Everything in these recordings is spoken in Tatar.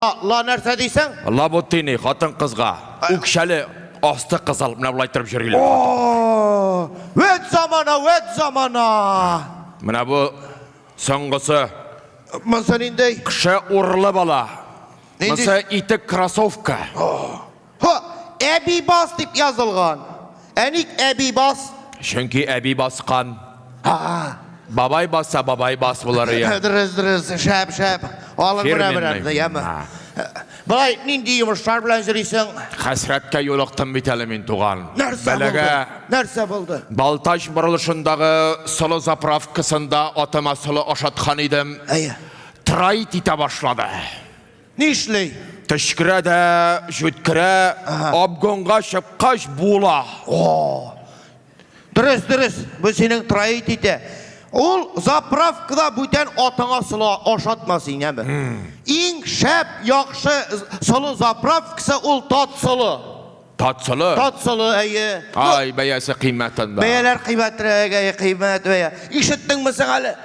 Ла, ла нәрсә дисең? Лабутини, хатын-кызга. Үкчәле, асты кызыл, менә болай торып йөриләр. О, вәт замана, вәт замана. Менә бу соңгысы. Монсы нинди? Кеше урлы бала. Нинди? Монсы итек кроссовка. Һо, әби бас дип язылган. Ә ник әби бас? Чөнки әби баскан. Ха. Бабай басса, бабай бас булыр ия. Дөрес, дөрес, шәп, шәп. Алыр менә Фирменный. берәрне, яме. Ha. Болай нинди йомышлар белән йөрисең? Хәсрәткә юлыктым бит әле мин, туган. Нәрсә булды? Бәлагә. Нәрсә булды? Балтач борылышындагы солы заправкасында атыма солы ашаткан идем. Әйе. Троит итә башлады. Нишли? Төчкерә дә, җүткерә, обгонга чыккач була. О! Дөрес, дөрес. Бу синең троит итә. Ул заправкада бүтән атыңа солы ашатма син, яме. Иң шәп, яхшы солы заправкасы ул тат солы. Тат солы. Тат солы, әйе. Ай, бәясе кыйммәт анда. Бәяләр кыйммәтрәк, әйе, кыйммәт бәя. Ишеттеңме соң әле?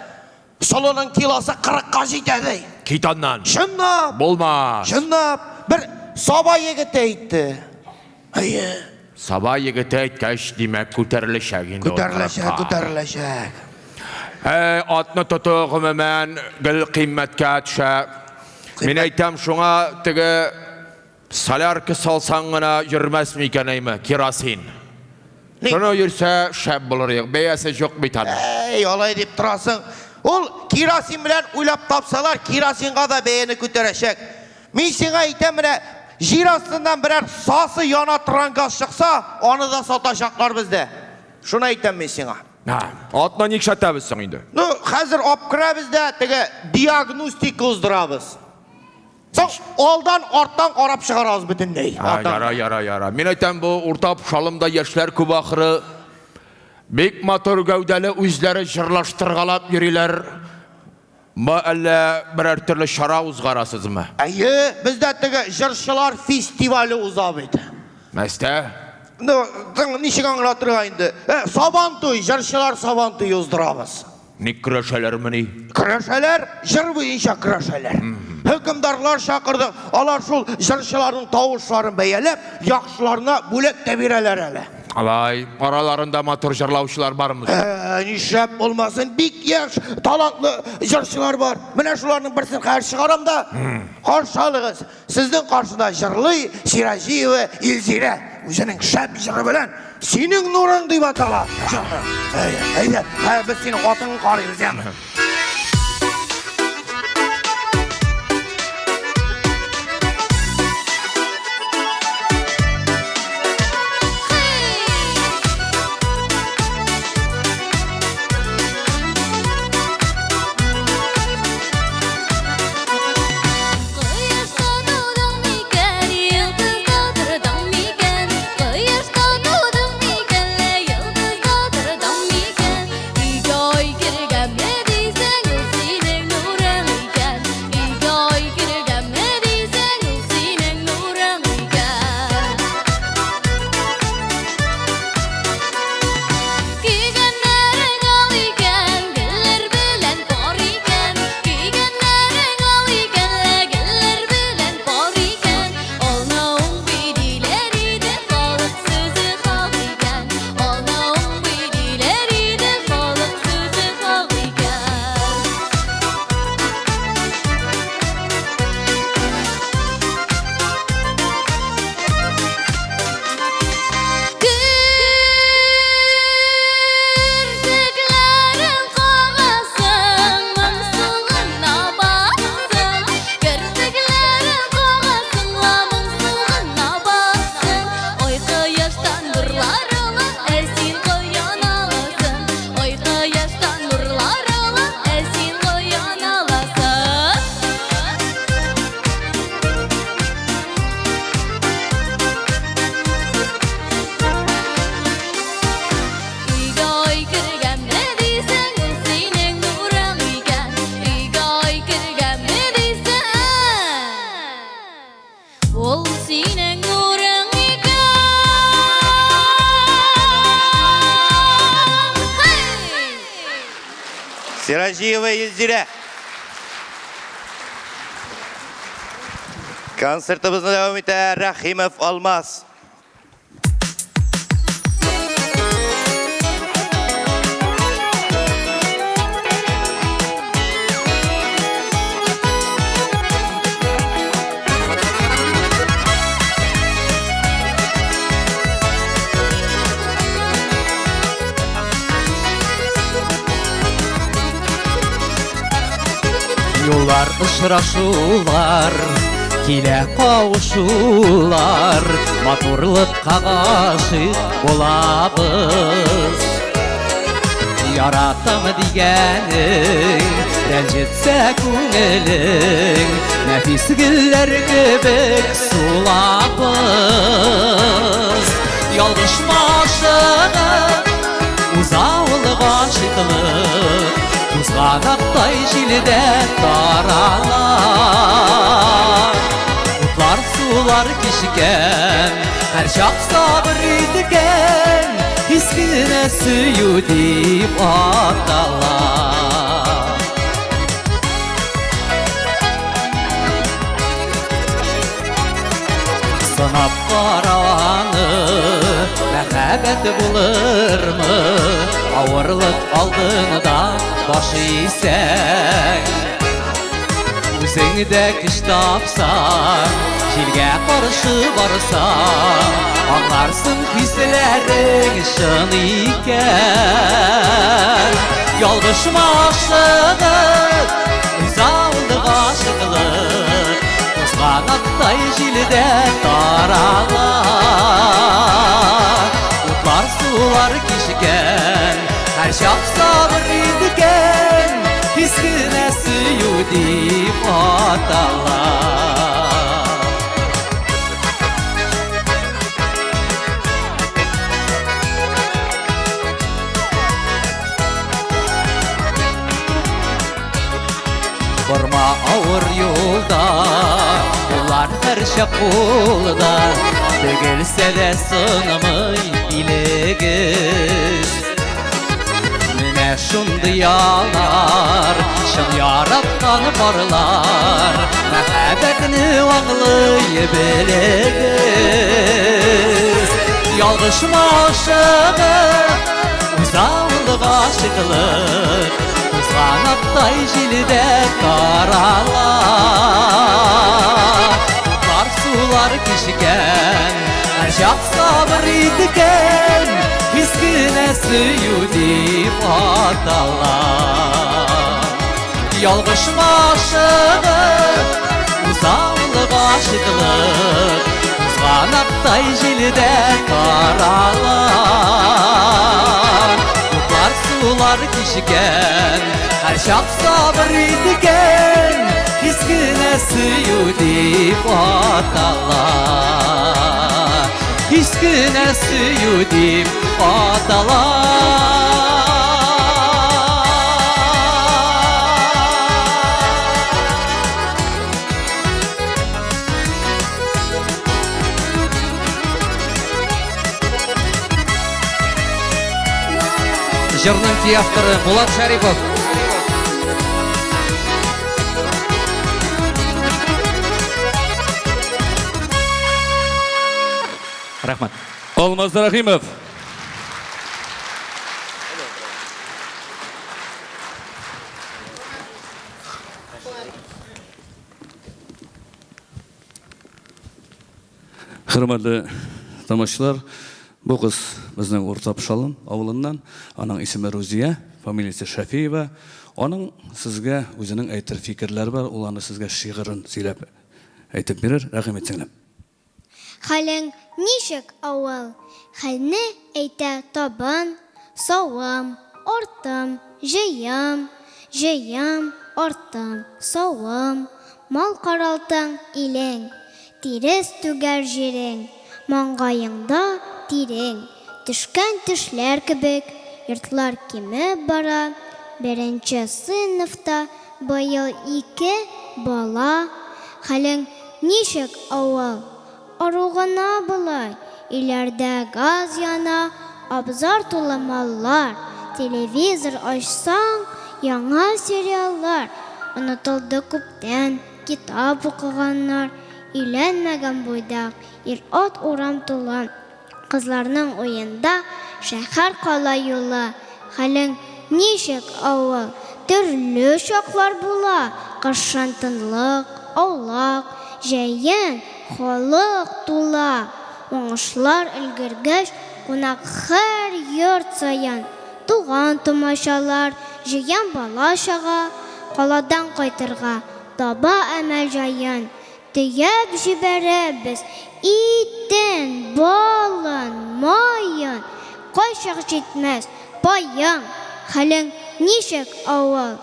Солының килосы 40-ка җитә ди. Кит аннан. Чынлап. Булмас. Чынлап. Бер Саба егете әйтте. Әйе. Саба егете әйткәч, димәк, күтәреләчәк инде. ул Күтәреләчәк, кырыкка. күтәреләчәк. Атны тоту гомумән гел кыйммәткә төшә. Мин әйтәм, шуңа теге солярка салсаң гына йөрмәс микән әйме, керосин. Шуны йөрсә шәп булыр иде. Бәясе юк бит аның. Әй, алай дип торасың. Ул керосин белән уйлап тапсалар, керосинга да бәяне күтәрәчәк. Мин сиңа әйтәм, менә җир астыннан берәр сасы яна торган газ чыкса, аны да сатачаклар бездә. Шуны әйтәм мин сиңа. Ha, атны нишләтәбез соң инде? Ну, хәзер алып керәбез дә, теге диагностика уздырабыз. Соң алдан арттан карап чыгарабыз бөтенләй. Ha, Арттан. яра, яра, яра. Мин әйтәм, бу Урта Пошалымда яшьләр күп ахыры. Бик матур гәүдәле үзләре җырлаштыргалап йөриләр. Ма әллә берәр төрле чара узгарасызмы? Әйе, бездә теге җырчылар фестивале уза бит. Мәстә? Ну, ничек аңлатырга инде? Сабантуй, җырчылар сабантуй уздырабыз. Ник көрәшәләрмени? Көрәшәләр, җыр буенча көрәшәләр. Хөкемдарлар чакырдык. Алар шул җырчыларның тавышларын бәяләп, яхшыларына бүләк тә бирәләр әле. Алай, араларында матур җырлаучылар бармы? Нишләп булмасын, бик яшь, талантлы җырчылар бар. Менә шуларның берсен хәзер чыгарам да, каршы алыгыз. Сезнең каршыда җырлый Сираҗиева Илзирә. Үзенең шәп җыры белән Синең нурың дип атала. Җыры. Әйдә, әйдә, без синең атыңны карыйбыз, яме. Кояшта тудың микән, йолдызда тордың микән? Кояшта тудың микән, лә йолдызда тордың микән? Өйгә ай кергәнме дисәң, ул синең нурың икән. Өйгә ай кергәнме дисәң, ул синең нурың икән. Кигәннәрең ал икән, гөлләр белән пар икән. Кигәннәрең ал икән, лә гөлләр белән пар икән. Алнауың бириләр иде, халык сүзе хак икән. Алнауың бириләр иде, халык сүзе хак икән. Керфекләрен кагасың, моңсугына басың. Керфекләрен кагасың, ла моңсугына басың. Ай кояштан нурлар ала, ә син каян аласың? Ай кояштан нурлар ала, ә син каян аласың? Өйгә ай кергәнме дисәң, ул синең нурың икән. Өйгә ай кергәнме дисәң, ул синең нурың икән. Хей! Сираҗиева Илзирә. Концертыбызны дәвам итә Рәхимов Алмаз. Юллар очрашулар, килә кавышулар, матурлыкка гашыйк булабыз. Яратам дигәнең, рәнҗетсә күңелең, нәфис гөлләр кебек сулабыз. Ялгышма ашыгып, уза ул гашыйклык, тузганактай җилдә тарала. Утлар, сулар кичкән, һәрчак сабыр иткән, хис кенә сөю дип атала. Сынап кара аны, мәхәббәт булырмы? Авырлык алдында баш исәң. Үзең дә көч тапсаң, җилгә каршы барсаң, аңларсың хисләрең чын икән. Ялгышма ашыгып, уза ул гашыклык, тузганактай җилдә тарала. Утлар, сулар кичкән, һәрчак сабыр иткән, хис кенә сөю дип атала. Барма авыр юлда, куллар һәрчак кулда, тегелсә дә сынмый билегез. Менә шундый алар, чын яраткан парлар, мәхәббәтне аңлый белегез. Ялгышма ашыгып, уза ул гашыйклык, тузганактай җилдә тарала. Утлар, сулар кичкән, һәрчак сабыр иткән, хис кенә сөю дип атала. Ялгышма ашыгып, уза ул гашыйклык, тузганактай җилдә тарала. Утлар, сулар кичкән, һәрчак сабыр иткән, хис кенә сөю дип атала. Хис кенә сөю дип атала. Җырның көй авторы Булат Шәрипов. Рәхмәт. Алмаз Рәхимов. Хөрмәтле тамашачылар, бу кыз безнең Урта Пошалым авылыннан. Аның исеме Рузия, фамилиясе Шәфиева. Аның сезгә үзенең әйтер фикерләре бар, ул аны сезгә шигырен сөйләп әйтеп бирер. Рәхим ит, сеңлем. Хәлең ничек, авыл? Хәлне әйтә табын, савым, артым, җыям, җыям, артым, савым, мал каралтың, илең, тирес түгәр җирең, маңгаеңда тирең, төшкән төшләр кебек, йортлар кимеп бара, беренче сыйныфта быел ике бала. Хәлең ничек, авыл? Ару гына болай, өйләрдә газ яна, абзар тулы маллар, телевизор ачсаң, яңа сериаллар, онытылды күптән китап укыганнар. Өйләнмәгән буйдак, ир-ат урам тулы. Кызларның уенда шәһәр кала юлы. Хәлең ничек, авыл? Төрле чаклар була, кышын тынлык, аулак, җәен халык тула. Уңышлар өлгергәч, кунак һәр йорт саен. Туган-тумачалар, җыен бала-чага каладан кайтырга таба әмәл җаен. Төяп җибәрәбез итен, балын, маен, Кайчак җитмәс паең. Хәлең ничек, авыл?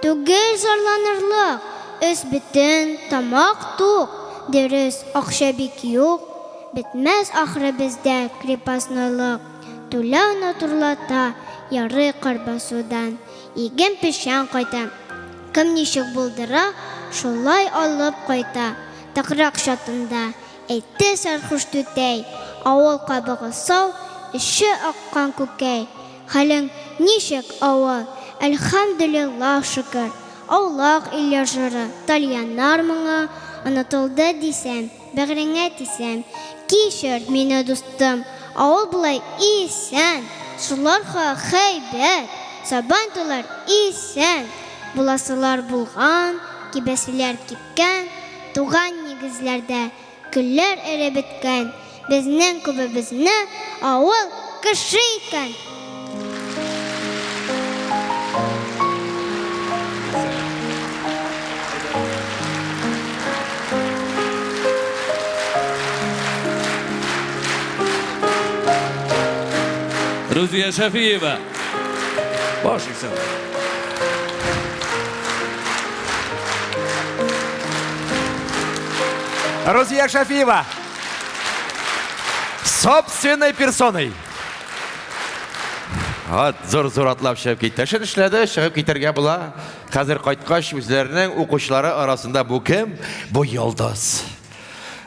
Түгел зарланырлык, өс бөтен, тамак тук. Дөрес, акча бик юк, бетмәс ахры бездә крепостнойлык. Түләү натурлата, ярый кар басудан иген печән кайта. Кем ничек булдыра, шулай алып кайта. Тыкрык чатында, әйтте сәрхуш түтәй, авыл кабыгы сау, эче аккан күкәй. Хәлең ничек, авыл? Әлхәмдүлиллаһ, шөкер. Аулак өйләр җыры, тальяннар моңы онытылды дисәм, Бәгъреңә тисәм, кичер мине, дустым, Авыл болай исән, Шулар һәйбәт, Сабан туйлар исән. Буласылар булган, Кибәселәр кипкән, Туган нигезләрдә Көлләр эреп беткән, Безнең күбебезне Авыл кеше иткән. Рузия Шәфиева. Баш исем. Рузия Шәфиева. Собственной персоной. Ат зур-зур атлап чыгып китте. Эшен эшләде, чыгып китәргә була. Хәзер кайткач, үзләренең укучылары арасында бу кем? Бу йолдыз.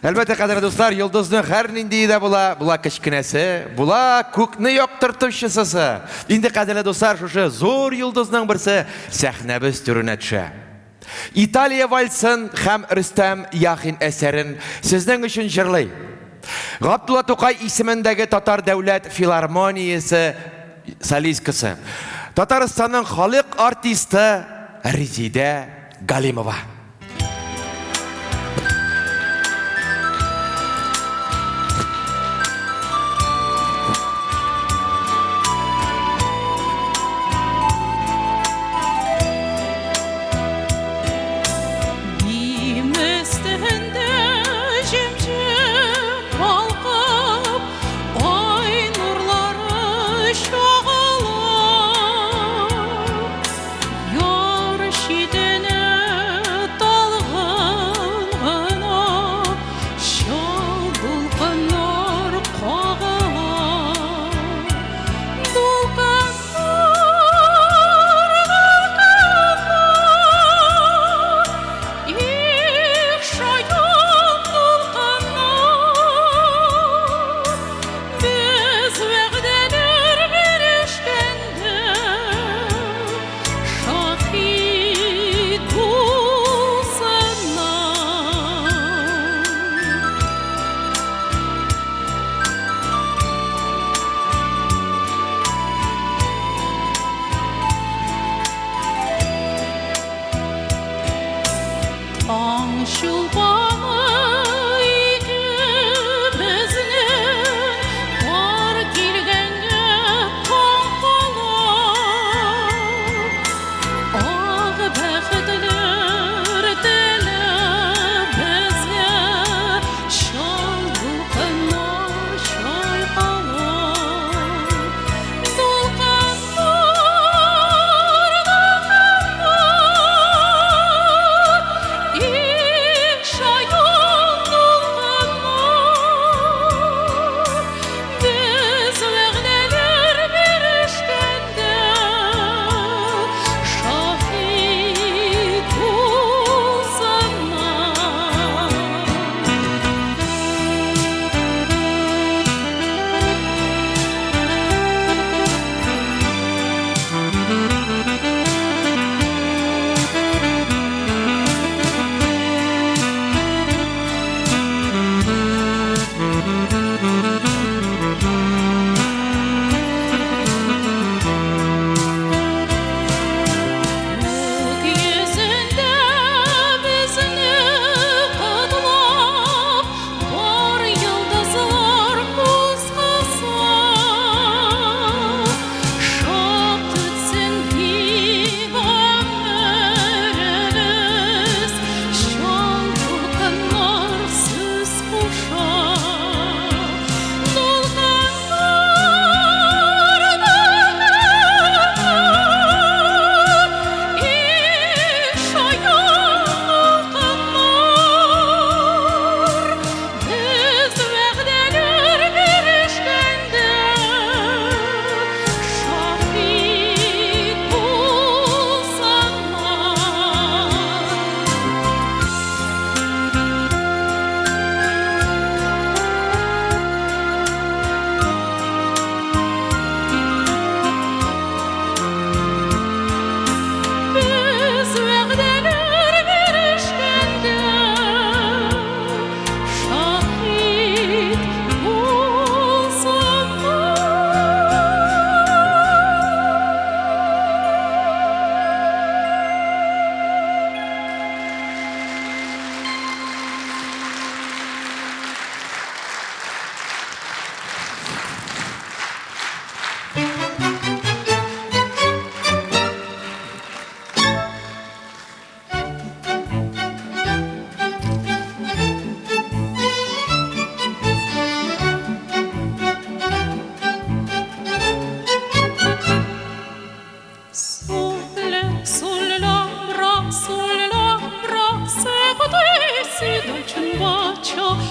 Әлбәттә, кадерле дуслар, йолдызның һәр ниндие дә була. Була кечкенәсе, була күкне яктыртучысысы. Инде, кадерле дуслар, шушы зур йолдызның берсе сәхнәбез түренә төшә. Италия вальсын һәм Рөстәм Яхин әсәрен сезнең өчен җырлый. Габдулла Тукай исемендәге Татар дәүләт филармониясе солисткасы, Татарстанның халык артисты Резидә Галимова. Дим өстендә җем-җем балкып, ай нурлары чагыла. Яр читенә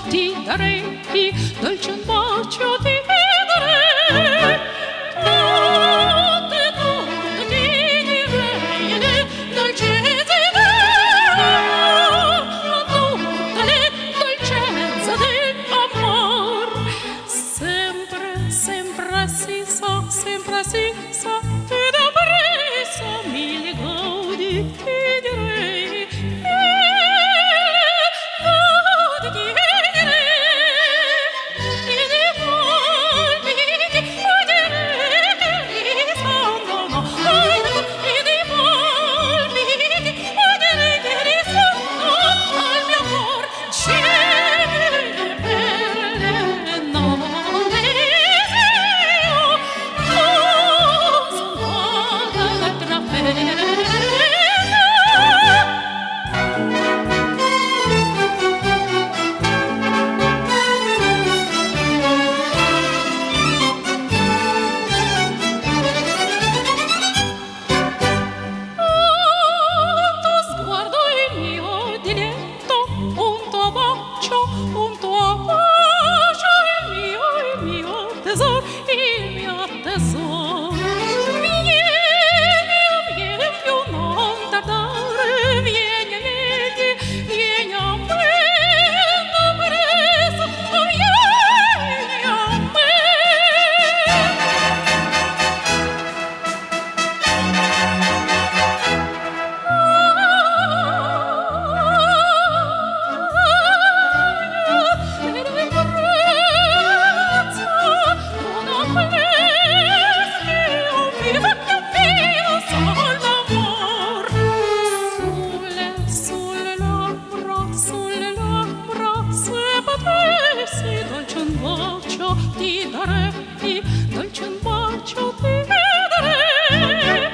ti darei, dolce un bacio ti darei. Tutte, tutte ti direi le dolcezze della, tutte le dolcezze dell'amor. Sempre, sempre si sa, sempre si sa, ti darei, mille gaudi ti direi, mille gaudi ti direi. E dei palmi ti direi che rispondono, e dei palmi ti direi che rispondono al mio cuor. Cene perle non desio, cosa d'altra festa. Un tuo sguardo il mio diletto, un tuo bacio, un tuo bacio, il mio tesoro, il mio tesoro. Vieni, vieni più non tardare, vieni, vieni, vieni a me, non presto, vieni a me. Ti darei, dolce un bacio ti darei.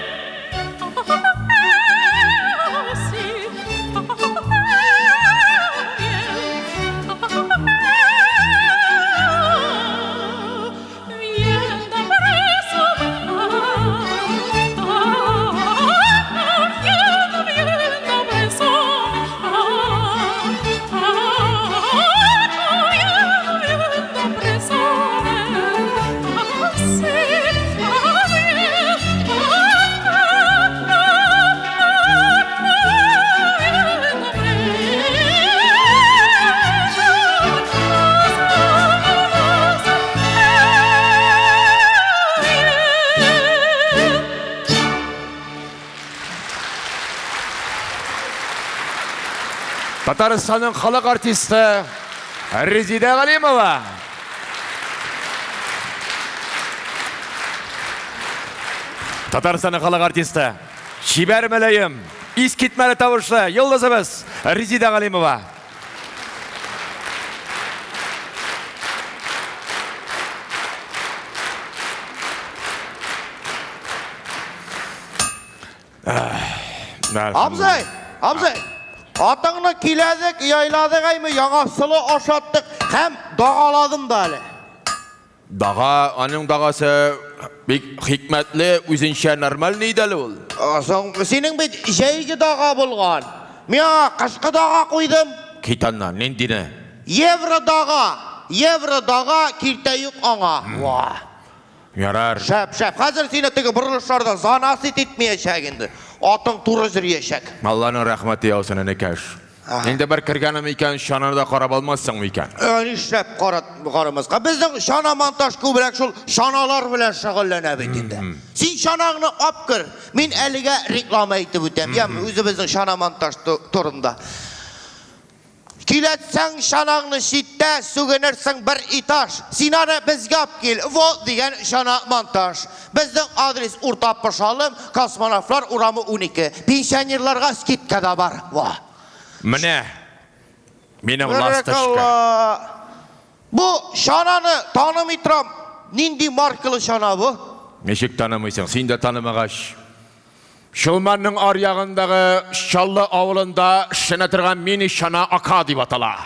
Татарстанның халык артисты Резидә Галимова. Татарстанның халык артисты, чибәр мөлаем, искитмәле тавышлы йолдызыбыз Резидә Галимова. Абзый, абзый, атыңны көйләдек, яйладык әйме, яңа солы ашаттык һәм дагаладым да әле. Дага, аның дагасы бик хикмәтле, үзенчә нормальный иде әле ул. Соң синең бит җәйге дага булган. Мин аңа кышкы дага куйдым. Кит аннан, ниндине? Евро дага, евро дага киртә юк аңа. Ва. Ярар. Шәп, шәп. Хәзер сине теге борылышларда заносить итмәячәк инде. Атың туры йөриячәк. Алланың рәхмәте яусын, энекәш. Инде бер кергәнем икән, чананы да карап алмассың микән? Нишләп карамаска? Безнең чана монтаж күбрәк шул чаналар белән шөгыльләнә бит инде. Син чанаңны ап кер. Мин әлегә реклама әйтеп үтәм, яме, үзебезнең чана монтаж турында. Көйләтсәң чанаңны читтә, сүгенерсең бер этаж. Син аны безгә ап кил. Вот дигән чана монтаж. Безнең адрес Урта Пошалым, Космонавтлар урамы 12. Пенсионерларга скидка да бар. Во. Менә минем ласточка. Бәрәкалла. Бу чананы танымый торам. Нинди маркалы чана бу? Ничек танымыйсың? Син дә танымагач. Чулманның аръягындагы Чаллы авылында эшләнә торган мини чана Ака дип атала.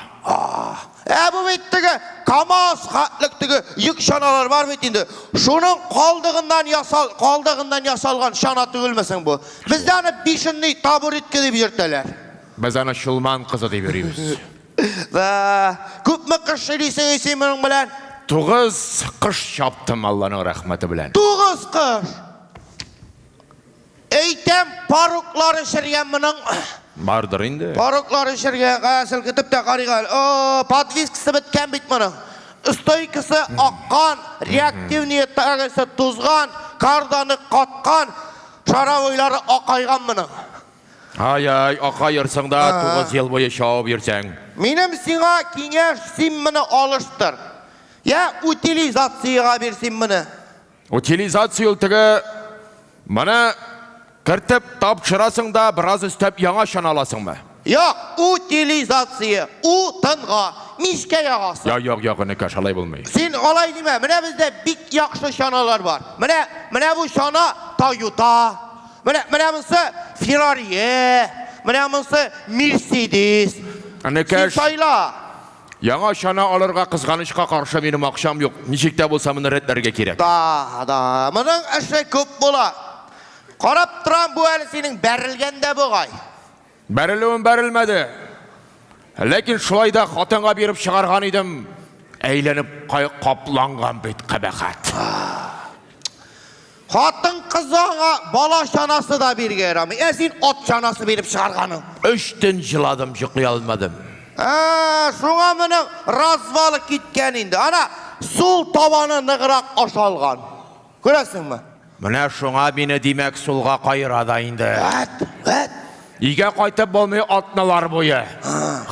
Ә бу бит теге КАМАЗ хәтлек теге йөк чаналар бар бит инде. Шуның калдыгыннан ясал, калдыгыннан ясалган чана түгелме соң бу? Бездә аны бишенный табуретка дип йөртәләр. Без аны Чулман кызы дип йөрибез. Да, күпме кыш йөрисең син моның белән? Тугыз кыш чаптым Алланың рәхмәте белән. Тугыз кыш! Әйтәм, паруклары чергән моның. Бардыр инде. Паруклары чергән, кая селкетеп тә карыйк әле. О, подвескасы беткән бит моның. Стойкасы аккан, реактивные тагысы тузган, карданы каткан, шаровойлары акайган моның. Ай-ай, акаерсың да, 9 ел буе чабып йөрсәң. Минем сиңа киңәш, син моны алыштыр. Я утилизациягә бир син моны. Утилизация ул теге моны кертеп тапшырасың да, бераз өстәп яңа чана аласыңмы? Юк, утилизация, утынга, мичкә ягасың. Юк, юк, юк, энекәш, алай булмый. Син алай димә, менә бездә бик яхшы чаналар бар. Менә, менә бу чана Тойота. Менә, менә монысы Феррари, менә монысы Мерседес. Энекәш, Син сайла. Яңа чана алырга кызганычка каршы минем акчам юк. Ничек тә булса моны рәтләргә кирәк. Да, да, моның эше күп була. Карап торам, бу әле синең бәрелгән дә бугай. Бәрелүен бәрелмәде. Ләкин шулай да хатынга биреп чыгарган идем. Әйләнеп капланган бит кабахәт. Хатын-кыз аңа бала чанасы да бирергә ярамый. Ә син ат чанасы биреп чыгарганың. Өч төн җыладым, йоклый алмадым. Ә, шуңа моның развалы киткән инде. Ана сул табаны ныграк ашалган. Күрәсеңме? Менә шуңа мине, димәк, сулга каера да инде. Вәт, вәт. Өйгә кайтып булмый атналар буе.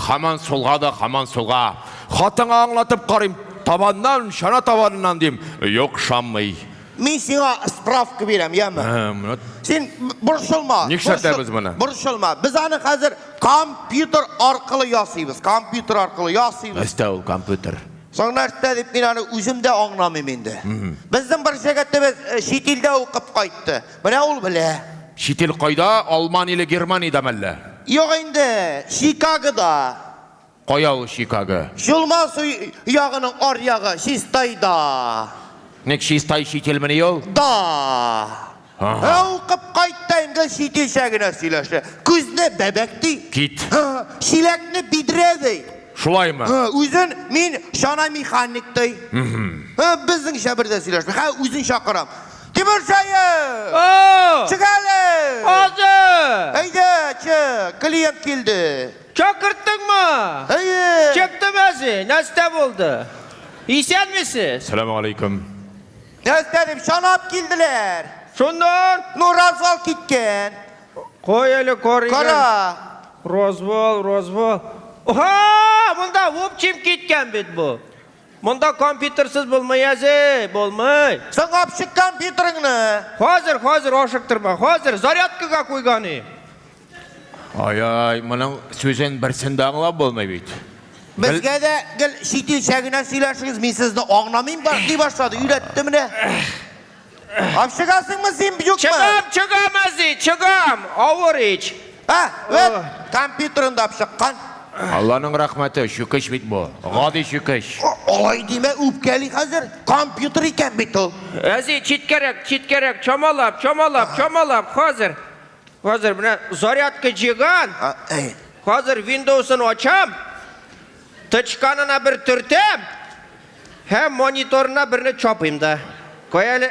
Һаман сулга да, һаман сулга. Хатынга аңлатып карыйм, табаннан, чана табаныннан дим. Юк, ышанмый. Мин сиңа справка бирәм, яме? Син борчылма. Нишләтәбез моны? Борчылма. Без аны хәзер компьютер аркылы ясыйбыз. Компьютер аркылы ясыйбыз. Нәрсә ул компьютер? Соң нәрсә дип мин аны үзем дә аңламыйм инде. Безнең бер җегетебез э, чит илдә укып кайтты. Менә ул белә. Чит ил кайда? Алман или Германиядә мәллә? Юк инде, Чикагода. Кая ул Чикаго? Чулман су ягының аръягы, Чистайда. Ник Чистай чит илмени ул? Да. Ә укып кайтты инде чит илчә генә сөйләшә. Күзне бәбәк ди. Кит. Чиләкне бидрә ди. Шулаймы? Үзен мин чана механик ди. Безнеңчә бер дә сөйләшми. Хә үзен чакырам. Тимершәев! Чык әле! Хәзер! Әйдә, чык, клиент килде. Чакырттыңмы? Әйе. Чыктым әзи, нәрсә булды? Исәнмесез? Сәлам алейкум. Нәрсә дип чанап килделәр. Шуннан? Ну, развал киткән. Кой әле, карыйк. Кара. Развал, развал. Ха, монда в общем киткән бит бу. Монда компьютерсыз булмый, әзи, булмый. Соң алып чык компьютерыңны. Хәзер, хәзер ашыктырма. Хәзер зарядкага куйган и. Ай-ай, моның сүзен берсен дә аңлап булмый бит. Безгә дә гел чит илчә генә сөйләшегез, мин сезне аңламыйм ба, ди башлады, өйрәтте менә. Алып чыгасыңмы син, юкмы? Чыгам, чыгам, әзи, чыгам. Авыр ич. Ә, вәт, компьютерын да алып чыккан. Алланың рәхмәте, чүкеч бит бу. Гади чүкеч. Алай димә, үпкәли хәзер. Компьютер икән бит ул. Әзи, читкәрәк, читкәрәк, чамалап, чамалап, чамалап, хәзер. Хәзер менә зарядка җыйган. Хәзер Windows-ын ачам. Тычканына бер төртәм. Һәм мониторына берне чапыйм да. Кой әле.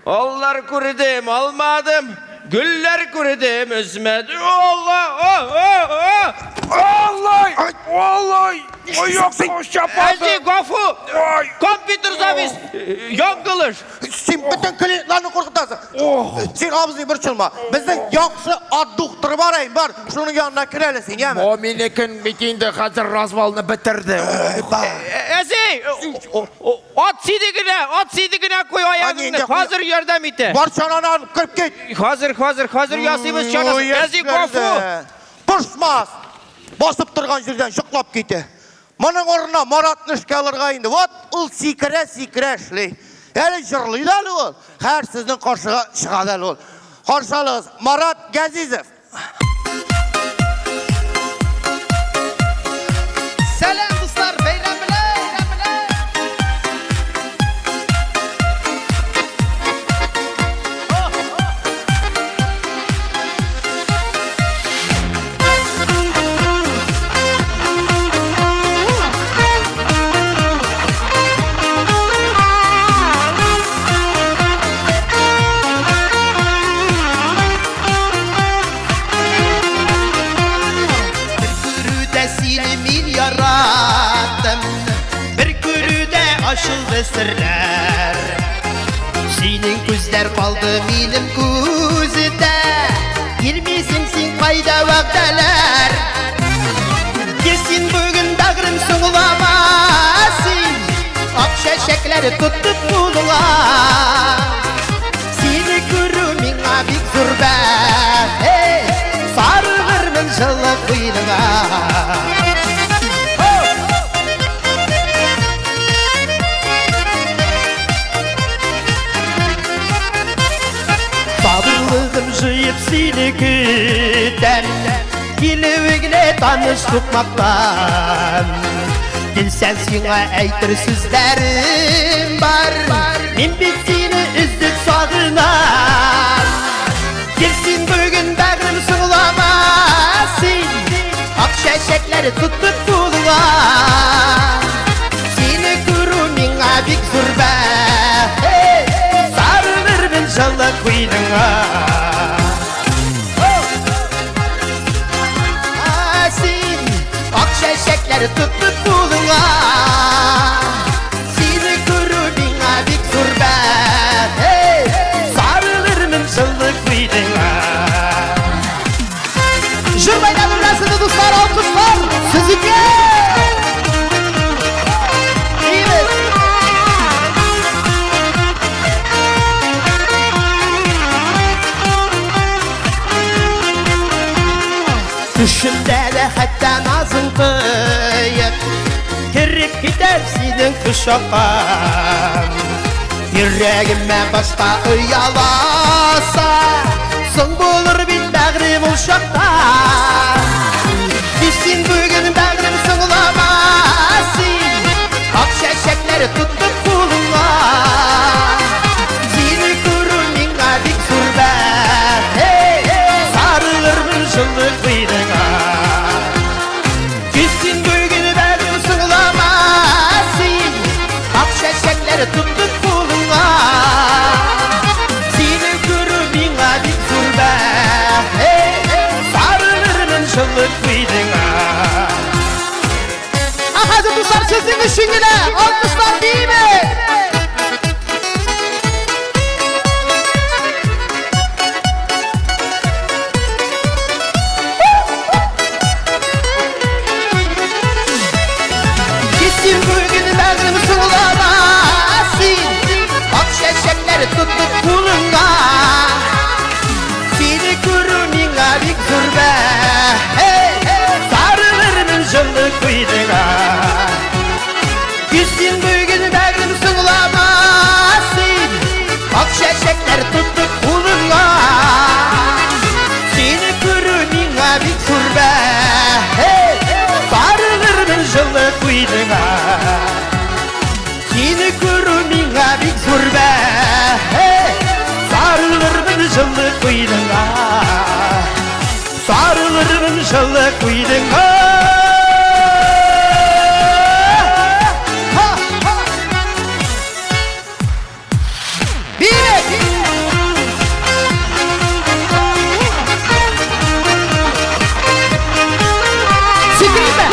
Аллар күрдем, алмадым. Гөлләр күрдем, өзмәдем. Алла! Аллай! Аллай! Аяк чапады. Әзи, гафу! Компьютер завис! Яңгылыш! Син бөтен клиентларны куркытасың. Син абзый борчылма. Безнең яхшы аддухтыр бар әй, бар. Шуның янына кер әле син, яме. Бу минекен бит инде хәзер развалны бетерде. Әзи, ат сидегенә, ат сидегенә куй аягыңны. Хәзер ярдәм итә. Бар чананы алып кереп кит. Хәзер, хәзер, хәзер ясыйбыз чанасын. Әзи, гафу. Пошмас. Басып торган җирдән чоклап китә. Моның урынына Маратны эшкә алырга инде. Вот ул сикерә-сикерә эшли. Әле җырлый да әле ул. Хәер, сезнең каршыга чыга да әле ул. Каршы алыгыз, Марат Газизов. Сәлам, дуслар, бәйрәм белән! ачылды серләр. Синең күзләр калды минем күздә, Килмисең син кайда вәгъдәләр. Кил син бүген бәгърем соңлама син, Ак чәчәкләр тотып кулыңа. Сине күрү миңа бик зур бәхет, Сарылырмын җылы куеныңа. Сабырлыгым җыеп сине көтәм, Килүеңне таныш сукмактан. Килсәң сиңа әйтер сүзләрем бар, Мин бит сине өзеп сагынам. Кил син бүген бәгърем соңлама син, Ак чәчәкләр тотып кулыңа. Сине күрү миңа бик зур бәхет, Сарылырмын җылы куеныңа. Син ак чәчәкләр тотып кулыңа. Сине күрү миңа бик зур бәхет, Сарылырмын җылы куеныңа. Җыр мәйданы белән сезне, дуслар, алкышлар сезгә! Дибез. Төшемдә дә хәтта назың тоеп, Кереп китәм синең кочакка. Йөрәгемә башка ояласа, Соң булыр бит бәгърем ул чакта. Тик син бүген бәгърем соңлама син, Ак чәчәкләр тотып кулыңа. Сине күрү миңа бик зур бәхет, Сарылырмын җылы куеныңа. Тик син бүген бәгърем соңлама син, Ак чәчәкләр тотып кулыңа. Сине күрү миңа бик зур бәхет, Сарылырмын җылы куеныңа. Ә хәзер, дуслар, сезнең өчен генә алкышлар дибез! Син бүген бәгърем соңлама син, Ак чәчәкләр тотып кулыңа. Сине күрү миңа бик зур бәхет, Сарылырмын җылы куеныңа. Син бүген бәгърем соңлама син, Ак чәчәкләр тотып кулыңа. Сине күрү миңа бик зур бәхет, Сарылырмын җылы куеныңа. Сине күрү миңа бик зур бәхет, Сарылырмын җылы куеныңа. Сарылырмын җылы куеныңа. Ха, ха. Биек! Сикеренмә!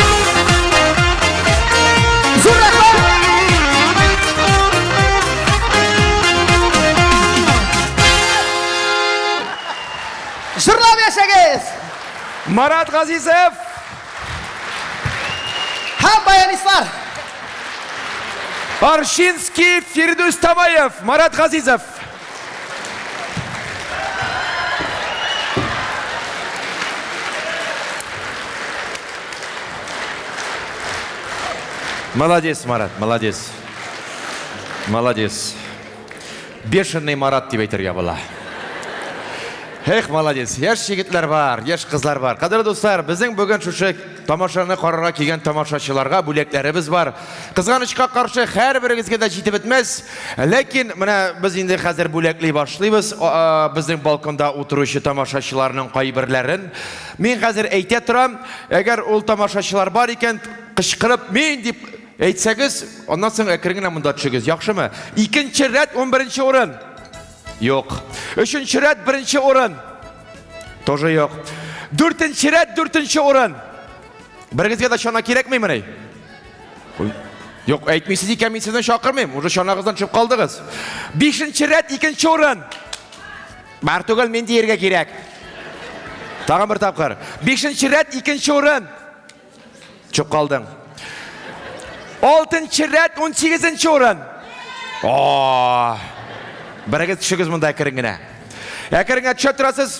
Зур рәхмәт! Җырлап яшәгез! Марат Газизов! Һәм баянистлар! Аршинский Фирдүс Тамаев, Марат Газизов. Молодец, Марат, молодец. Молодец. Бешеный Марат дип әйтергә була. Эх, молодец. Яшь егетләр бар, яшь кызлар бар. Кадерле дуслар, безнең бүген шушы тамашаны карарга килгән тамашачыларга бүләкләребез бар. Кызганычка каршы, һәрберегезгә дә җитеп бетмәс. Ләкин менә без инде хәзер бүләкли башлыйбыз. Безнең балконда утыручы тамашачыларның кайберләрен. Мин хәзер әйтә торам, әгәр ул тамашачылар бар икән, кычкырып мин дип әйтсәгез, аннан соң әкрен генә монда төшегез, яхшымы? Икенче рәт 11 урын. Юк. Өченче рәт беренче урын. Тоже юк. Дүртенче рәт дүртенче урын. Берегезгә дә чана кирәкмимени? Юк, әйтмисез икән, мин сезне чакырмыйм. Уже чанагыздан төшеп калдыгыз. Бишенче рәт, икенче урын. Бар түгел, мин диергә кирәк. Тагын бер тапкыр. Бишенче рәт, икенче урын. Төшеп калдың. Алтынчы рәт, 18 урын. О! Берегез төшегез монда әкрен генә. Әкрен генә төшә торасыз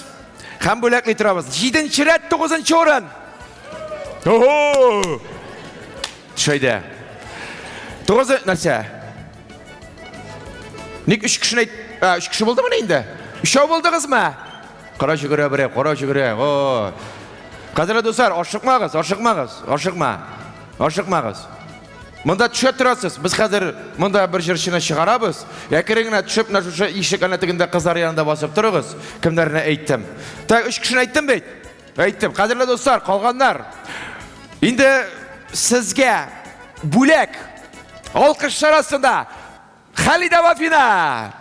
һәм бүләкли торабыз. Җиденче рәт, тугызынчы урын. Ого! Төшәйдә. Тугызы нәрсә? Ник өч кешене әйт... А, өч кеше булдымыни инде? Өчәү булдыгызмы? Кара җөгерә берәү, кара җөгерә. О! Кадерле дуслар, ашыкмагыз, ашыкмагыз, ашыкма. Ашыкмагыз. Монда төшә торасыз. Без хәзер монда бер җырчыны чыгарабыз. Әкрен генә төшеп, менә шушы ишек әнә тегендә кызлар янында басып торыгыз. Кемнәрне әйттем. Так, өч кешене әйттем бит. Әйттем. Кадерле дуслар, калганнар. Инде сезгә бүләк. Алкышлар астында Халидә Вафина!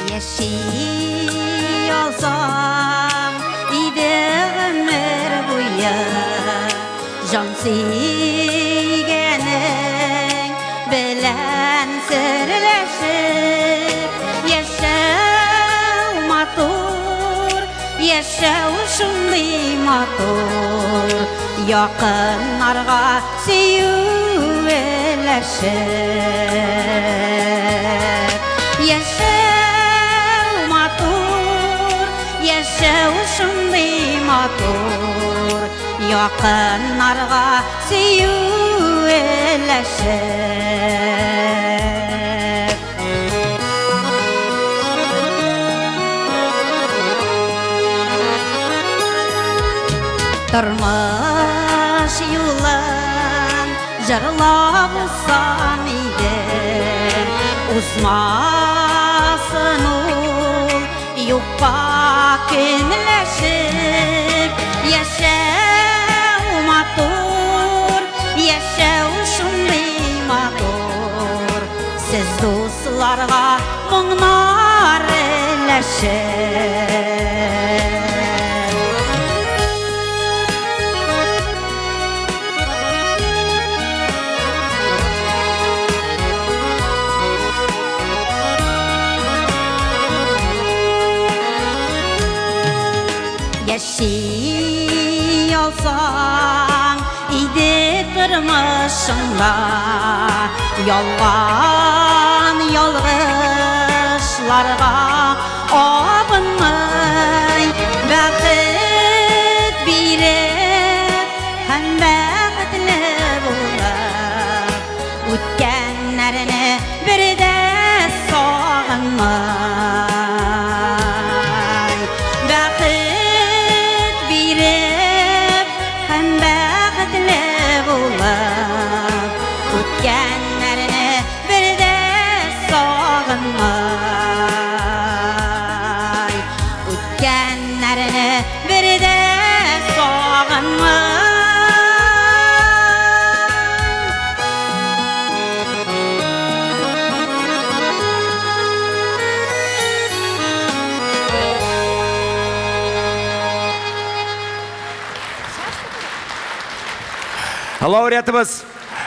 Яши алсам иде гомер буе Җан сөйгәнең белән серләшеп Яшәү матур, яшәү шундый матур Якыннарга сөю өләшеп Яшәү матур, яшәү шундый матур Якыннарга сөю өләшеп. Тормыш юлын җырлап узсам иде, узмасын ул юкка көнләшеп. Яшәү матур, яшәү шундый матур, сез дусларга моңнар өләшеп. Яши алсаң иде тормышыңда ялган ялгышларга абынмый бәхет биреп һәм бәхетле булып үткәннәрне бер дә сагынмый. Бәхет биреп һәм бәхетле булып үткәннәрне бер дә сагынмый. Үткәннәрне бер дә сагынмый. Лауреатыбыз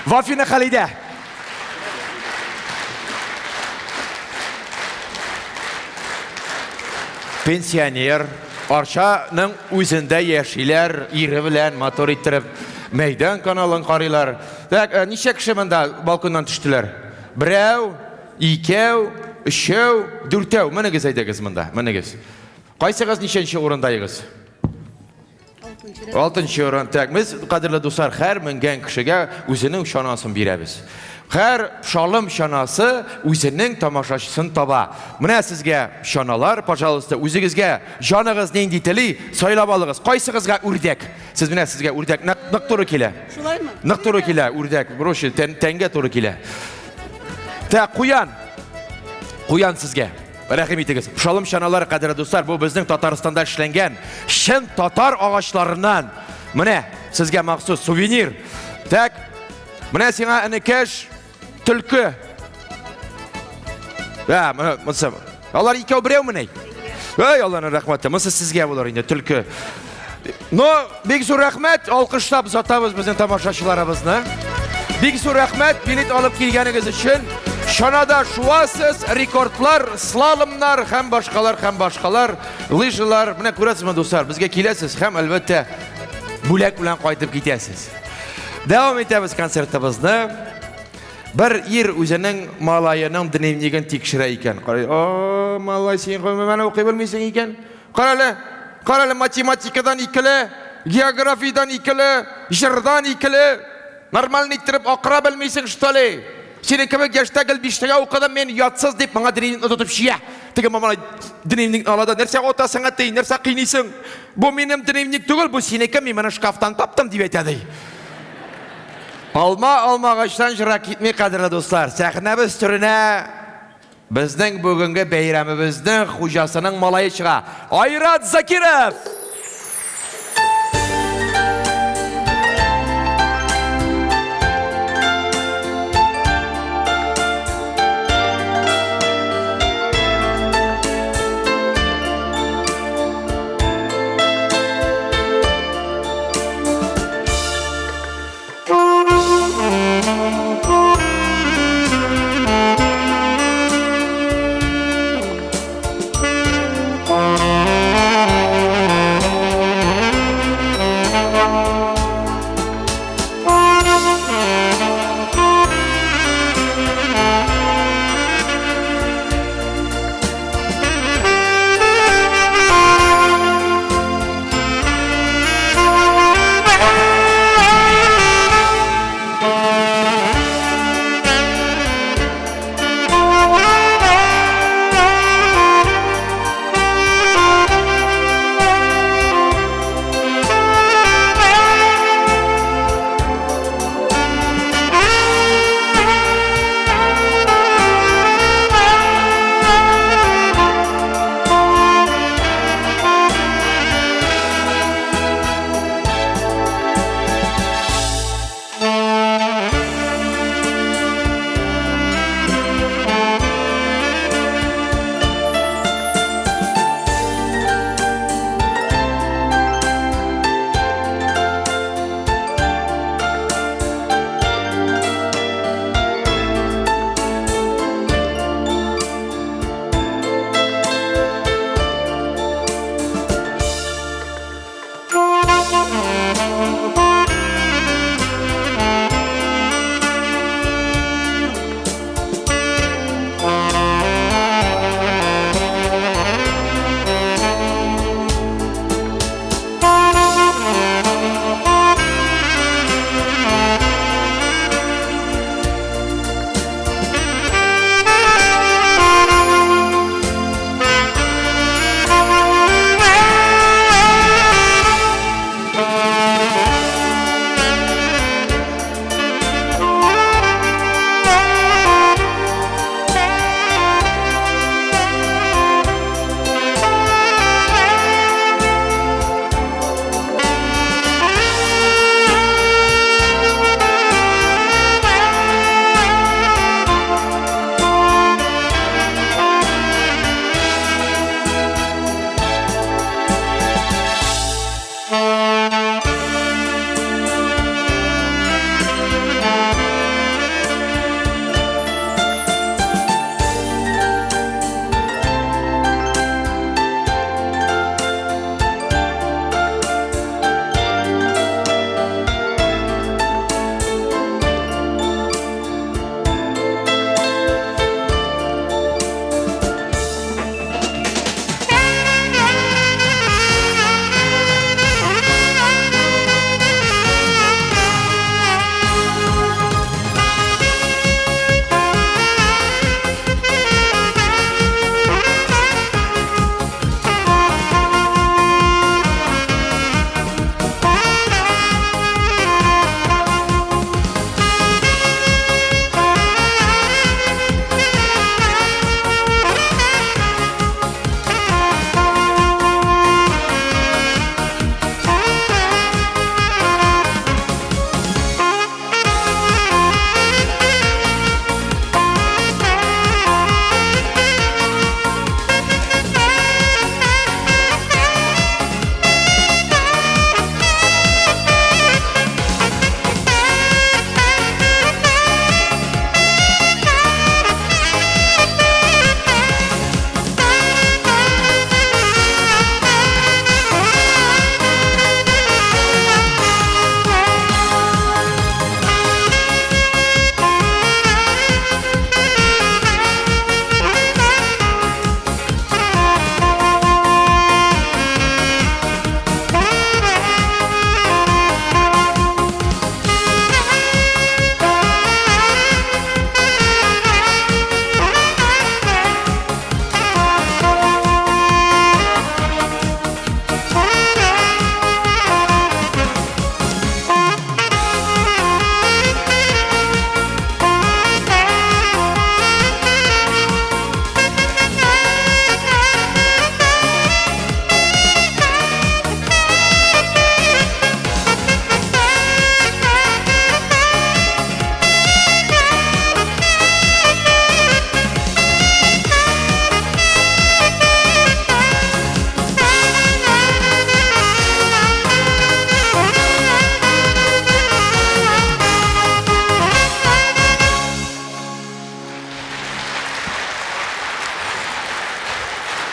Вафина Халидә. Пенсионер, Арчаның үзендә яшиләр, ире белән матур иттереп Мәйдан каналын карыйлар. Так, э, ничә кеше монда балконнан төштеләр? Берәү, икәү, өчәү, дүртәү. Менегез әйдәгез монда, менегез. Кайсыгыз ничәнче урындаегыз? Алтынчы урын. Так, без, кадерле дуслар, һәр менгән кешегә үзенең чанасын бирәбез. Һәр шалым чанасы үзенең тамашачысын таба. Менә сезгә чаналар, пожалуйста, үзегезгә җаныгыз нинди тели, сайлап алыгыз. Кайсыгызга үрдәк? Сез менә сезгә үрдәк нык, нык туры килә. Шулаймы? Нык туры килә үрдәк, короче, тән, тәнгә туры килә. Так, куян. Куян сезгә. Рәхим итегез. Шалым чаналары, кадерле дуслар, бу безнең Татарстанда эшләнгән чын татар агачларыннан. Менә сезгә махсус сувенир. Так. Менә сиңа энекәш төлке. Ә, менә монысы. Алар икәү берәүмени? Эй, Алланың рәхмәте. Монысы сезгә булыр инде, төлке. Но бик зур рәхмәт, алкышлап озатабыз безнең тамашачыларыбызны. Бик зур рәхмәт билет алып килгәнегез өчен. Чанада шуасыз, рекордлар, слаломнар һәм башкалар һәм башкалар, лыжалар. Менә күрәсезме, дуслар, безгә киләсез һәм әлбәттә бүләк белән кайтып китәсез. Дәвам итәбез концертыбызны. Бер ир үзенең малаеның дневнигын тикшерә икән. Карый, о, малай, син гомумән укый белмисең икән. Карале, карале, математикадан икеле, географиядән икеле, җырдан икеле. Нормально иттереп акыра белмисең, что ли? Синең кебек яшьтә гел бишлегә укыдым мин, ятсыз дип моңа дневникны тотып чия. Теге малай дневникны ала да, нәрсә атасың, әти, нәрсә кыйныйсың? Бу минем дневник түгел, бу синеке, мин моны шкафтан таптым, дип әйтә ди. Алма алмагачтан җырак китми, кадерле дуслар. Сәхнәбез түренә безнең бүгенге бәйрәмебезнең хуҗасының малае чыга. Айрат Закиров!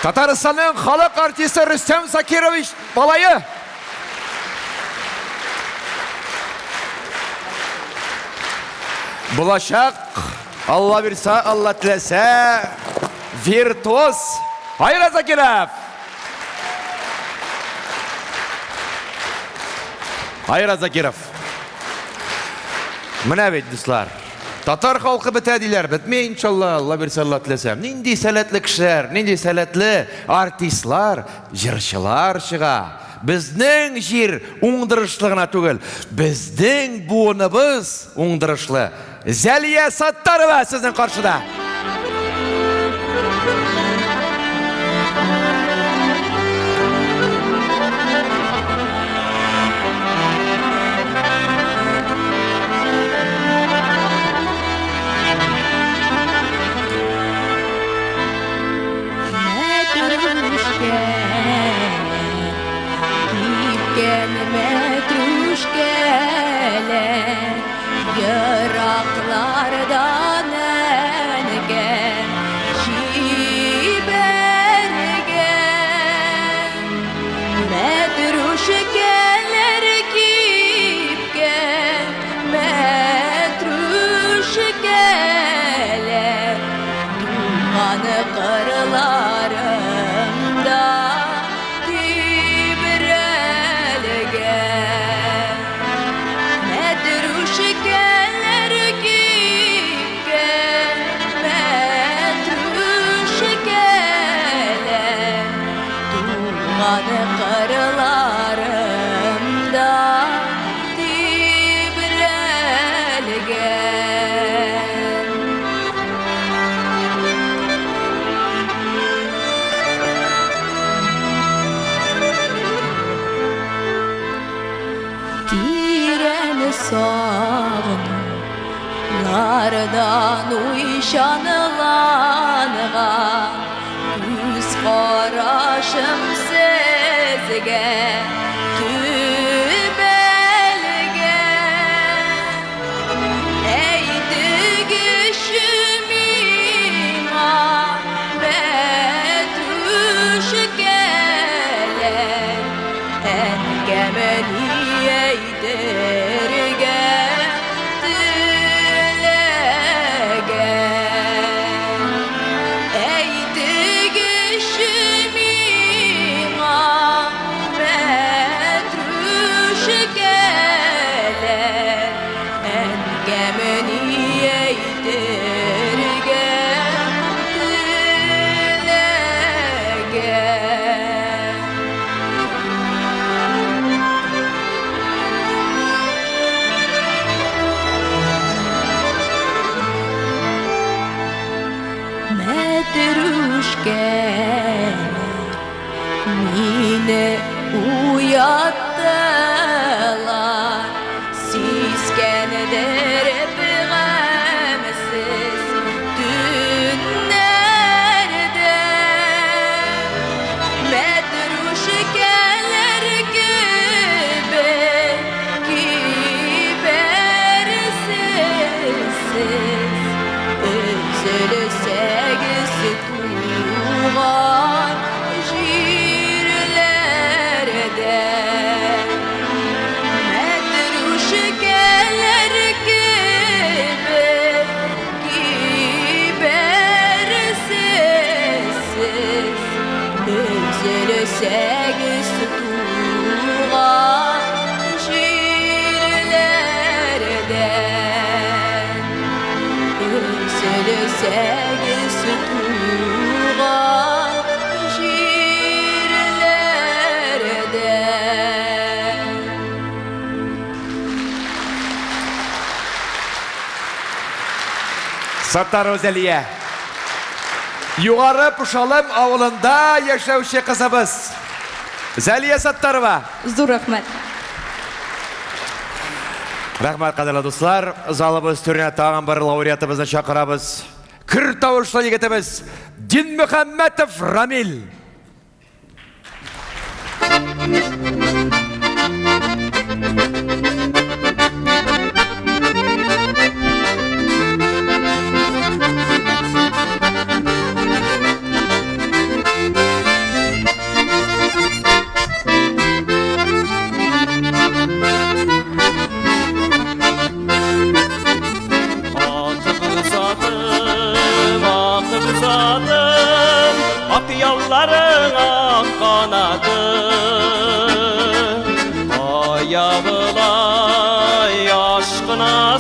Татарстанның халык артисты Рөстәм Закирович малае. Булачак, Алла бирсә, Алла теләсә, виртуоз Айрат Закиров. Айрат Закиров. Менә бит, дуслар. Татар халкы бетә диләр, бетми иншалла, Алла бирсә, Алла теләсә. Нинди сәләтле кешеләр, нинди сәләтле артистлар, җырчылар чыга. Безнең җир уңдырышлы гына түгел, безнең буыныбыз уңдырышлы. Зәлия Саттарова сезнең каршыда. Кипкән мәтрүшкәләр Ераклардан әнкәм җибәргән. Мәтрүшкәләр кипкән, мәтрүшкәләр Туган кырларымда тибрәлгән. Мәтрүшкәләр кипкән, мәтрүшкәләр Туган кырларымда тибрәлгән. Тирән сагынулардан уйчанланган күз карашым сезгә төбәлгән. Әйтегезче миңа, мәтрүшкәләр, әнкәм ни әйтергә теләгән? Әйтегезче миңа, мәтрүшкәләр, әнкәм ни әйтергә теләгән? Мәтрүшкәләр мине уяттылар, сискәндереп гамьсез төннәрдә. Мәтрүшкәләр кебек кибәрсез сез, өзелсәгез туган җирләрдә. Мәтрүшкәләр кебек кибәрсез сез, өзелсәгез туган җирләрдә. Өзелсәгез туган җирләрдә. Саттарова Зәлия. Югары Пошалым авылында яшәүче кызыбыз. Зәлия Саттарова. Зур рәхмәт. Рәхмәт, кадерле дуслар. Залыбыз түренә тагын бер лауреатыбызны чакырабыз. Көр тавышлы егетебез Динмөхәммәтов Рамил.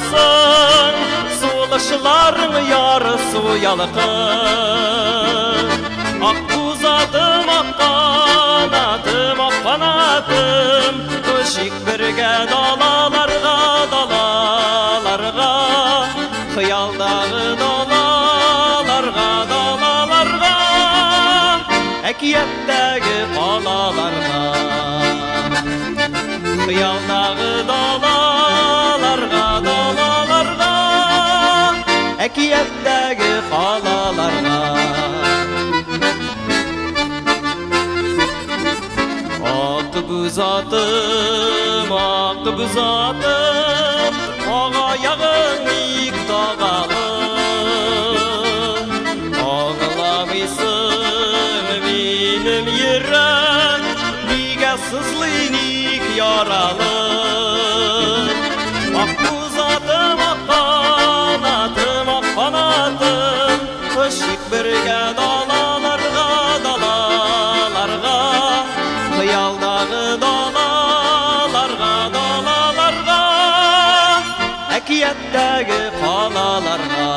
Аласың, сулышларың ярсу ялкын. Ак бузатым, ак канатым, ак канатым, Очыйк бергә далаларга, далаларга, Хыялдагы далаларга, далаларга, Әкияттәге калаларга. Хыялдагы далаларга, далаларга, Әкияттәге калаларга. Ак бузатым, ак бузатым, Ак аягың ник тагалы? Аңламыйсың минем йөрәк, нигә сызлый, ник яралы? Ак бузатым, ак канатым, ак канатым, Очыйк бергә далаларга, далаларга, Хыялдагы далаларга, далаларга, Әкияттәге калаларга.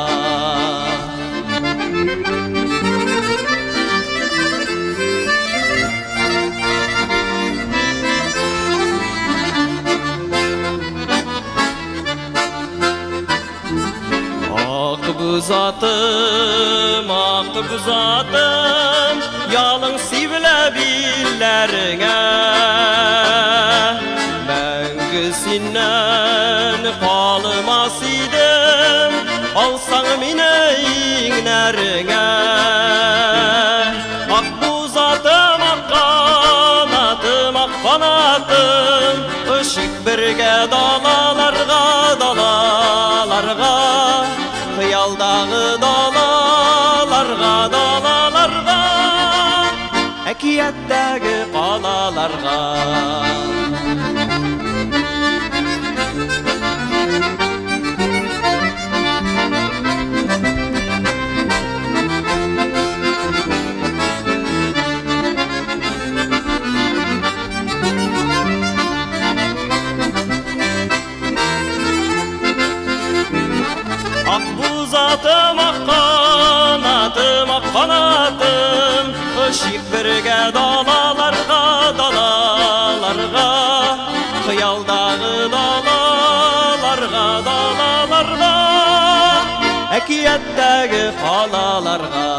Ак бузатым, ак бузатым, Ялың сибелә билләреңә. Мәңге синнән калмас идем, Алсаң мине иңнәреңә. Ак бузатым, ак канатым, ак канатым, Очыйк бергә далаларга, далаларга, Хыялдагы далаларга, далаларга, Әкияттәге калаларга. Ак бузатым, ак канатым, ак канатым, Очыйк бергә далаларга, далаларга, Хыялдагы далаларга, далаларга, Әкияттәге калаларга.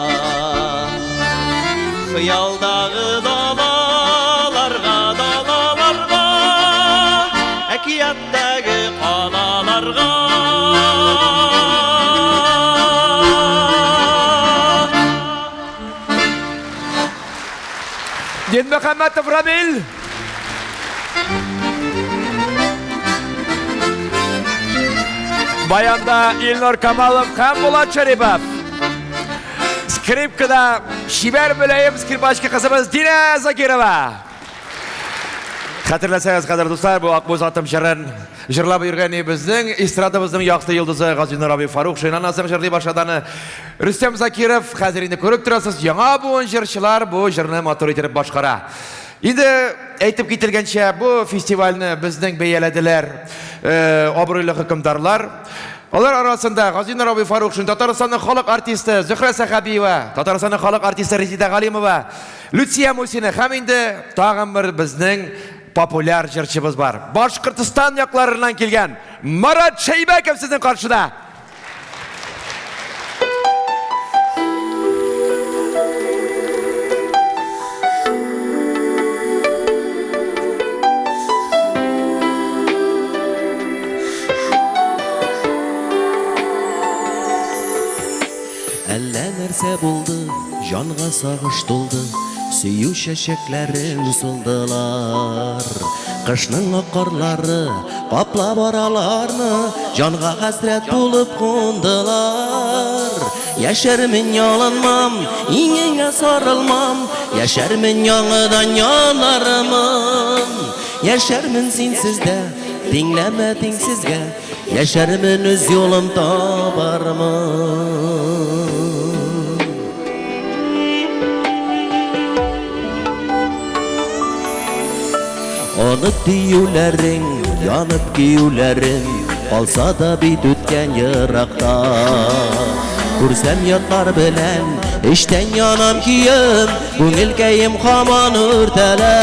Хыялдагы далаларга, далаларга, Әкияттәге калаларга. Динмөхәммәтов Рамил. Баянда Илнур Камалов һәм Булат Шәрипов. Скрипкада чибәр мөлаем скрипачка кызыбыз Динә Закирова. Хәтерләсәгез, кадерле дуслар, бу Акбүз атым җырын җырлап йөргән безнең эстрадабызның якты йолдызы Газинур абый Фарукшин. Аннан соң җырлый башлады аны Рөстәм Закиров. Хәзер инде күреп торасыз, яңа буын җырчылар бу җырны матур итеп башкара. Инде әйтеп кителгәнчә, бу фестивальне безнең бәяләделәр абруйлы хөкемдарлар. Алар арасында Газинур абый Фарукшин, Татарстанның халык артисты Зөһрә Сәхәбиева, Татарстанның халык артисты Резида Галимова, Люция Мусина һәм инде тагын бер безнең популяр җырчыбыз бар. Башкортстан якларыннан килгән Марат Шәйбәков сезнең каршыда. Әллә нәрсә булды, җанга сагыш тулды, Сөю чәчәкләрем сулдылар. Кышның ак карлары каплап араларны, Җанга хәсрәт булып кундылар. Яшәрмен ялынмам, иңеңә сарылмам, Яшәрмен яңадан янармын. Яшәрмен синсез дә, тиңләмә тиңсезгә, Яшәрмен үз юлым табармын. Оныт диюләрең, янып киюләрең, Калса да бит үткән еракта. Күрсәм ятлар белән, эчтән янам көем, Күңелкәем һаман үртәлә.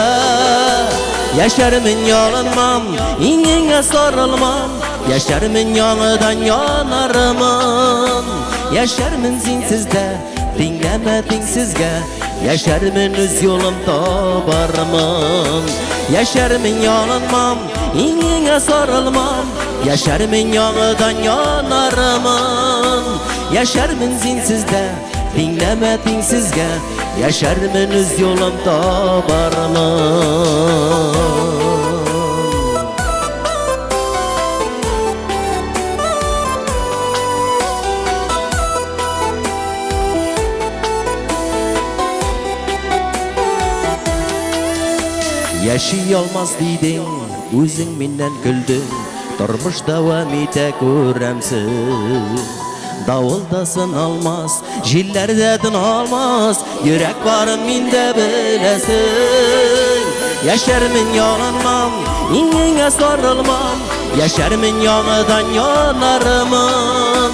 Яшәрмен ялынмам, иңеңә сарылмам, Яшәрмен яңадан янармын. Яшәрмен синсез дә, тиңләмә тиңсезгә, Яшәрмен үз юлым табармын. Яшәрмен ялынмам, иңеңә сарылмам, Яшәрмен яңадан янармын. Яшәрмен синсез дә, тиңләмә тиңсезгә, Яшәрмен үз юлым табармын. Яши алмас дидең, үзең миннән көлдең, Тормыш дәвам итә күрәмсең. Давыл да сыналмас, җилләр дә тын алмас, Йөрәк барын миндә беләсең. Яшәрмен ялынмам, иңеңә сарылмам, Яшәрмен яңадан янармын.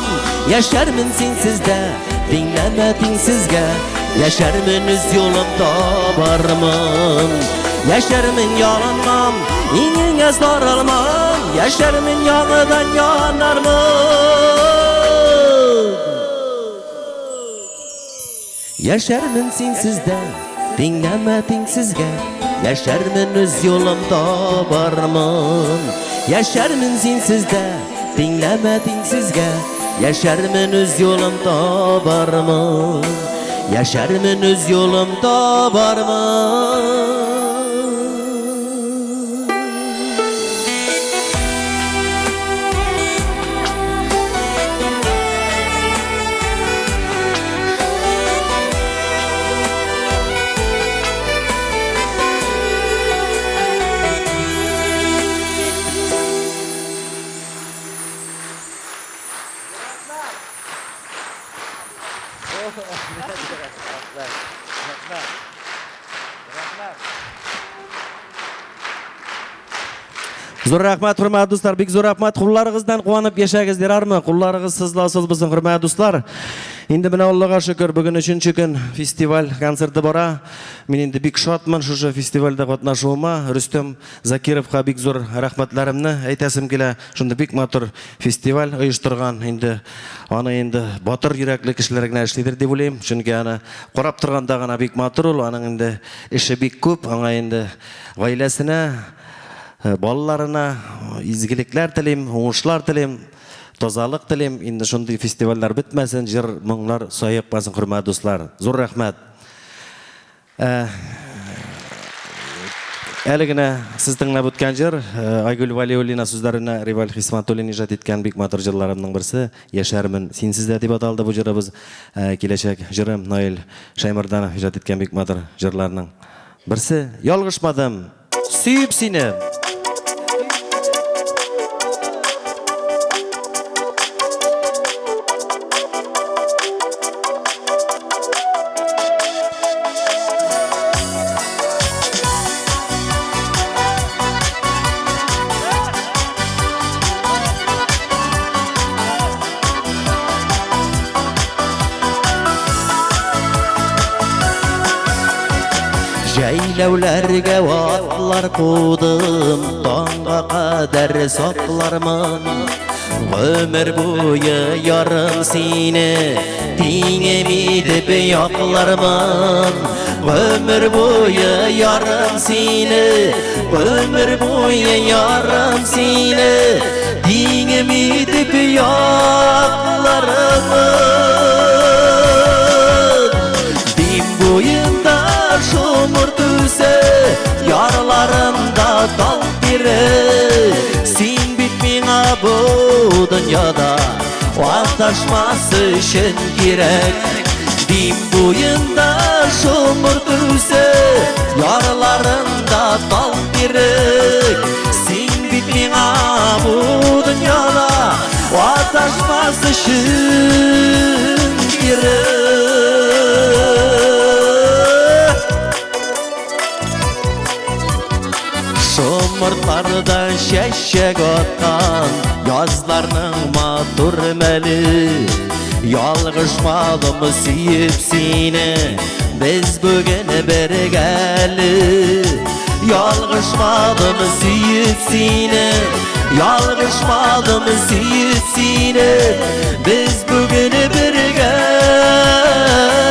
Яшәрмен синсез дә, тиңләмә тиңсезгә, Яшәрмен үз юлым табармын. Яшәрмен ялынмам, иңеңә сарылмам, Яшәрмен яңадан янармын. Яшәрмен синсез дә, тиңләмә тиңсезгә, Яшәрмен үз юлым табармын. Яшәрмен синсез дә, тиңләмә тиңсезгә, Яшәрмен үз юлым табармын. Яшәрмен үз юлым табармын. Зур рәхмәт, хөрмәтле дуслар, бик зур рәхмәт. Кулларыгыздан куанып яшәгез, ярармы? Кулларыгыз сызласыз булсын, хөрмәтле дуслар. Инде менә Аллага шөкер, бүген өченче көн фестиваль концерты бара. Мин инде бик шатмын шушы фестивальдә катнашуыма. Рөстәм Закировка бик зур рәхмәтләремне әйтәсем килә. Шундый бик матур фестиваль оештырган. Инде аны инде батыр йөрәкле кешеләр генә эшлидер дип уйлыйм. Чөнки аны карап торганда гына бик матур ул, аның инде эше бик күп. Аңа инде гаиләсенә, балаларына изгелекләр телим, уңышлар телим, тазалык телим. Инде шундый фестивальләр бетмәсен, җыр, моңнар саекмасын, хөрмәтле дуслар. Зур рәхмәт. Әле генә сез тыңлап үткән җыр Айгөл Валиуллина сүзләренә Риваль Хисматуллин иҗат иткән бик матур җырларымның берсе Яшәрмен синсез дә дип аталды бу җырыбыз. Киләчәк җырым Наил Шәймәрданов иҗат иткән бик матур җырларның берсе. Ялгышмадым. Сөеп сине. Җәйләүләргә атлар кудым, таңга кадәр саклармын. Гомер буе ярым сине, тиңем итеп яклармын. Гомер буе ярым сине, гомер буе ярым сине, тиңем итеп яклармын. Дим буенда шомырт үсә, ярларында тал тире. Син бит миңа бу дөньяда адашмас өчен кирәк. Дим буенда шомырт үсә, ярларында тал тирек. Син бит миңа бу дөньяда адашмас өчен кирәк. Шомыртлардан чәчәк аткан, Язларның матур мәле. Ялгышмадым сөеп сине, Без бүген бергә әле. Ялгышмадым сөеп сине, Ялгышмадым сөеп сине, Без бүген бергә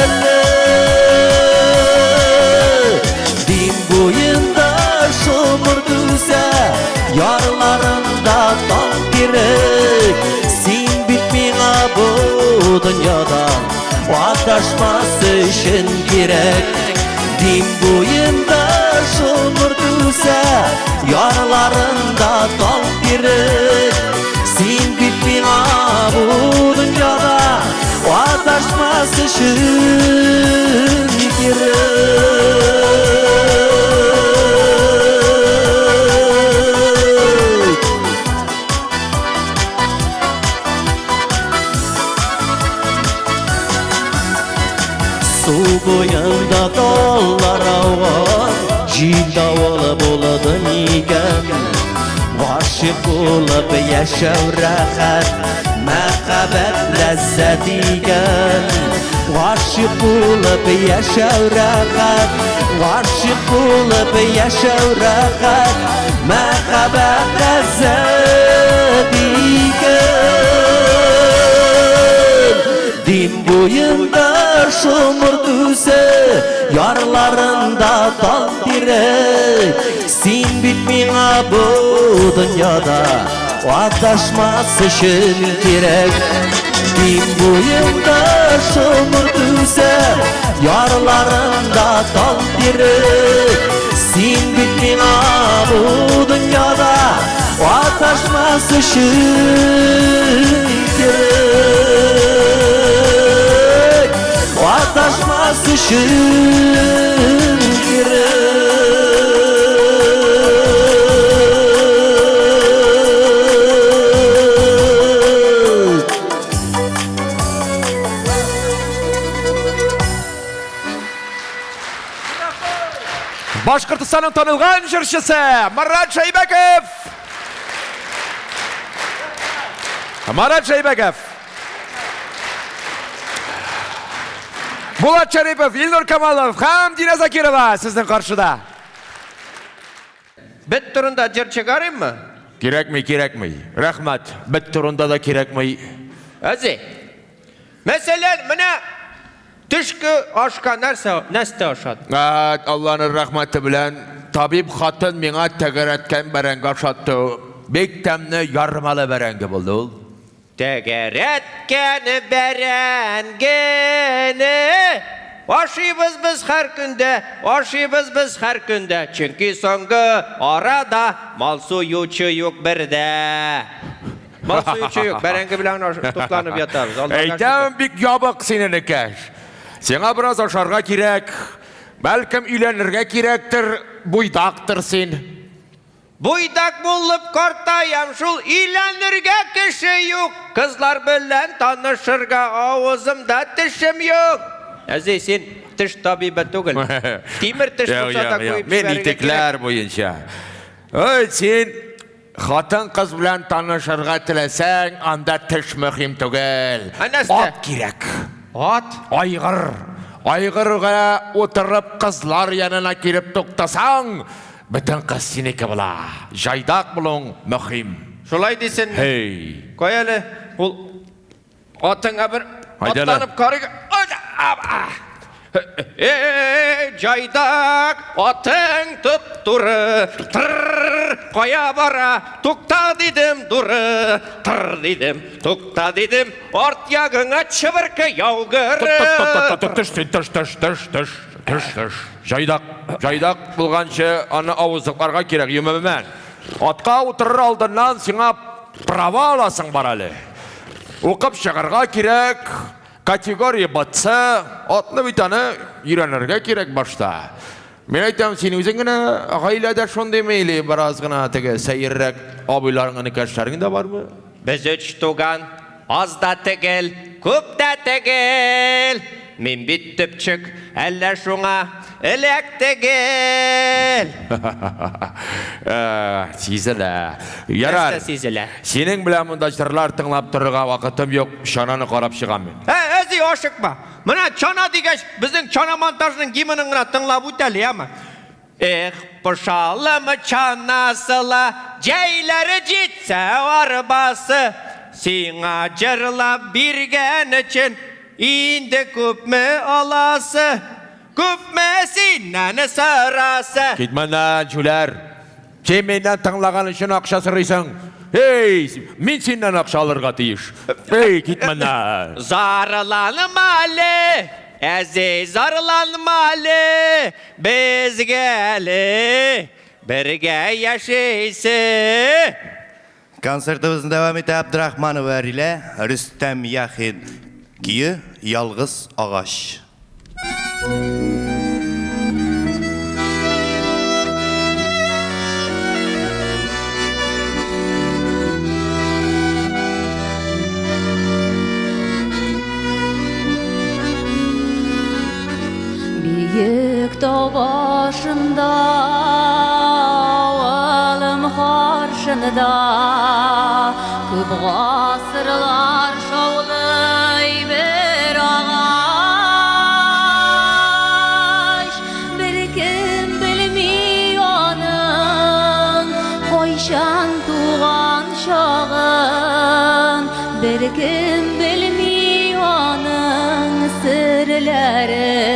әле. Дим буенда шомырт үсә, Ярларында тал тирек. Син бит миңа бу дөньяда Адашмас өчен кирәк. Дим буенда шомырт үсә, Ярларында тал тирек. Син бит миңа бу дөньяда Адашмас өчен кирәк. Су буенда таллар ауган, Җил давылы булды микән? Гашыйк булып яшәү рәхәт, Мәхәббәт ләззәт икән. Гашыйк булып яшәү рәхәт, Гашыйк булып яшәү рәхәт, Мәхәббәт ләззәт икән. Дим буенда шомырт үсә, Ярларында тал тирек. Син бит миңа бу дөньяда Адашмас өчен кирәк. Дим буенда шомырт үсә, Ярларында тал тирек. Син бит миңа бу дөньяда Адашмас өчен кирәк. Адашмас өчен кирәк. Башкортостанның танылган җырчысы Марат Шәйбәков! Марат Шәйбәков! Булат Шәрипов, Илнур Камалов һәм Динә Закирова сезнең каршыда. Бет турында җыр чыгарыйммы? Кирәкми, кирәкми. Рәхмәт. Бет турында да кирәкми. Әзи. Мәсәлән, менә төшке ашка нәрсә, нәрсә ашадың? Алланың рәхмәте белән табиб хатын миңа тәгәрәткән бәрәңге ашатты. Бик тәмле ярмалы бәрәңге булды ул. Тәгәрәткән бәрәңгене ашыйбыз без һәр көндә, ашыйбыз без һәр көндә, чөнки соңгы арада мал суючы юк бердә. Мал суючы юк, бәрәңге белән тукланып ятабыз. Аллага Әйтәм, шөкер. бик ябык син, энекәш. Сиңа бераз ашарга кирәк. Бәлкем өйләнергә кирәктер, буйдактыр син. Буйдак булып картаям шул, өйләнергә кеше юк. Кызлар белән танышырга авызымда тешем юк. Әзи, син теш табибы түгел. Тимер теш булса да куеп Мин җибәрергә кирәк. итекләр буенча. Ой, син хатын-кыз белән танышырга теләсәң, анда теш мөһим түгел. Ә нәрсә? Ат кирәк. Ат? Айгыр. Айгырга утырып кызлар янына килеп туктасаң, бөтен кыз синеке була. Җайдак булуың мөһим. Шулай дисенме? Һей. Кая әле ул атыңа бер Айда әле. атланып карыйк. Эй, җайдак, атың туп-туры, тыр, кая бара, тукта дидем, дуры, тыр дидем, тукта дидем, арт ягыңа чыбыркы яугыры. Төш, төш, төш, төш, төш, төш, төш. Җайдак, җайдак булганчы аны авызлыкларга кирәк, гомумән. Атка утырыр алдыннан сиңа права аласың бар әле. Укып чыгарга кирәк, категория БЦ, атны бит аны өйрәнергә кирәк башта. Мин әйтәм, син үзең генә гаиләдә шундыймы или бераз гына теге сәеррәк абыйларың, энекәшләрең дә бармы? Без өч туган, аз да түгел, күп тә түгел. Мин бит төпчек, әллә шуңа эләкте гел. Сизелә. Ярар. Нәрсә сизелә? Синең белән монда җырлар тыңлап торырга вакытым юк, чананы карап чыгам мин. Ә, әзи, ашыкма. Менә чана дигәч, безнең чана монтажының гимнын гына тыңлап үт әле, яме? Эх, Пошалым чанасы ла, җәйләре җитсә арбасы, сиңа җырлап биргән өчен инде күпме аласы, күпме синнән сорасы. Кит моннан, җүләр! Син миннән тыңлаган өчен акча сорыйсың. Эй, мин синнән акча алырга тиеш. Эй, кит моннан! Зарланма әле, әзи, зарланма әле, Безгә әле бергә яшисе. Концертыбызны дәвам итә Абдрахманова Рилә, Рөстәм Яхин көе Ялгыз агач. Биек тау башында, авылым каршында, күп гасырлар шаулый бер агач. Беркем белми аның кайчан туган чагын, беркем белми аның серләрен.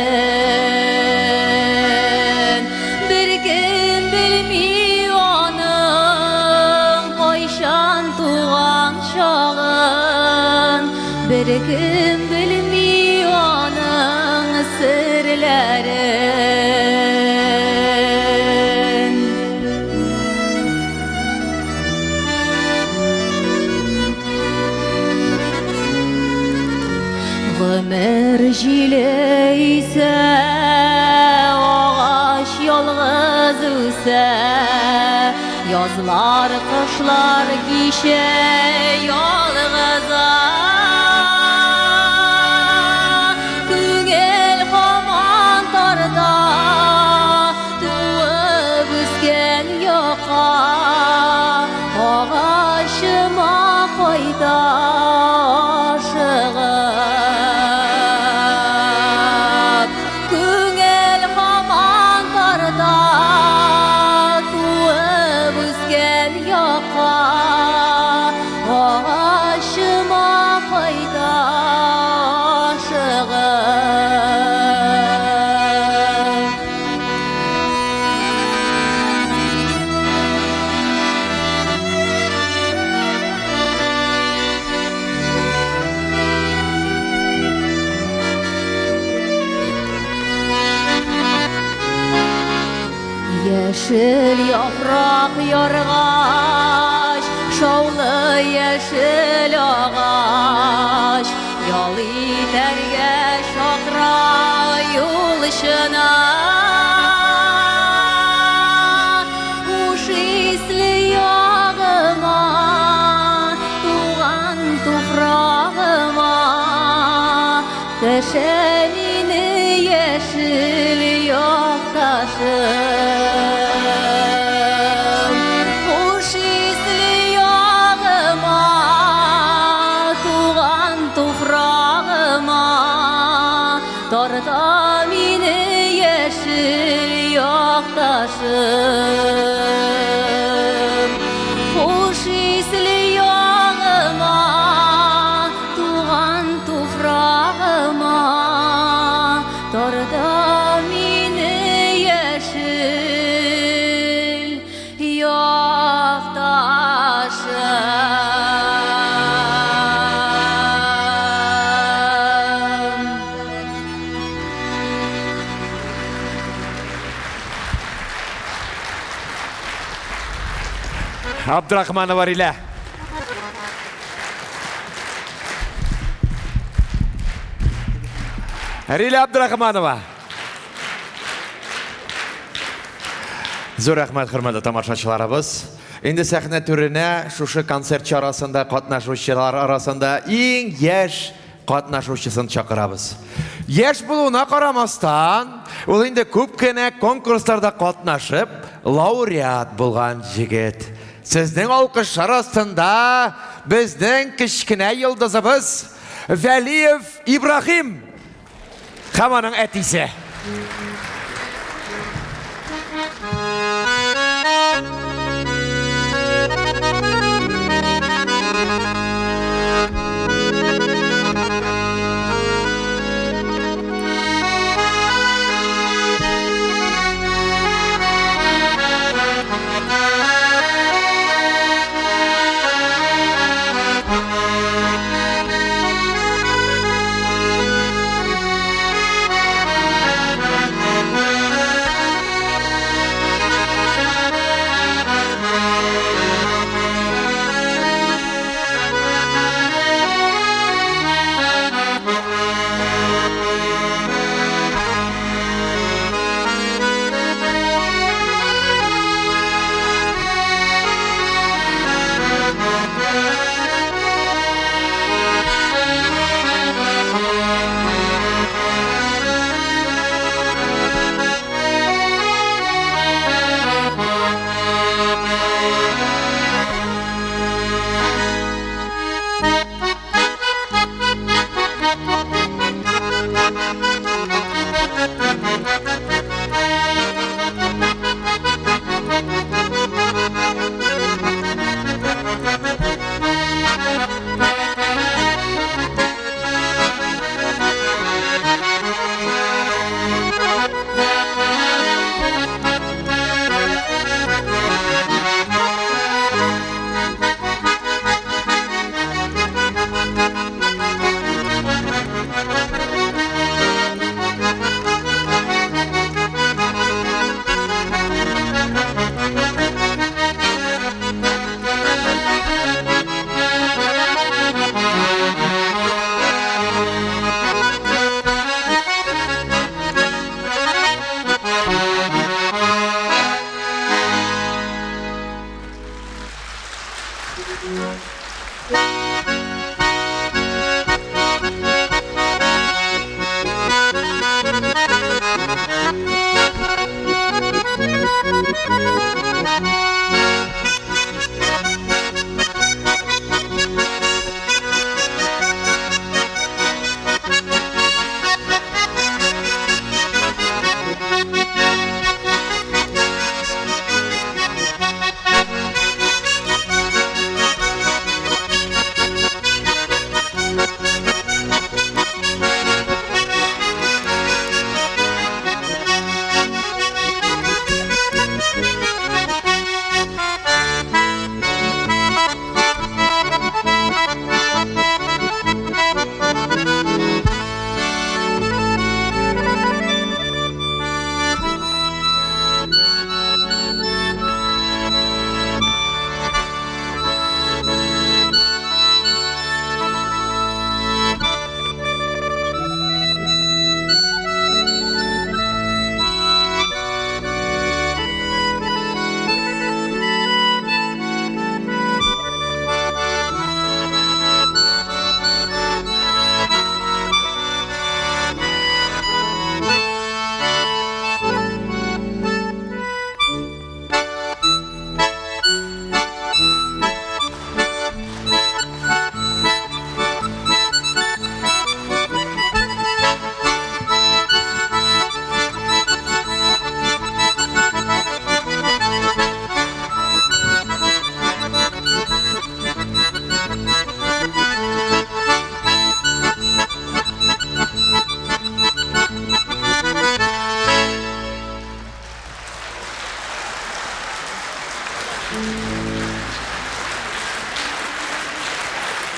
Беркем белми аның кайчан туган чагын, беркем белми аның серләрен. Гомер җиле исә, агач ялгыз үсә, Язлар, кышлар кичә ялгыза. Күңел һаман тарта туып үскән якка, Агачыма кайта ашыгып. Күңел һаман тарта туып үскән якка, Агачыма кайта ашыгып. Яшел яфрак яргач, шаулы яшел агач, ял итәргә чакыра юлчыны. Хуш исле ягыма, туган туфрагыма, дәшә мине яшел якташым. Хуш исле ягыма, туган туфрагыма, тарта мине яшел якташым. Хуш исле ягыма, туган туфрагыма, тарта мине яшел якташым. Абдрахманова Рилә. Рилә Абдрахманова. Зур рәхмәт, хөрмәтле тамашачыларыбыз. Инде сәхнә түренә шушы концерт чарасында катнашучылар арасында иң яшь катнашучысын чакырабыз. Яшь булуына карамастан, ул инде күп кенә конкурсларда катнашып, лауреат булган җегет. Сезнең алкышлар астында безнең кечкенә йолдызыбыз Вәлиев Ибраһим һәм аның әтисе.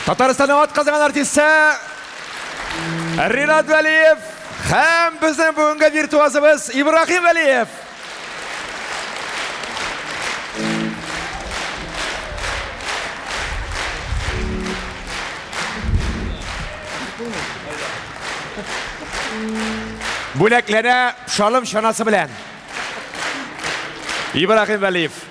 Татарстанның атказанган артисты Ринат Вәлиев һәм безнең бүгенге виртуозыбыз Ибраһим Вәлиев. Бүләкләнә шалым чанасы белән. Ибраһим Вәлиев.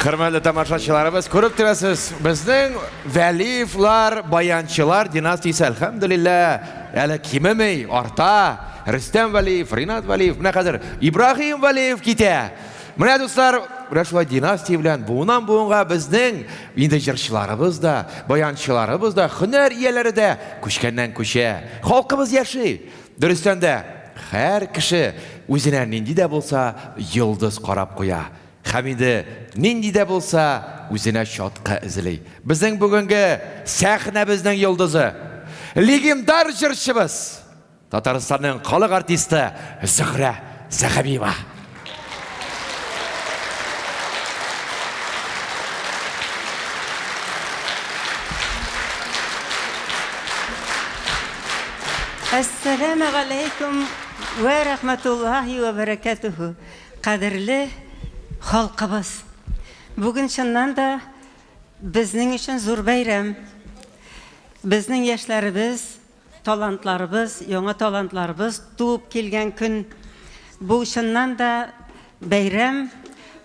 Хөрмәтле тамашачыларыбыз, күреп торасыз, безнең Вәлиевлар, баянчылар династиясе, әлхәмдүлилләһ, әле кимеми, арта. Рөстәм Вәлиев, Ринат Вәлиев, менә хәзер Ибраһим Вәлиев китә. Менә, дуслар, менә шулай династия белән буыннан буынга безнең инде җырчыларыбыз да, баянчыларыбыз да, һөнәр ияләре дә күчкәннән күчә. Халкыбыз яши. Дөрестән дә, һәр кеше үзенә нинди дә булса йолдыз карап куя. Һәм инде нинди дә булса үзенә чаткы эзли. Безнең бүгенге сәхнәбезнең йолдызы, легендар җырчыбыз, Татарстанның халык артисты Зөһрә Сәхәбиева. Әссәламегаләйкүм вә рәхмәтуллаһи вә бәрәкәтүһү. Кадерле халкыбыз! Бүген чыннан да безнең өчен зур бәйрәм. Безнең яшьләребез, талантларыбыз, яңа талантларыбыз туып килгән көн. Бу чыннан да бәйрәм.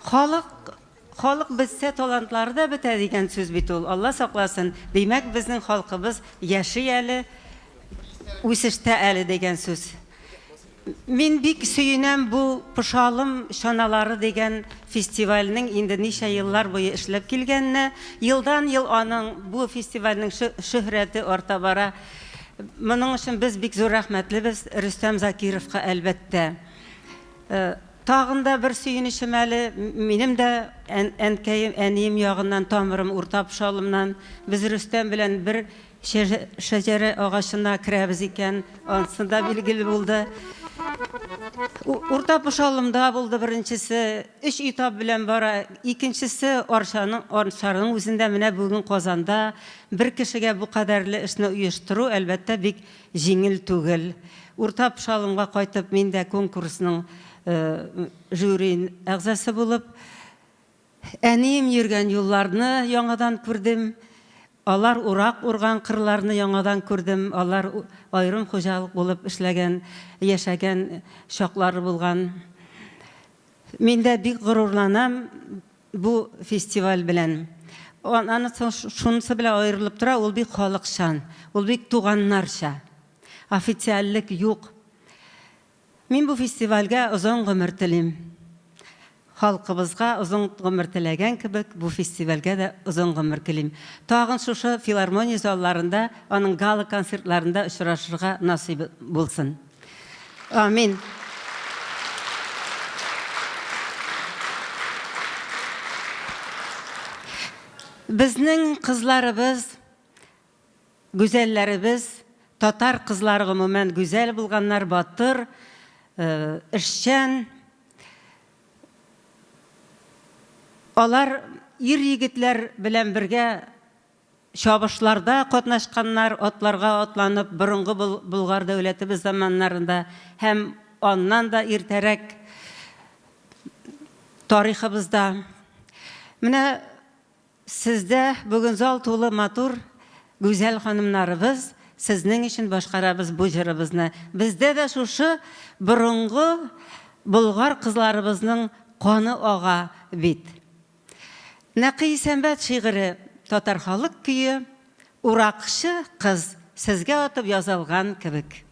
Халык халык бетсә, талантлары да бетә дигән сүз бит ул. Алла сакласын. Димәк, безнең халкыбыз яши әле, үсештә әле дигән сүз. Мин бик сөенәм бу Пошалым чаналары дигән фестивальнең инде ничә еллар буе эшләп килгәненә. Елдан-ел аның, бу фестивальнең шөһрәте арта бара. Моның өчен без бик зур рәхмәтлебез Рөстәм Закировка, әлбәттә. Тагын да бер сөенечем әле, минем дә әнкәем, әнием ягыннан тамырым Урта Пошалымнан. Без Рөстәм белән бер Шәҗәрә агачына керәбез икән, анысы да билгеле булды. Урта Пошалымда булды беренчесе, өч этап белән бара. Икенчесе Арчаның, Арчаның үзендә, менә бүген Казанда. Бер кешегә бу кадәрле эшне оештыру, әлбәттә, бик җиңел түгел. Урта Пошалымга кайтып, мин дә конкурсның жюри әгъзасы булып, Әнием йөргән юлларны яңадан күрдем. Алар урак урган кырларны яңадан күрдем. Алар аерым хуҗалык булып эшләгән, яшәгән чаклары булган. Мин дә бик горурланам бу фестиваль белән. Анысы шунысы белән аерылып тора, ул бик халыкчан, ул бик туганнарча. Официальлек юк. Мин бу фестивальгә озын гомер телим. Халкыбызга озын гомер теләгән кебек, бу фестивальгә дә озын гомер телим. Тагын шушы филармония залларында, аның гала-концертларында очрашырга насыйп булсын. Амин. Безнең кызларыбыз Гүзәлләребез, татар кызлары гомумән гүзәл булганнар, батыр, эшчән. Алар ир-егетләр белән бергә чабышларда катнашканнар, атларга атланып, борынгы Болгар дәүләтебез заманнарында һәм аннан да иртәрәк тарихыбызда. Менә Сездә бүген зал тулы матур, гүзәл ханымнарыбыз, сезнең өчен башкарабыз бу җырыбызны. Бездә дә шушы борынгы болгар кызларыбызның каны ага бит. Нәкый Исәнбәт шигыре, татар халык көе, Уракчы кыз сезгә атып язылган кебек.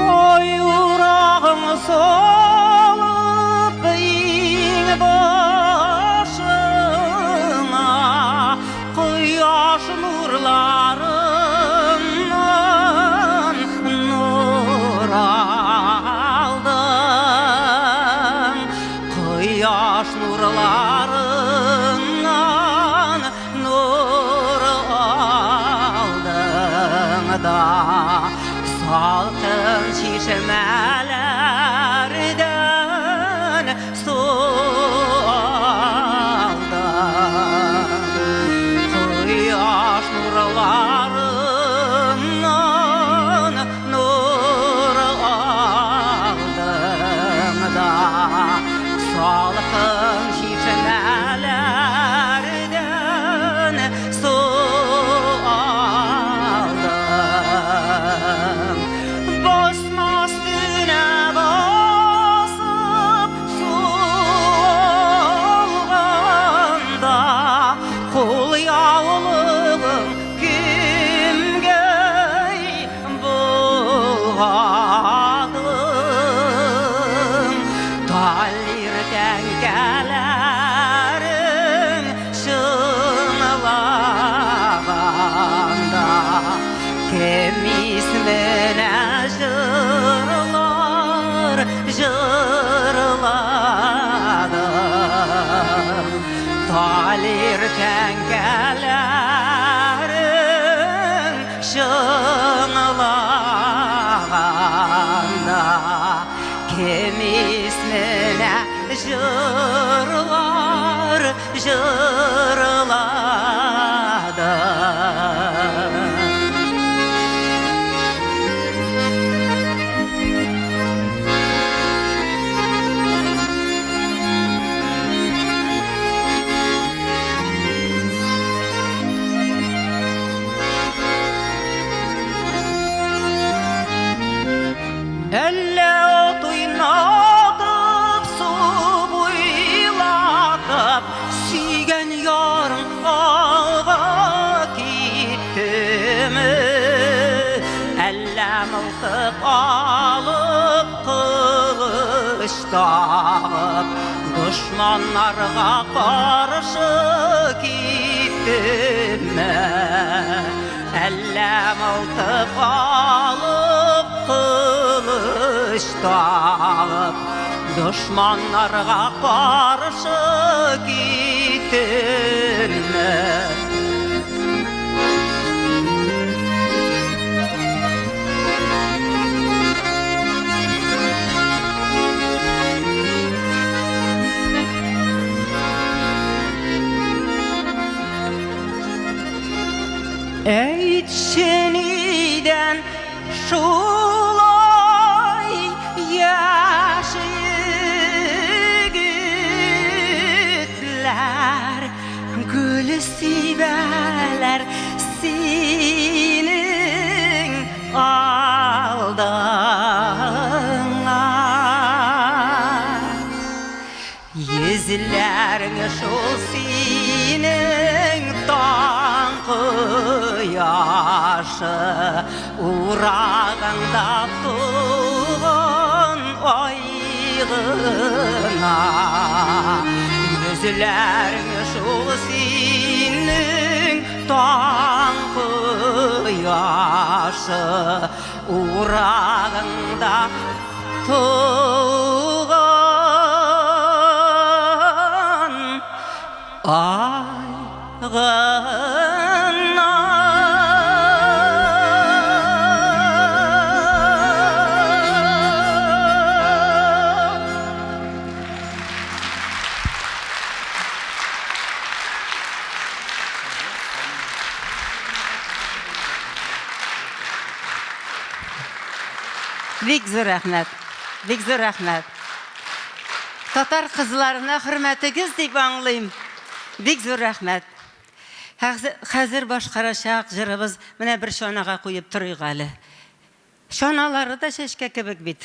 Ай урагың салып иң башыңа Кояш нурларыннан нур алдың. Кояш нурларыннан нур алдың да салкын чишмәләрдән су алдың. Кояш нурларыннан нур алдың да салкын исменә җырлар җырладым. Талир тәңкәләрең чыңлаганда, кем исменә җырлар җырладым. Әллә ат уйнатып, су буйлатып, сөйгән ярың алга киттеме? Әллә мылтык алып, кылыч тагып, дошманнарга каршы киттеме? Әллә мылтык алып, кылыч тагып, дошманнарга каршы киттеме? Әйтче, нидән шулай яшь егетләр гөл сибәләр синең алдыңа? Йөзләрең шул синең таң кояшы, урагыңда туган ай гына. Йөзләрең шул синең таң кояшы, урагыңда туган ай гына. Бик зур рәхмәт. Бик зур рәхмәт. Татар кызларына хөрмәтегез дип аңлыйм. Бик зур рәхмәт. Хәзер башкарачак җырыбыз менә бер чанага куеп торыйк әле. Чаналары да чәчкә кебек бит.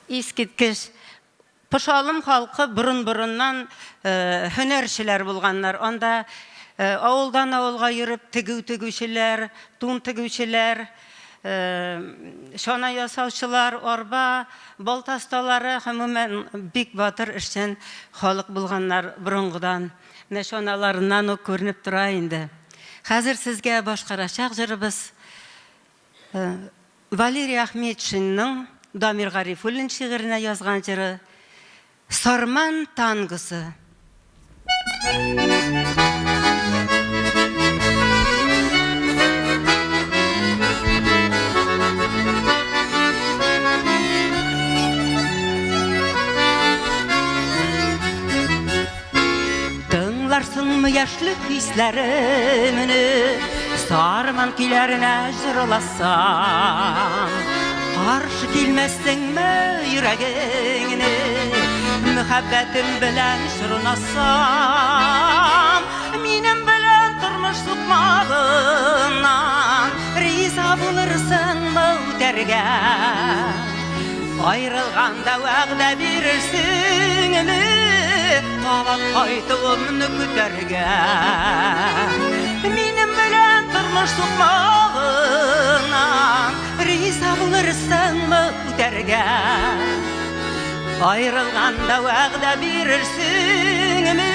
Искиткеч. Пошалым халкы борын-борыннан һөнәрчеләр булганнар. Анда авылдан авылга йөреп тегү тегүчеләр, тун тегүчеләр, чана ясаучылар, арба, балта осталары, гомумән, бик батыр эшчән халык булганнар борынгыдан. Менә чаналарыннан ук күренеп тора инде. Хәзер сезгә башкарачак җырыбыз Валерий Ахметшинның Дамир Гарифуллин шигыренә язган җыры Сарман тангосы. Тыңларсыңмы яшьлек хисләремне, Сарман көйләренә җырласам? Каршы килмәссеңме йөрәгеңне Мөхәббәтем белән чорнасам? Минем белән тормыш сукмагыннан Риза булырсыңмы үтәргә? Айрылганда вәгъдә бирерсеңме Кабат кайтуымны көтәргә? Минем белән тормыш сукмагыннан Риза булырсыңмы үтәргә? Айрылганда вәгъдә бирерсеңме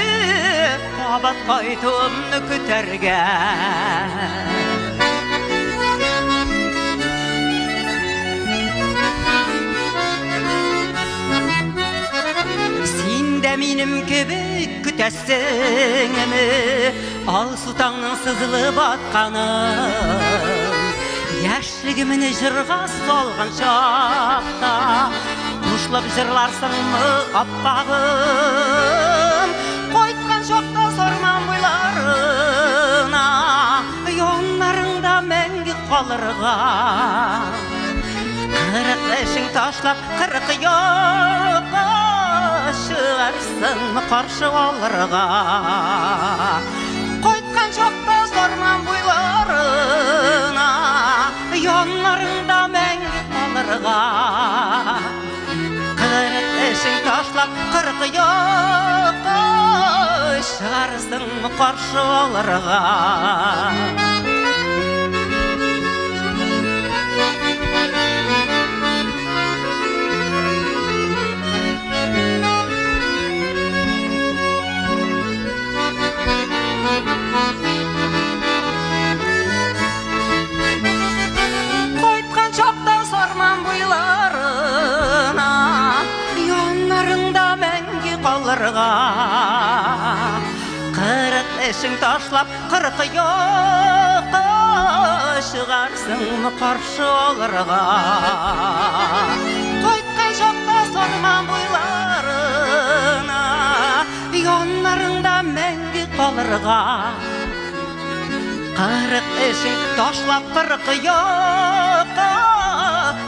Кабат кайтуымны көтәргә? минем кебек көтәсеңме Алсу таңның сызылып атканын? Яшьлегемне җырга салган чакта Кушылып җырларсыңмы, аппагым? Кайткан чакта Сарман буйларына, Яннарыңда мәңге калырга. 40 эшең ташлап, 40 якка чыгарсыңмы каршы алырга? Кайткан чакта Сарман буйларына, Яннарыңда мәңге калырга. 40 эшең ташлап, 40 якка чыгарсыңмы каршы алырга? Кайткан чакта Сарман буйларына, Яннарыңда мәңге калырга. 40 эшең ташлап, 40 якка чыгарсыңмы каршы алырга? Кайткан чакта Сарман буйларына, Яннарыңда мәңге калырга. 40 эшең ташлап, 40 якка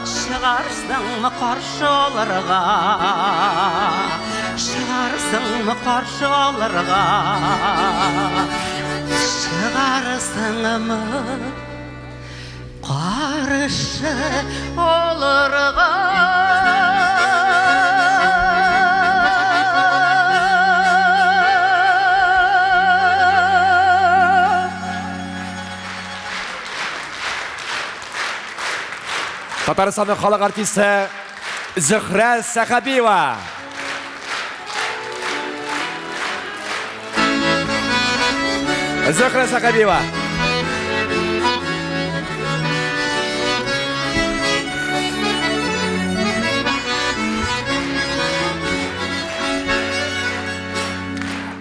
чыгарсыңмы каршы алырга? Чыгарсыңмы каршы алырга? Чыгарсыңмы каршы алырга? Татарстанның халык артисты Зөһрә Сәхәбиева. Зөһрә Сәхәбиева.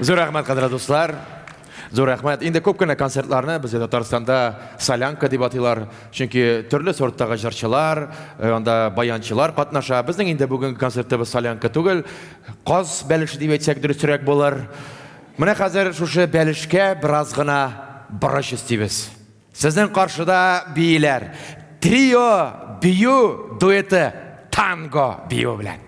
Зур рәхмәт, кадерле дуслар. Зур рәхмәт. Инде күп кенә концертларны бездә Татарстанда солянка дип атыйлар. Чөнки төрле сорттагы җырчылар, анда баянчылар катнаша. Безнең инде бүгенге концертыбыз солянка түгел, каз бәлеше дип әйтсәк дөресрәк булыр. Менә хәзер шушы бәлешкә бераз гына борыч өстибез. Сезнең каршыда бииләр. Трио бию дуэты танго биюе белән.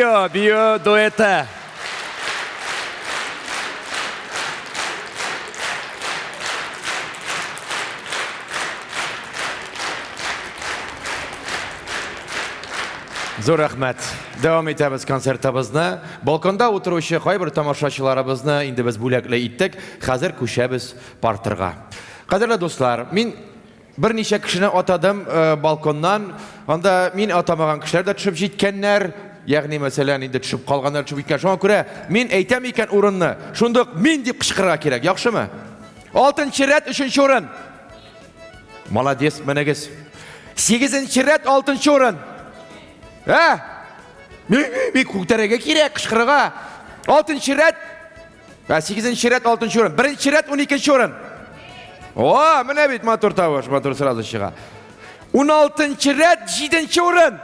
Трио, бию дуэты. Зур рәхмәт. Дәвам итәбез концертыбызны. Балконда утыручы кайбер тамашачыларыбызны инде без бүләкле иттек. Хәзер күчәбез партерга. Кадерле дуслар, мин берничә кешене атадым э, балконнан. Анда мин атамаган кешеләр дә төшеп җиткәннәр. Ягъни, мәсәлән, инде төшеп калганнар төшеп киткән. Шуңа күрә мин әйтәм икән урынны, шундук мин дип кычкырырга кирәк. Яхшымы? Алтынчы рәт, өченче урын. Молодец, менегез. Сигезенче рәт, алтынчы урын. Ә? Бик күтәрергә кирәк, кычкырырга. Алтынчы рәт, ә, сигезенче рәт, алтынчы урын. Беренче рәт, уникенче урын. О, менә бит матур тавыш, матур сразу чыга. Уналтынчы рәт, җиденче урын.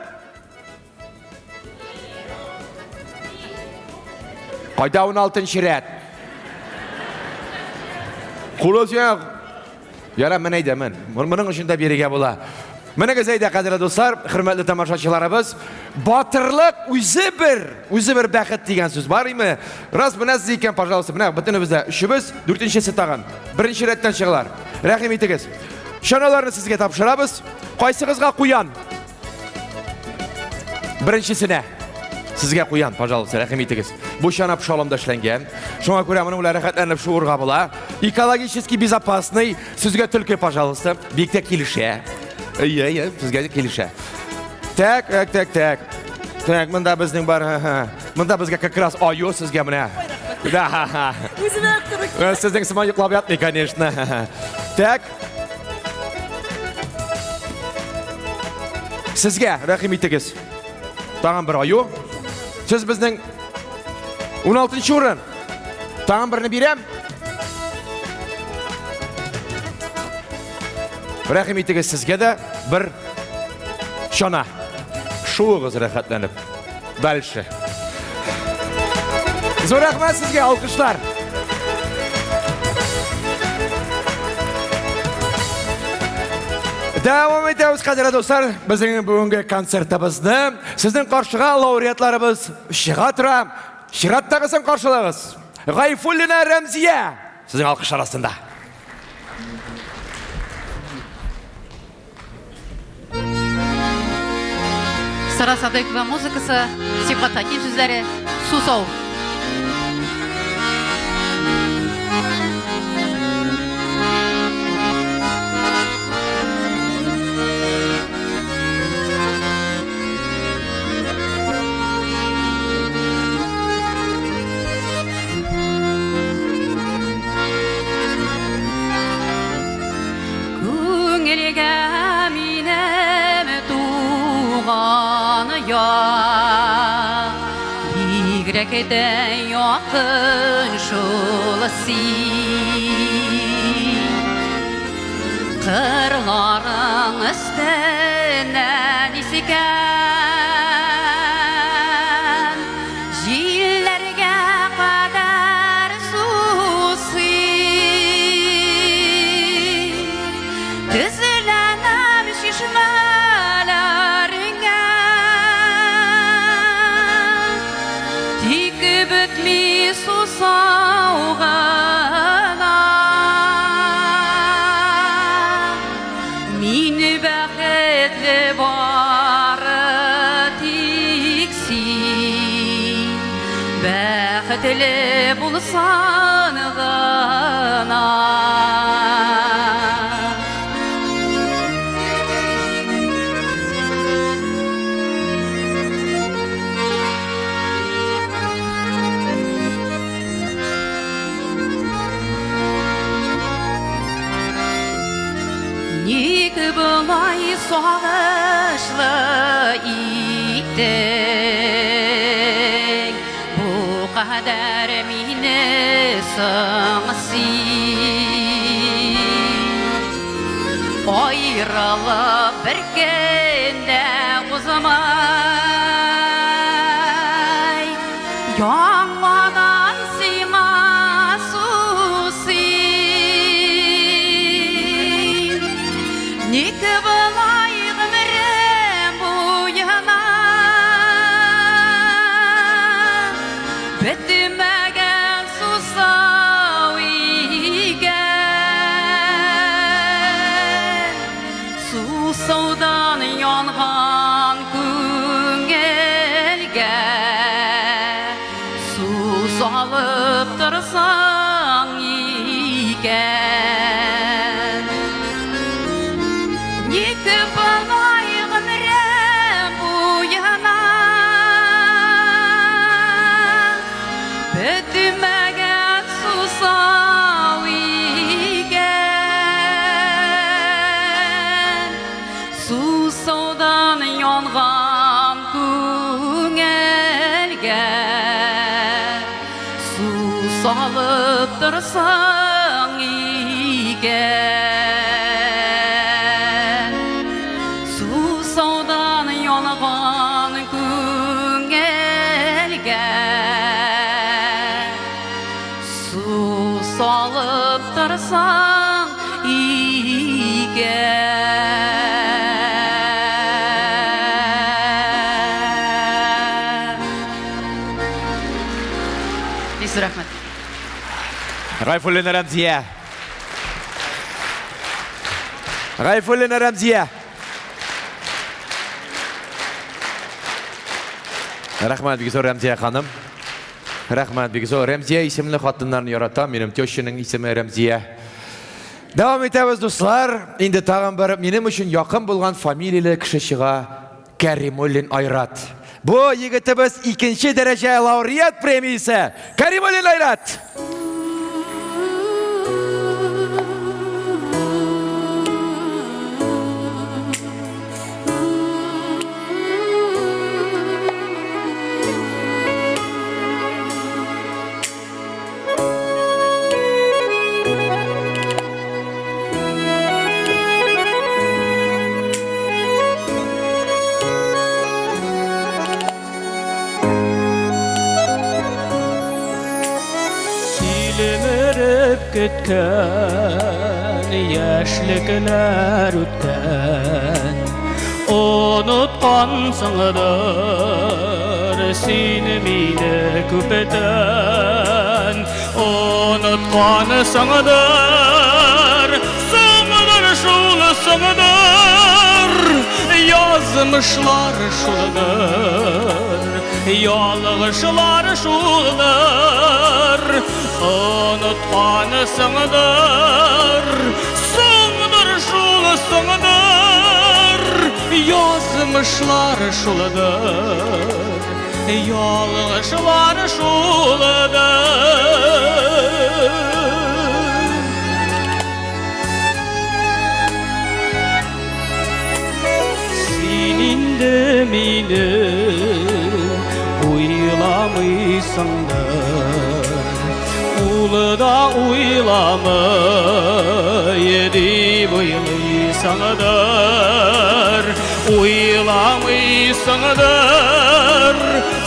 Кайда 16 рәт? Кулы сиңа. Яра, мен әйдә, мен. Моның өчен дә бирегә була. Менегез әйдә, кадерле дуслар, хөрмәтле тамашачыларыбыз. Батырлык үзе бер, үзе бер бәхет дигән сүз бар име? Раз менә сез икән, пожалуйста, менә бөтенебез дә өчебез, дүртенчесе тагын. Беренче рәттән чыгылар. Рәхим итегез. Чаналарны сезгә тапшырабыз. Кайсыгызга куян? Беренчесенә. Сезгә куян, пожалуйста, рәхим итегез. Бу чана пшалымда эшләнгән. Шуңа күрә моның белән рәхәтләнеп шуырга була. Экологически безопасный. Сезгә төлке, пожалуйста. Бик тә килешә. Әйе, әйе, сезгә килешә. Так, так, так, так. Так, монда безнең бар. Монда безгә как раз аю сезгә менә. Да. Үземә кебек. Э, сезнең сыман йоклап ятмый, конечно. Так. Сезгә рәхим итегез. Тагын бер аю. Сез безнең 16 урын. Тагын берне бирәм. Рәхим итегез сезгә дә бер чана. Шуыгыз рәхәтләнеп. Дальше. Зур рәхмәт сезгә, алкышлар. Дәвам итәбез, кадерле дуслар, безнең бүгенге концертыбызны. Сезнең каршыга лауреатларыбыз чыга тора. Чираттагысын каршылагыз. Гайфуллина Рәмзия. Сезнең алкышлар астында. Сара Садыйкова музыкасы, Сибгат Хаким сүзләре, Сусау. Күңелгә минем туган як, Бигрәк тә якын шул син. Кырларың өстеннән искән Җилләргә кадәр сусый. Тезләнәм чишмәләреңә, Тик бетми сусау гына. Мин бәхетле бары тик син, Бәхетле булсан гына. Ник болай сагышлы иттең, Бу кадәр мине соң син? Аерылып бер көн дә узмай, Яңадан сиңа сусыйм. Ник болай гомерем буена? Бетмәгән сусау икән. Сусаудан янган күңелгә су салып торсаң икән. Ник болай гомерем буена бетмәгән сусау икән. Сусаудан янган күңелгә су салып торсаң икән. Сусаудан янган күңелгә су салып торсаң икән. Бик зур рәхмәт. Гайфуллина Рәмзия. Гайфуллина Рәмзия. Рәхмәт бик зур Рәмзия ханым. Рәхмәт бик зур. Рәмзия исемле хатыннарны яратам. Минем тещаның исеме Рәмзия. Дәвам итәбез, дуслар. Инде тагын бер минем өчен якын булган фамилияле кеше чыга. Кәримуллин Айрат. Бу егетебез икенче дәрәҗә лауреат премиясе. Кәримуллин Айрат. Тилмереп көткән яшьлекләр үткән Оныткансыңдыр син мине күптән Оныткансыңдыр Соңдыр шул соңдыр Язмышлар шулдыр Ялгышлар шулдыр Оныткансыңдыр Соңдыр шул соңдыр Язмышлар шулдыр Ялгышлар шулдыр Син инде мине уйламыйсыңдыр Ул да уйламый дип уйлыйсыңдыр Уйламыйсыңдыр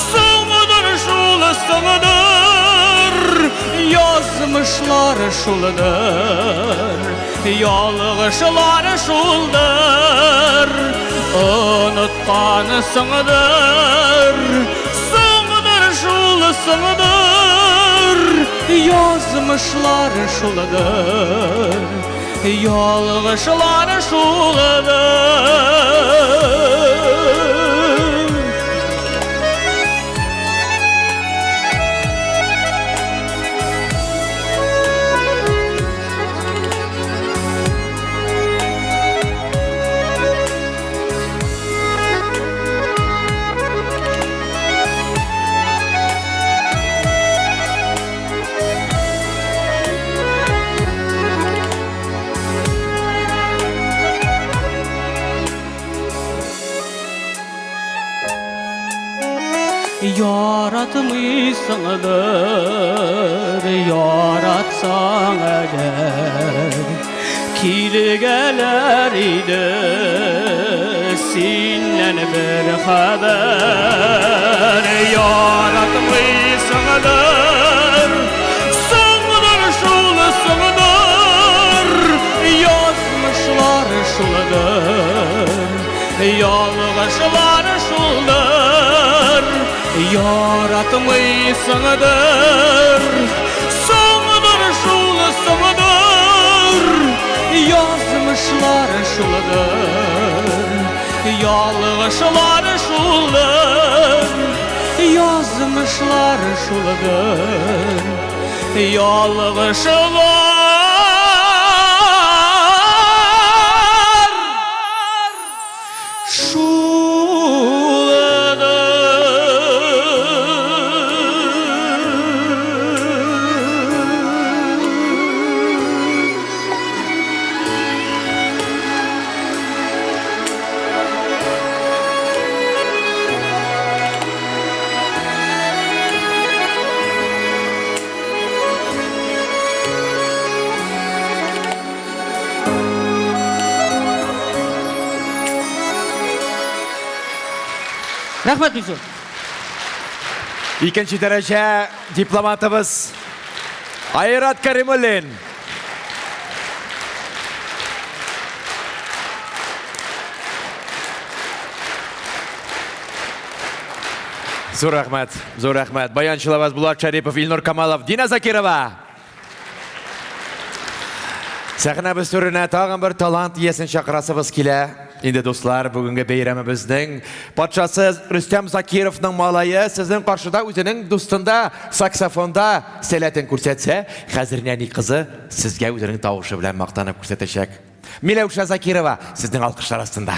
Соңдыр шул соңдыр Язмышлар шулдыр Ялгышлар шулдыр Оныткансыңдыр Соңдыр шул соңдыр Язмышлар шулдыр Ялгышлар шулдыр Яратмыйсыңдыр, яратсаң әгәр Килгәләр иде синнән бер хәбәр Яратмыйсыңдыр, соңдыр шул соңдыр Язмышлар шулдыр, ялгышлар шулдыр. Яратмыйсыңдыр, соңдыр шул, соңдыр, язмышлар шулдыр, ялгышлар шулдыр, язмышлар шулдыр, ялгышлар Рәхмәт бик зур. Икенче дәрәҗә дипломатыбыз Айрат Каримуллин. Зур рәхмәт, зур рәхмәт. Баянчылабыз Булат Шәрипов, Илнур Камалов, Дина Закирова. Сәхнәбез түренә тагын бер талант иясен чакырасыбыз килә. Инде дуслар, бүгенге бәйрәмебезнең патшасы Рөстәм Закировның малае сезнең каршыда үзенең дустында саксофонда сәләтен күрсәтсә, хәзер нәни кызы сезгә үзенең тавышы белән мактанып күрсәтәчәк. Миләүшә Закирова сезнең алкышлар астында.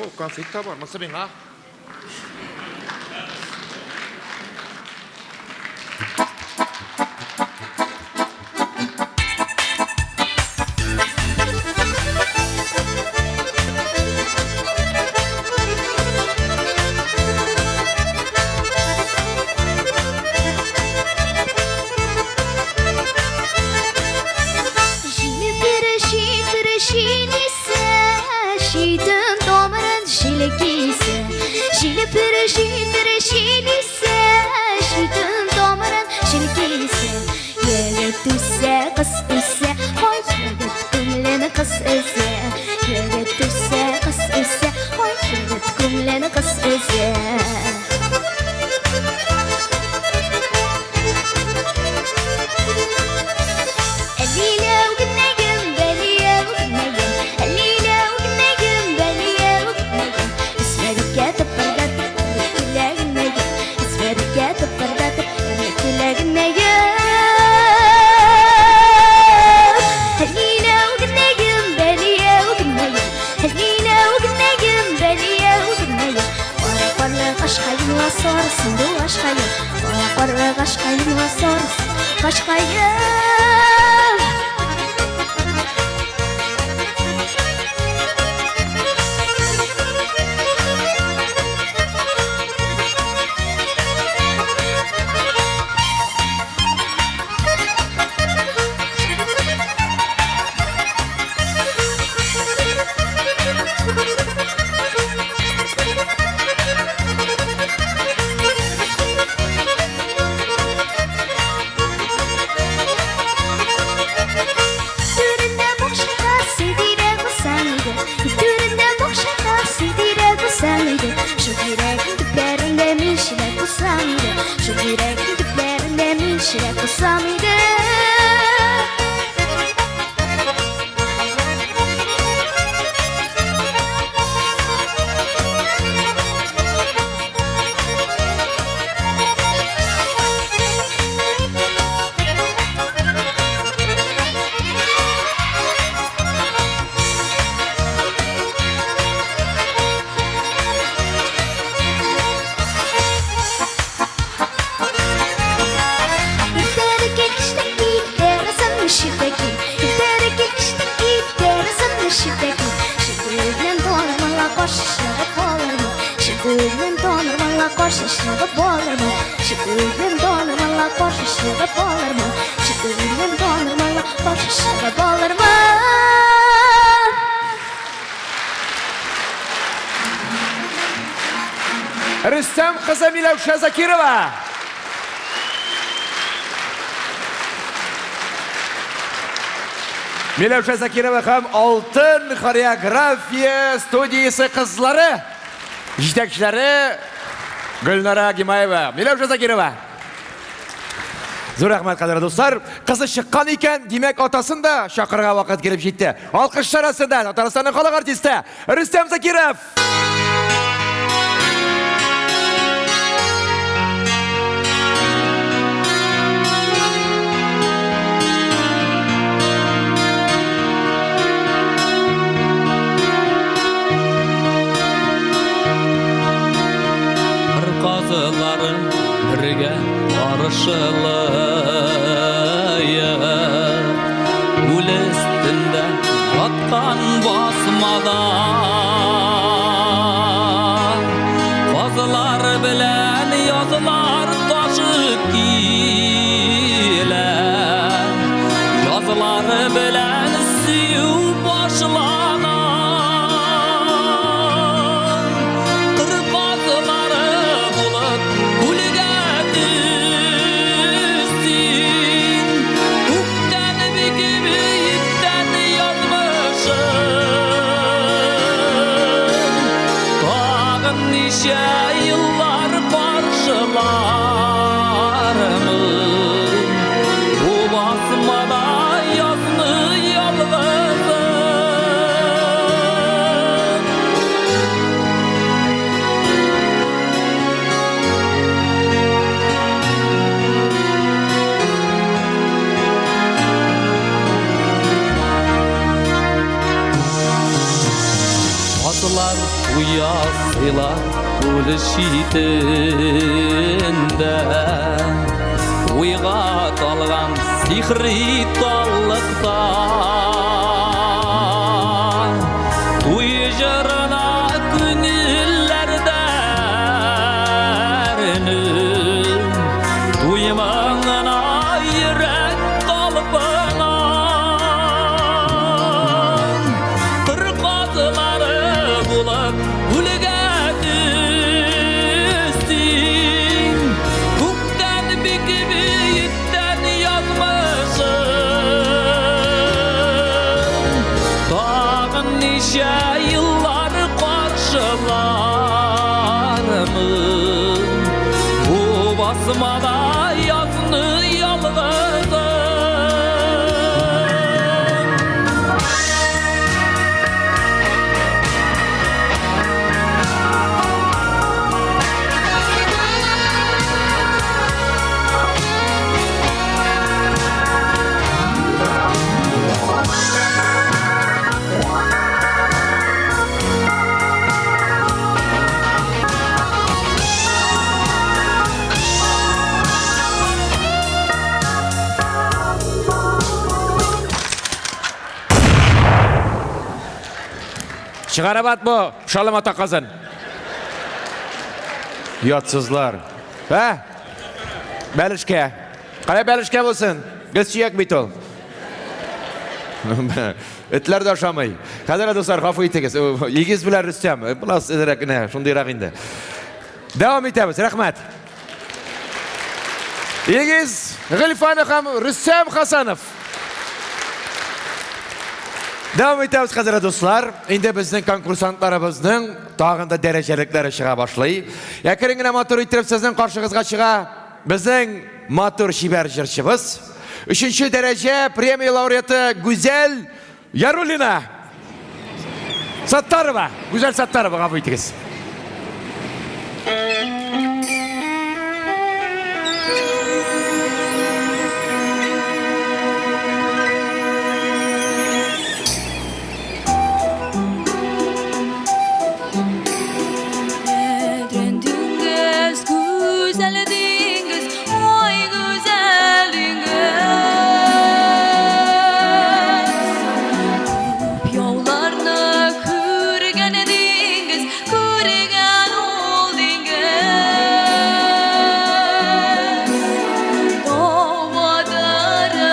О, конфет та бар. Монысы миңа. Рөстәм кызы Миләүшә Закирова. Миләүшә Закирова һәм Алтын хореография студиясе кызлары, җитәкчеләре Гөлнара Гимаева. Миләүшә Закирова. Зур рәхмәт, кадерле дуслар. Кызы чыккан икән, димәк, атасын да чакырырга вакыт килеп җитте. Алкышлар астында Татарстанның халык артисты Рөстәм Закиров. Казылары бергә каршылыйк. Күл өстендә яткан басмада Казылар белән язлар ташып килә. Язлар белән сөю башлана. Кыр казлары булып күлгә төшсен. Күктән бик бөектән язмышым. Тагын ничә еллар каршылар. Күл читендә Уйга талган сихри таллыкта Туй җырына күңелләрдә әрнү Туй моңына йөрәк талпына Кыр казлары булып күлгә төстең Күктән бик бөектән язмышың Тагын ничә еллар каршылармын Бу басмада язны ялгызым. Чыгарып ат бу, шалым ата казын. Ятсызлар. Ә? Бәлешкә. Кая бәлешкә булсын? Без сөяк бит ул. Этләр дә ашамый. Хәзер, дуслар, гафу итегез. Илгиз белән Рөстәм, бераз әзрәк кенә, шундыйрак инде. Дәвам итәбез. Рәхмәт. Илгиз Гыйльфанов һәм Рөстәм Хасанов. Дәвам итәбез, хәзер, дуслар. Инде безнең конкурсантларыбызның тагын да дәрәҗәлекләре чыга башлый. Әкрен генә матур иттереп сезнең каршыгызга чыга безнең матур чибәр җырчыбыз. Өченче дәрәҗә премия лауреаты Гүзәл Яруллина. Саттарова. Гүзәл Саттарова, гафу итегез. Әдрән диңгез, гүзәл диңгез, ой, гүзәл диңгез. Күп яуларны күргән диңгез, күргән ул диңгез. Тау батыры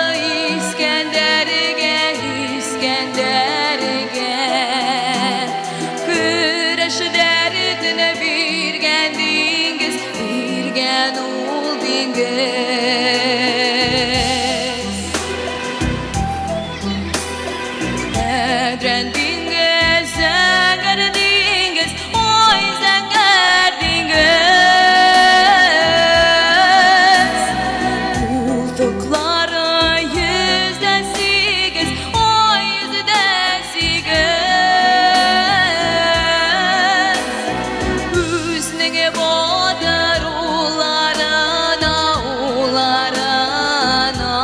Искәндәргә, Искәндәргә. Көрәш дәртен биргән диңгез, биргән ул диңгез. Әдрән диңгез, зәңгәр диңгез, ой, зәңгәр диңгез. Култыклары 108, ой, 108. Үзнең батыр улларына, улларына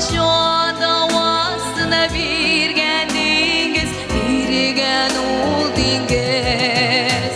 җан дәвасын биргән диңгез, биргән ул диңгез.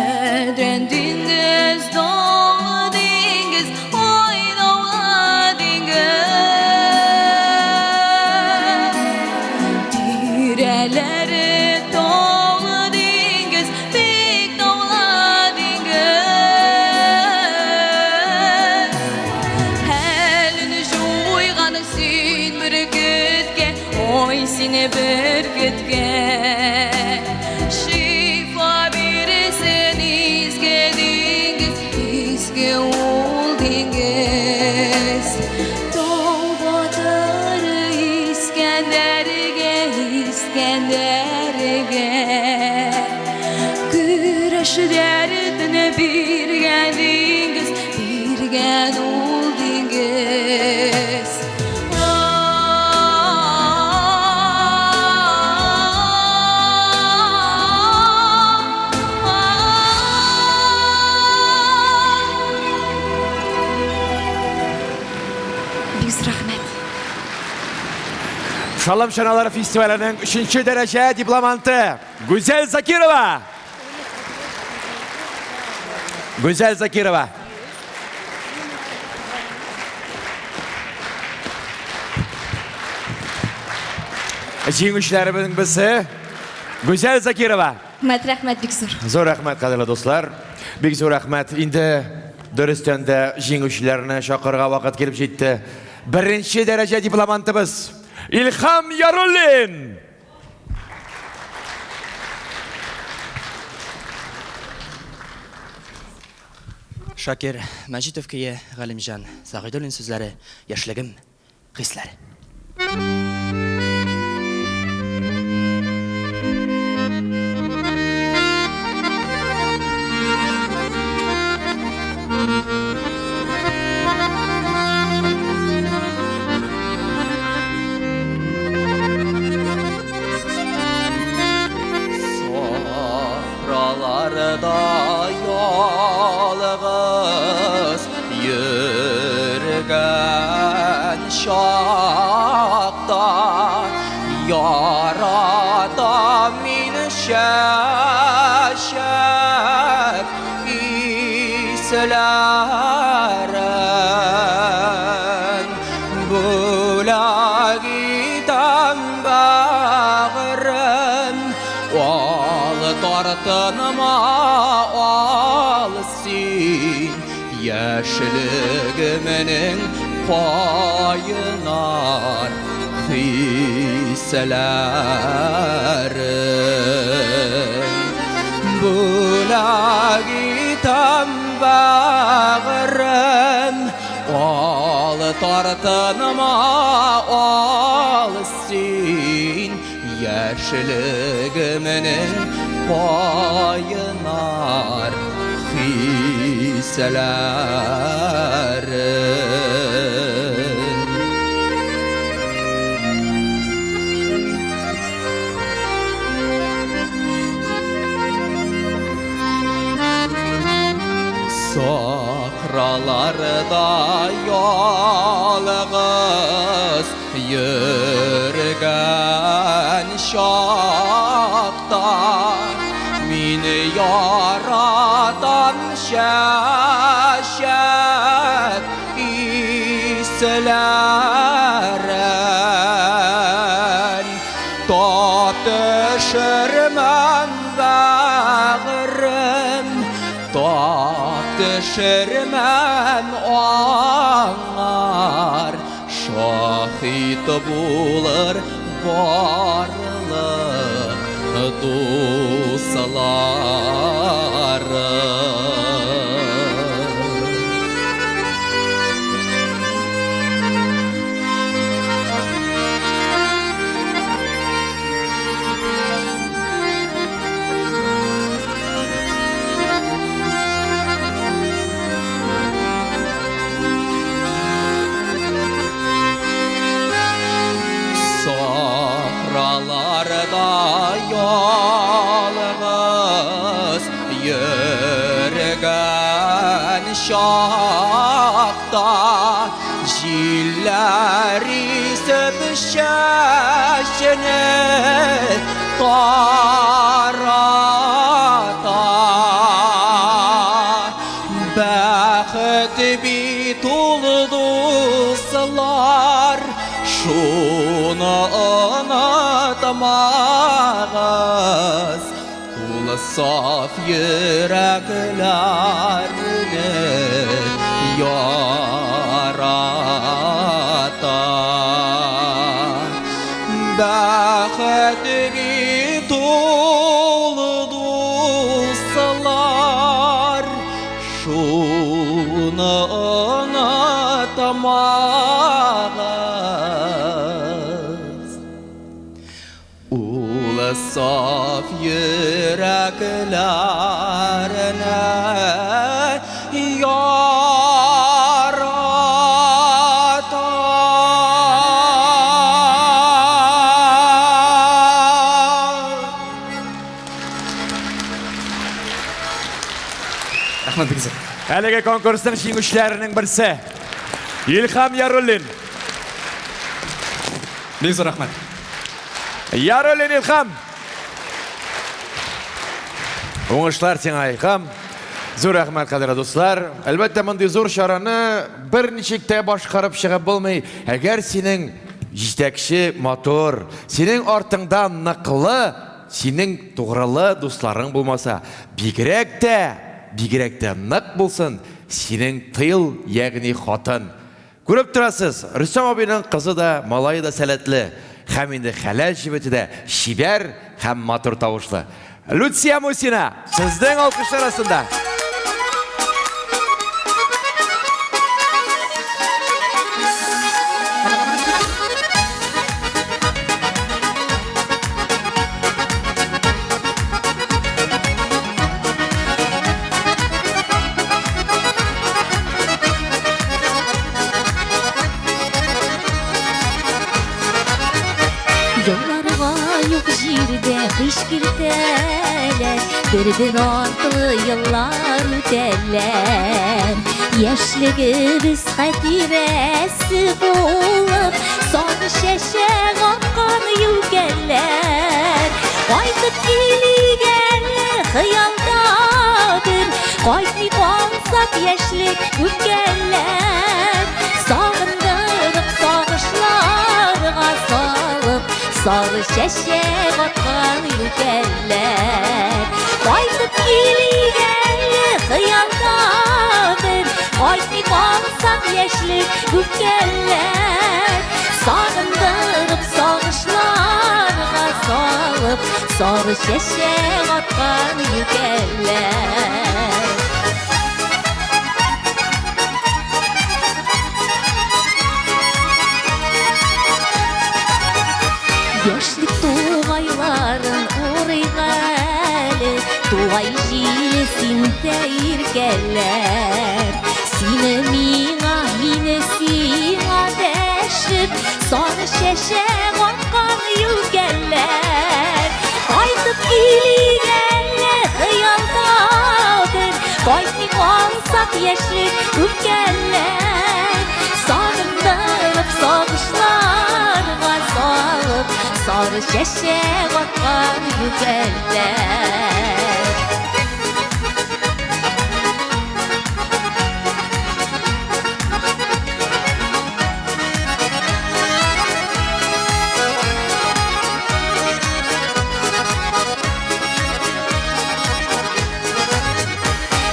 Әдрән диңгез, даулы диңгез, ой, даулы диңгез. Тирәләре таулы диңгез, бик таулы диңгез. Хәлен җуйган син бөркеткә, ой, сине бөркеткә. Шифа бирсен изге диңгез, изге ул диңгез. Тау батыры Искәндәргә, Искәндәргә. Көрәш дәртен биргән диңгез, биргән ул диңгез. Бик зур рәхмәт. Шалым чаналары фестиваленең өченче дәрәҗә дипломанты Гүзәл Закирова. Гүзәл Закирова. Җиңүчеләребезнең берсе Гүзәл Закирова. Рәхмәт, рәхмәт, бик зур. Зур рәхмәт, кадерле дуслар. Бик зур рәхмәт. Инде дөрестән дә җиңүчеләрне чакырырга вакыт килеп җитте. Беренче дәрәҗә дипломантыбыз Илһам Яруллин! Шакир Мәҗитов көе, Галимҗан Сәгыйдуллин сүзләре, Яшьлегем хисләре. Сахраларда ялгыз йөргән чакта яратам мин чәчәк исләрен. Бүләк итәм бәгърем, ал тартынма, ал син, яшьлегемнең кайнар хисләрен. Бүләк итәм бәгърем, ал тартынма, ал син, яшьлегемнең кайнар хисләрен. Сахраларда ялгыз йөргән чакта мин яратам чәчәк исләрен. Тап төшермәм бәгърем, тап төшермәм аңар, шаһит булыр барлык дусларым. Сахраларда ялгыз йөргән чакта җилләр исеп чәчне тарата. Бәхет бит ул, дуслар, шуны онытмагыз. Ул саф йөрәкләрне ярата. Бәхет бит ул, дуслар, шуны онытмагыз. Ул саф йөрәкләрне ярата. Рәхмәт бик зур. Әлеге конкурсның җиңүчеләренең берсе Илһам Яруллин. Бик зур рәхмәт. Яруллин Илһам. Уңышлар сиңа, Илһам. Зур рәхмәт, кадерле дуслар. Әлбәттә, мондый зур чараны берничек тә башкарып чыгып булмый. Әгәр синең җитәкче матур, синең артыңда ныклы, синең тугрылы дусларың булмаса, бигрәк тә, бигрәк тә нык булсын синең тыл, ягъни хатын. Күреп торасыз, Рөстәм абыйның кызы да, малае да сәләтле, һәм инде хәләл җебете дә чибәр һәм матур тавышлы. Люция Мусина, сезнең алкышлар астында! Елларга юк җирдә һич киртәләр, Бер-бер артлы еллар үтәләр. Яшьлегебез хатирәсе булып, Сары чәчәк аткан юкәләр. Кайтып килик әле хыялда бер, Кайтмый калсак яшьлек үпкәләр. Сагындырып сагышларга салып, Сары чәчәк аткан юкәләр. Кайтып килик әле хыялда бер, Кайтмый калсак яшьлек үпкәләр. Сагындырып сагышларга салып, Сары чәчәк аткан юкәләр. Яшьлек тугайларын урыйк әле, Тугай җиле синдә иркәләр. Сине миңа, мине сиңа дәшеп, Сары чәчәк аткан юкәләр. Кайтып килик әле хыялда бер, Кайтмый калсак яшьлек үпкәләр. Сагындырып сагышларга салып, Сары чәчәк аткан юкәләр.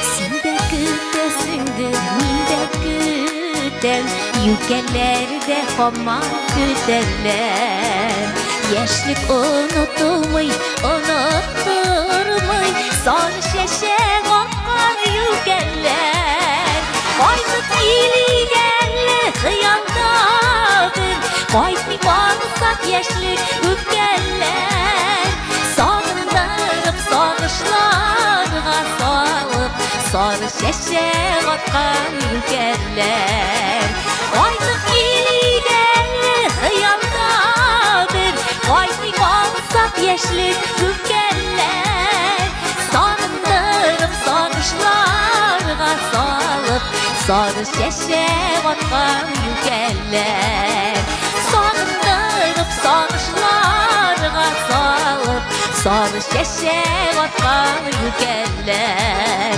Син дә көтәсеңдер, мин дә көтәм, Юкәләр дә һаман көтәләр. Яшьлек онытылмый, оныттырмый, Сары чәчәк аткан юкәләр. Кайтып килик әле хыялда бер, Кайтмый калсак яшьлек үпкәләр. Сагындырып сагышларга салып, Сары чәчәк аткан юкәләр. Кайтып килик әле хыялда бер, Кайтмый калсак яшьлек үпкәләр. Сагындырып сагышларга салып, Сары чәчәк аткан юкәләр. Сагындырып сагышларга салып, Сары чәчәк аткан юкәләр.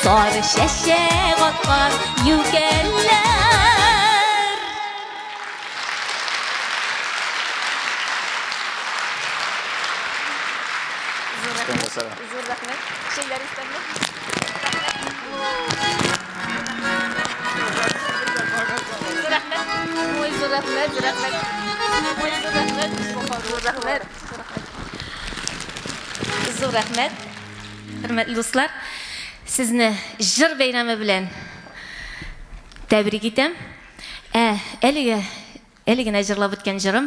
Сары чәчәк аткан юкәләр. Зур рәхмәт. Чәйләр истәнме? Зур рәхмәт. Ой, зур рәхмәт, зур рәхмәт. Ой, зур рәхмәт. Зур рәхмәт. Зур рәхмәт. Хөрмәтле дуслар, сезне җыр бәйрәме белән тәбрик итәм. Ә әлеге әле генә җырлап үткән җырым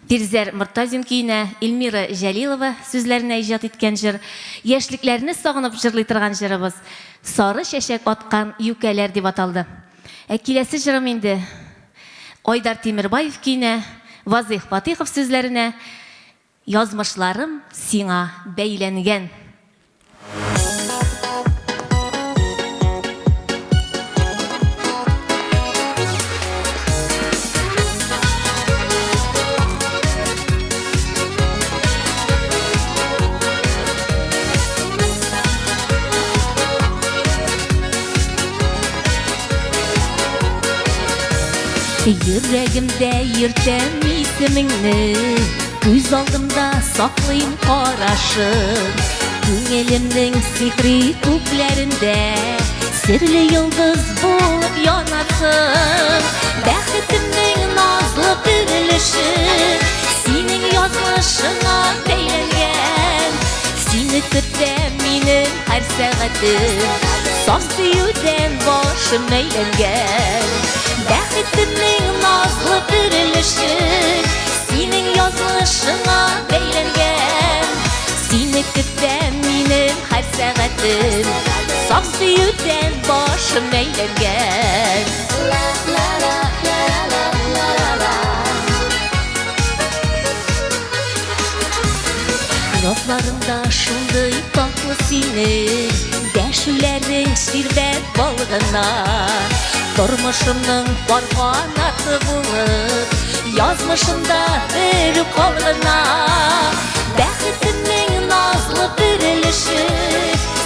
Фирзәр Мортазин көенә Эльмира Җәлилова сүзләренә иҗат иткән җыр, яшьлекләрне сагынып җырлый торган җырыбыз Сары чәчәк аткан юкәләр дип аталды. Ә киләсе җырым инде Айдар Тимербаев көенә, Вазыйх Фатыйхов сүзләренә Язмышларым сиңа бәйләнгән. Йөрәгемдә йөртәм исемеңне, Күз алдымда саклыйм карашын. Күңелемнең сихри күкләрендә Серле йолдыз булып янасың. Бәхетемнең назлы бер өлеше Синең язмышыңа бәйләнгән. Сине көтәм минем һәр сәгатем, Саф сөюдән башым әйләнгән. Бәхетемнең назлы бер өлеше Синең язмышыңа бәйләнгән. Сине көтәм минем һәр сәгатем, Саф сөюдән башым әйләнгән. Лафларыңда шундый татлы синең, Дәшүләрең ширбәт бал гына. Тормышымның пар канаты булып, Язмышымда бер үк кал гына. Бәхетемнең назлы бер өлеше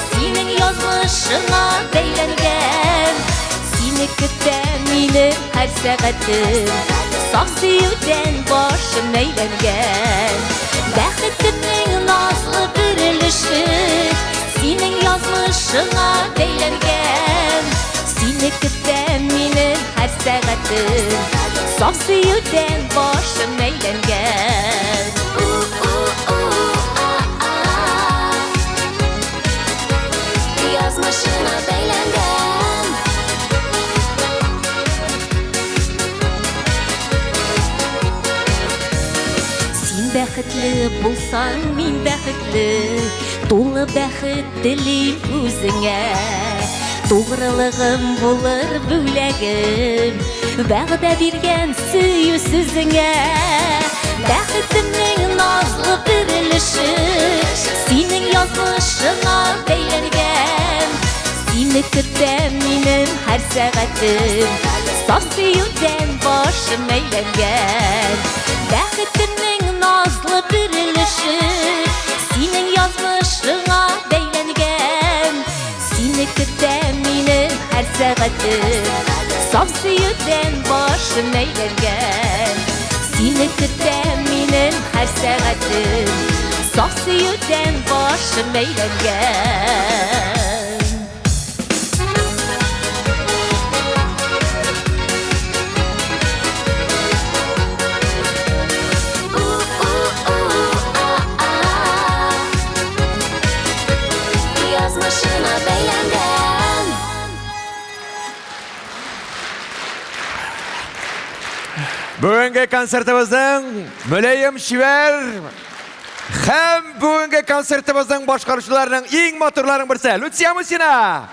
Синең язмышыңа бәйләнгән. Сине көтәм минем һәр сәгатем, Саф сөюдән башым әйләнгән. Бәхетемнең назлы бер өлеше Синең язмышыңа бәйләнгән. Сине көтәм минем һәр сәгатем, Саф сөюдән башым әйләнгән. Язмышыңа бәйләнгән. Син бәхетле булсаң, мин бәхетле, Тулы бәхет телим үзеңә. Тугрылыгым булыр бүләгем, Вәгъдә биргән сөю сүзеңә. Бәхетемнең назлы бер өлеше Синең язмышыңа бәйләнгән. Сине көтәм минем һәр сәгатем, Саф сөюдән башым әйләнгән. Бәхетемнең назлы бер өлеше Синең язмышыңа бәйләнгән. Сине көтәм минем һәр сәгатем, Саф сөюдән башым әйләнгән. Сине көтәм минем һәр сәгатем, Саф сөюдән башым әйләнгән. Язмышыңа бәйләнгән. Бүгенге концертыбызның мөлаем чибәр һәм бүгенге концертыбызның башкаручыларының иң матурларының берсе Люция Мусина.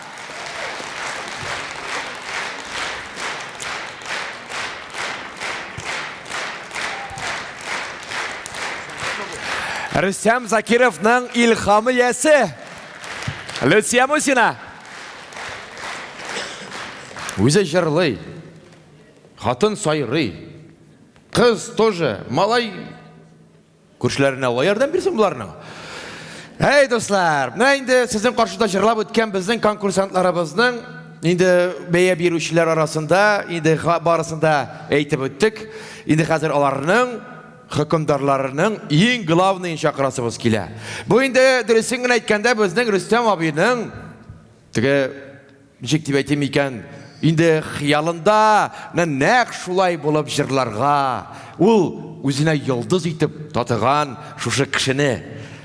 Рөстәм Закировның илһамы иясе Люция Мусина. Үзе җырлый, хатын сайрый, кыз тоже, малай күршеләренә Алла ярдәм бирсен боларның. Әй, дуслар, менә инде сезнең каршыда җырлап үткән безнең конкурсантларыбызның инде бәя бирүчеләр арасында инде барысын да әйтеп үттек. Инде хәзер аларның хөкемдарларының иң главныйын чакырасыбыз килә. Бу инде дөресен генә әйткәндә безнең Рөстәм абыйның теге ничек дип әйтим икән, инде хыялында нәкъ шулай булып җырларга, ул үзенә йолдыз итеп татыган шушы кешене.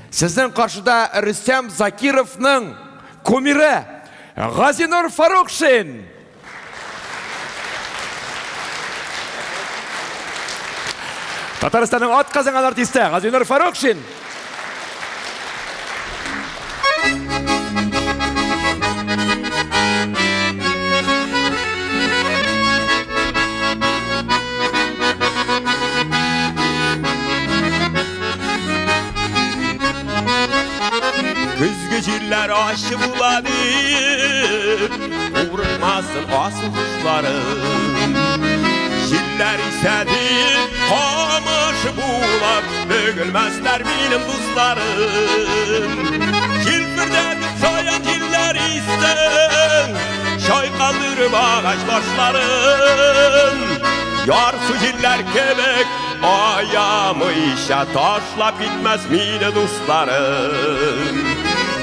Сезнең каршыда Рөстәм Закировның кумиры Газинур Фарукшин! Татарстанның атказанган артисты Газинур Фарукшин. Көзге җилләр ачы була дип, Курыкмасын асыл кошларым. Җилләр исә дип, камыш булып, Бөгелмәсләр минем дусларым. Җилфердәтеп шаян җилләр исте, Чайкалдырып агач башларын. Ярсу җилләр кебек аямыйча ташлап китмәс мине дусларым.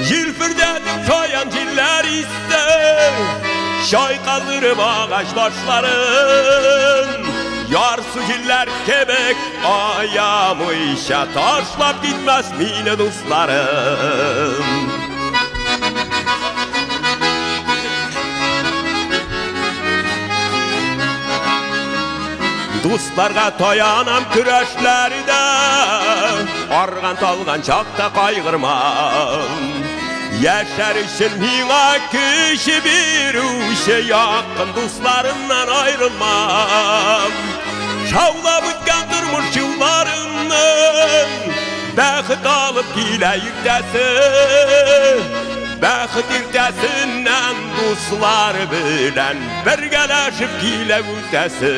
Җилфердәтеп шаян җилләр исте, Чайкалдырып агач башларын. Ярсу җилләр кебек аямыйча ташлап китмәс мине дусларым. Дусларга таянам көрәшләрдә, арган талган чакта кайгырмам. Яшәр өчен миңа көч бирүче якын дусларымнан аерылмам. Шаулап үткән тормыш юлларының бәхет алып килә иртәсе. Бәхет иртәсеннән дуслар белән бергәләшеп килә үтәсе.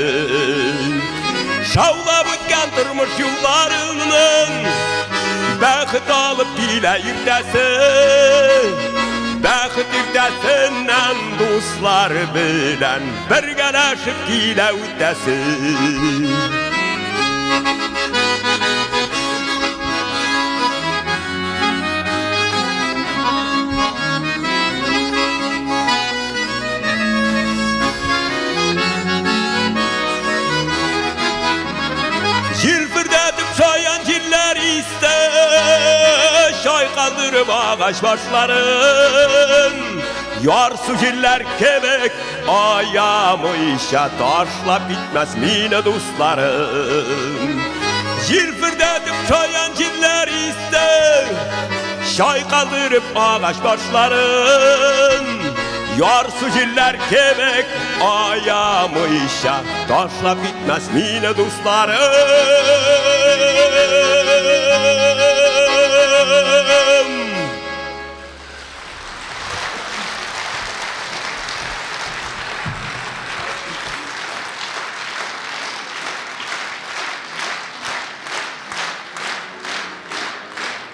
Шаулап үткән тормыш юлларының бәхет алып килә иртәсе. Бәхет иртәсеннән дуслар белән бергәләшеп килә үтәсе. Җилфердәтеп шаян җилләр исте, Чайкалдырып агач башларын. Ярсу җилләр кебек аямыйча ташлап китмәс мине дусларым. Җилфердәтеп шаян җилләр исте, Чайкалдырып агач башларын. Ярсу җилләр кебек аямыйча ташлап китмәс мине дусларым.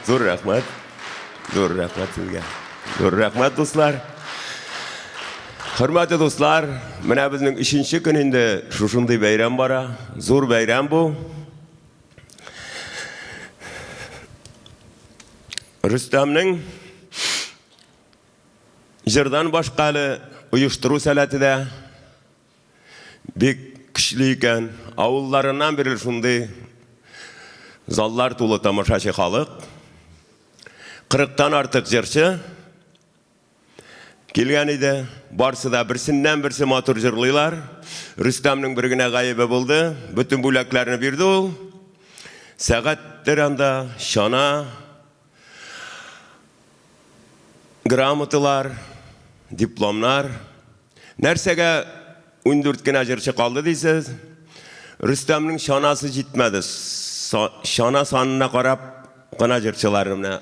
Зур рәхмәт. Зур рәхмәт сезгә. Зур рәхмәт, дуслар. Хөрмәтле дуслар, менә безнең өченче көн инде шушындый бәйрәм бара. Зур бәйрәм бу. Рөстәмнең җырдан башка әле оештыру сәләте дә бик көчле икән. Авылларыннан бирле шундый заллар тулы тамашачы халык. 40-тан артык җырчы килгән иде. Барсы да берсеннән-берсе матур җырлыйлар. Рөстәмнең бер генә гаебе булды. Бөтен бүләкләрне бирде ул. Сәгатьтер анда, чана, грамоталар, дипломнар. Нәрсәгә 14 кенә җырчы калды дисез? Рөстәмнең чанасы җитмәде. Чана санына карап кына җырчылар менә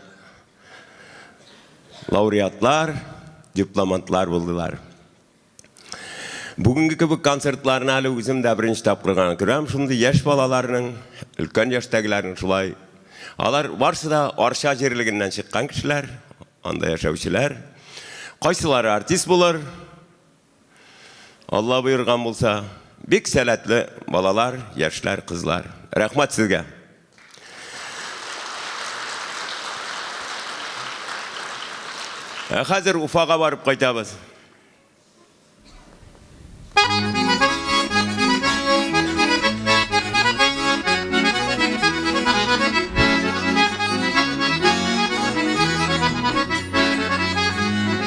лауреатлар, дипломантлар булдылар. Бүгенге кебек концертларны әле үзем дә беренче тапкыр гына күрәм. Шундый яшь балаларның, өлкән яшьтәгеләрнең шулай. Алар барсы да Арча җирлегеннән чыккан кешеләр, анда яшәүчеләр. Кайсылары артист булыр, Алла боерган булса. Бик сәләтле балалар, яшьләр, кызлар. Рәхмәт сезгә. Ә хәзер Уфага барып кайтабыз.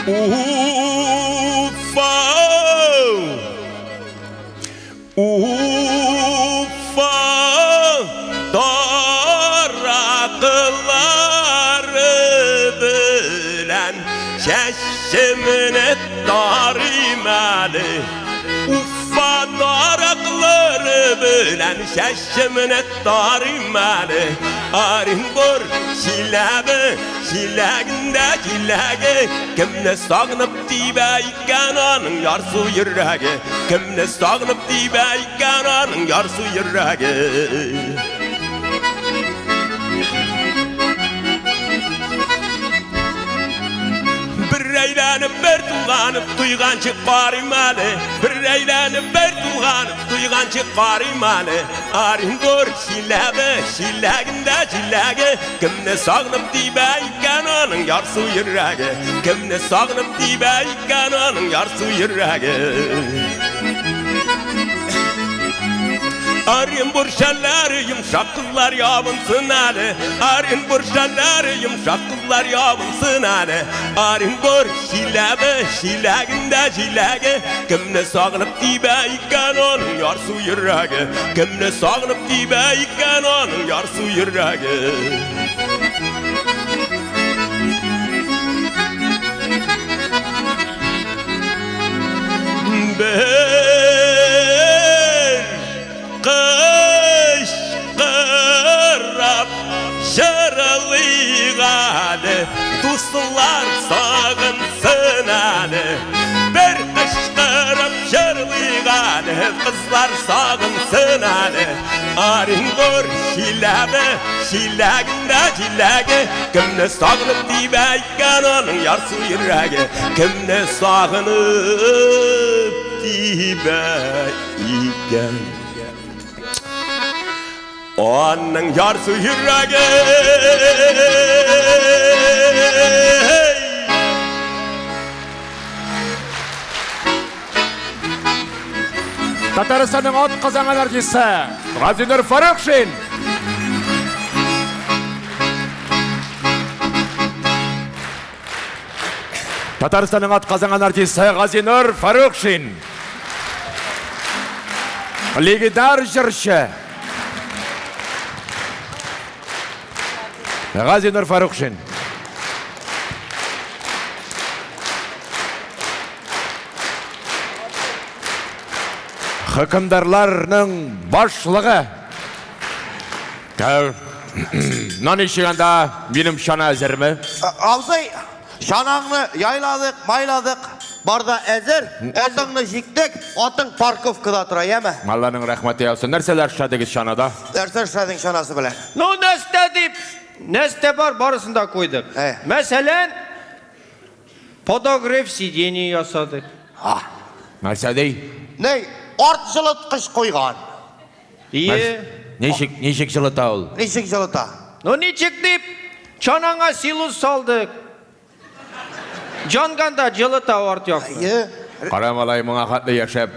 Уфа! Уфа! чәчемне тарыйм әле. Уфа тараклары белән чәчемне тарыйм әле. Оренбур, Чиләбе, Чиләгендә җиләге, кемне сагынып тибә икән аның ярсу йөрәге? Кемне сагынып тибә икән аның ярсу йөрәге? Бер әйләнеп, бер тулганып, туйганчы карыйм әле. Бер әйләнеп, бер тулганып, туйганчы карыйм әле. Оренбур, Чиләбе, Чиләгендә җиләге, кемне сагынып тибә икән аның ярсу йөрәге? Кемне сагынып тибә икән аның ярсу йөрәге? Оренбур шәлләре йомшак кызлар ябынсын әле. Оренбур шәлләре йомшак кызлар ябынсын әле. Оренбур, Чиләбе, Чиләгендә җиләге, кемне сагынып тибә икән аның ярсу йөрәге? Кемне сагынып тибә икән аның ярсу йөрәге? Бер кычкырып җырлыйк әле, дуслар сагынсын әле. Бер кычкырып җырлыйк әле, кызлар сагынсын әле. Оренбур, Чиләбе, Чиләгендә җиләге, кемне сагынып тибә икән аның ярсу йөрәге? Кемне сагынып тибә икән? Аның ярсу йөрәге. Татарстанның ат казанган артисты Газинур Фарукшин. Татарстанның ат казанган артисты Газинур Фарукшин. Легендар җырчы. Газинур Фарукшин. Хөкемдарларның башлыгы. Ну ничек анда, минем чана әзерме? Абзый, чанаңны яйладык, майладык, бар да әзер. Атыңны җиктек, атың парковкада тора, яме? Алланың рәхмәте яусын. Нәрсәләр эшләдегез чанада? Нәрсә эшләдең чанасы белән? Ну, нәрсә дип, нәрсә бар, барысын да куйдык. Мәсәлән, Подогрев сиденье ясадык. А. Нәрсә ди? Ни, арт җылыткыч куйган. Ие. Ничек, ничек җылыта ул? Ничек җылыта? Ну ничек дип, чанаңа силус салдык. Җанганда җылыта арт якны. Ие. Кара малай, моңа хәтле яшәп,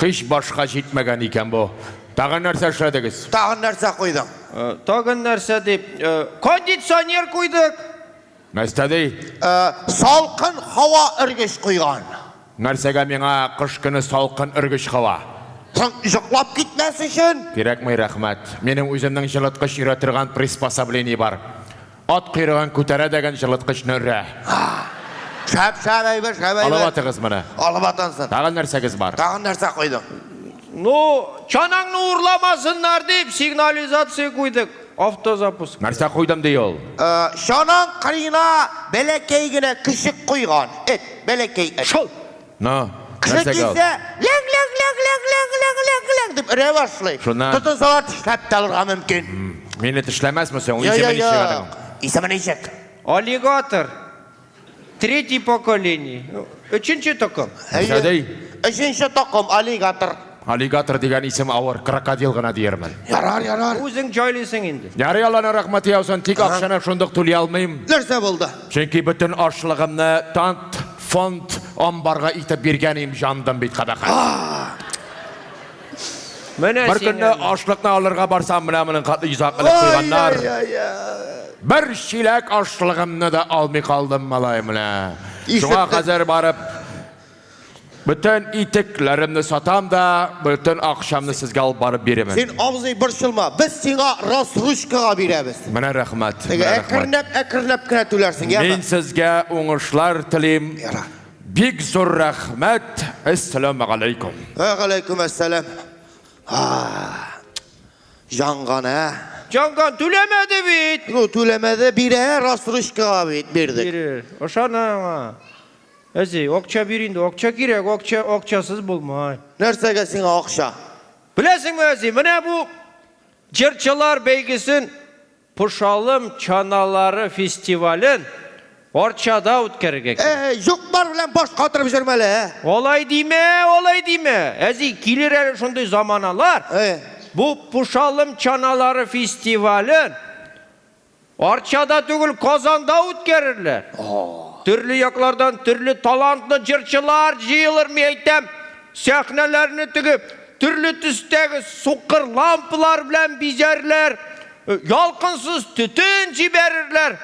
һич башка җитмәгән икән бу. Тагын нәрсә эшләдегез? Тагын нәрсә куйдың? Тагын нәрсә дип, кондиционер куйдык. Нәрсә ди? Салкын һава өргеч куйган. Нәрсәгә миңа кыш көне салкын өргеч һава? Соң, йоклап китмәс өчен. Кирәкми, рәхмәт. Минем үземнең җылыткыч өрә торган приспособление бар. Ат койрыгын күтәрә дәген җылыткычны өрә. Шәп, шәп әйбер, шәп әйбер. Алып атыгыз моны. Алып атынсын. Тагын нәрсәгез бар? Тагын нәрсә куйдың? Ну, чанаңны урламасыннар дип, сигнализация куйдык. Автозапуск. Нәрсә куйдым ди ул? Чанаң кырыена бәләкәй генә көчек куйган. Эт, бәләкәй эт. Шул. Ну, Кеше нәрсәгә ул? килсә, ләң-ләң-ләң-ләң-ләң-ләң-ләң дип өрә башлый. Шуннан? Тотынсалар тешләп тә алырга мөмкин. Мине тешләмәсме соң? Йо, Исеме йо, ничек аның? юк. Исеме ничек? Аллигатор. Третий поколение. Өченче токым. Нәрсә ди? Өченче токым, аллигатор. Аллигатор дигән исем авыр, крокодил гына диярмен. Ярар, ярар. Үзең җайлыйсың инде. Ярый, Алланың рәхмәте яусын, тик акчаны шундук түли алмыйм. Нәрсә булды? Чөнки бөтен ашлыгымны тант, фонд, амбарга илтеп биргән им, җандым бит кабахәт. Менә Бер көнне ашлыкны алырга барсам, менә моның катлы йозак элеп куйганнар. Бер чиләк ашлыгымны да алмый калдым, малай, менә. Шуңа хәзер барып Бөтен итекләремне сатам да, бөтен акчамны сезгә алып барып бирәмен. Син абзый борчылма, без сиңа рассрочкага бирәбез. Менә рәхмәт. Теге Менә рәхмәт. әкренләп, әкренләп кенә түләрсең, яме? Мин сезгә уңышлар телим. Бик зур рәхмәт. Әссәламегаләйкүм. Вә галәйкүм әссәлам. Җанган, ә? Җанган түләмәде бит. Ну, түләмәде, бирә, рассрочкага бит бирдек. Бирер. Ышана аңа. Әзи, акча бир инде, акча кирәк, акча, акчасыз булмай. Нәрсәгә сиңа акча? Беләсеңме, әзи, менә бу җырчылар бәйгесен Пошалым чаналары фестивален Арчада үткәрергә кирәк. Әй, юк-бар белән баш катырып йөрмә әле, ә? Алай димә, алай димә. Әзи, килер әле шундый заманалар. Бу Пошалым чаналары фестивален Арчада түгел, Казанда үткәрерләр. Төрле яклардан төрле талантлы җырчылар җыелыр, мин әйтәм. Сәхнәләрне тегеп, төрле төстәге сукыр лампалар белән бизәрләр, ялкынсыз төтен җибәрерләр.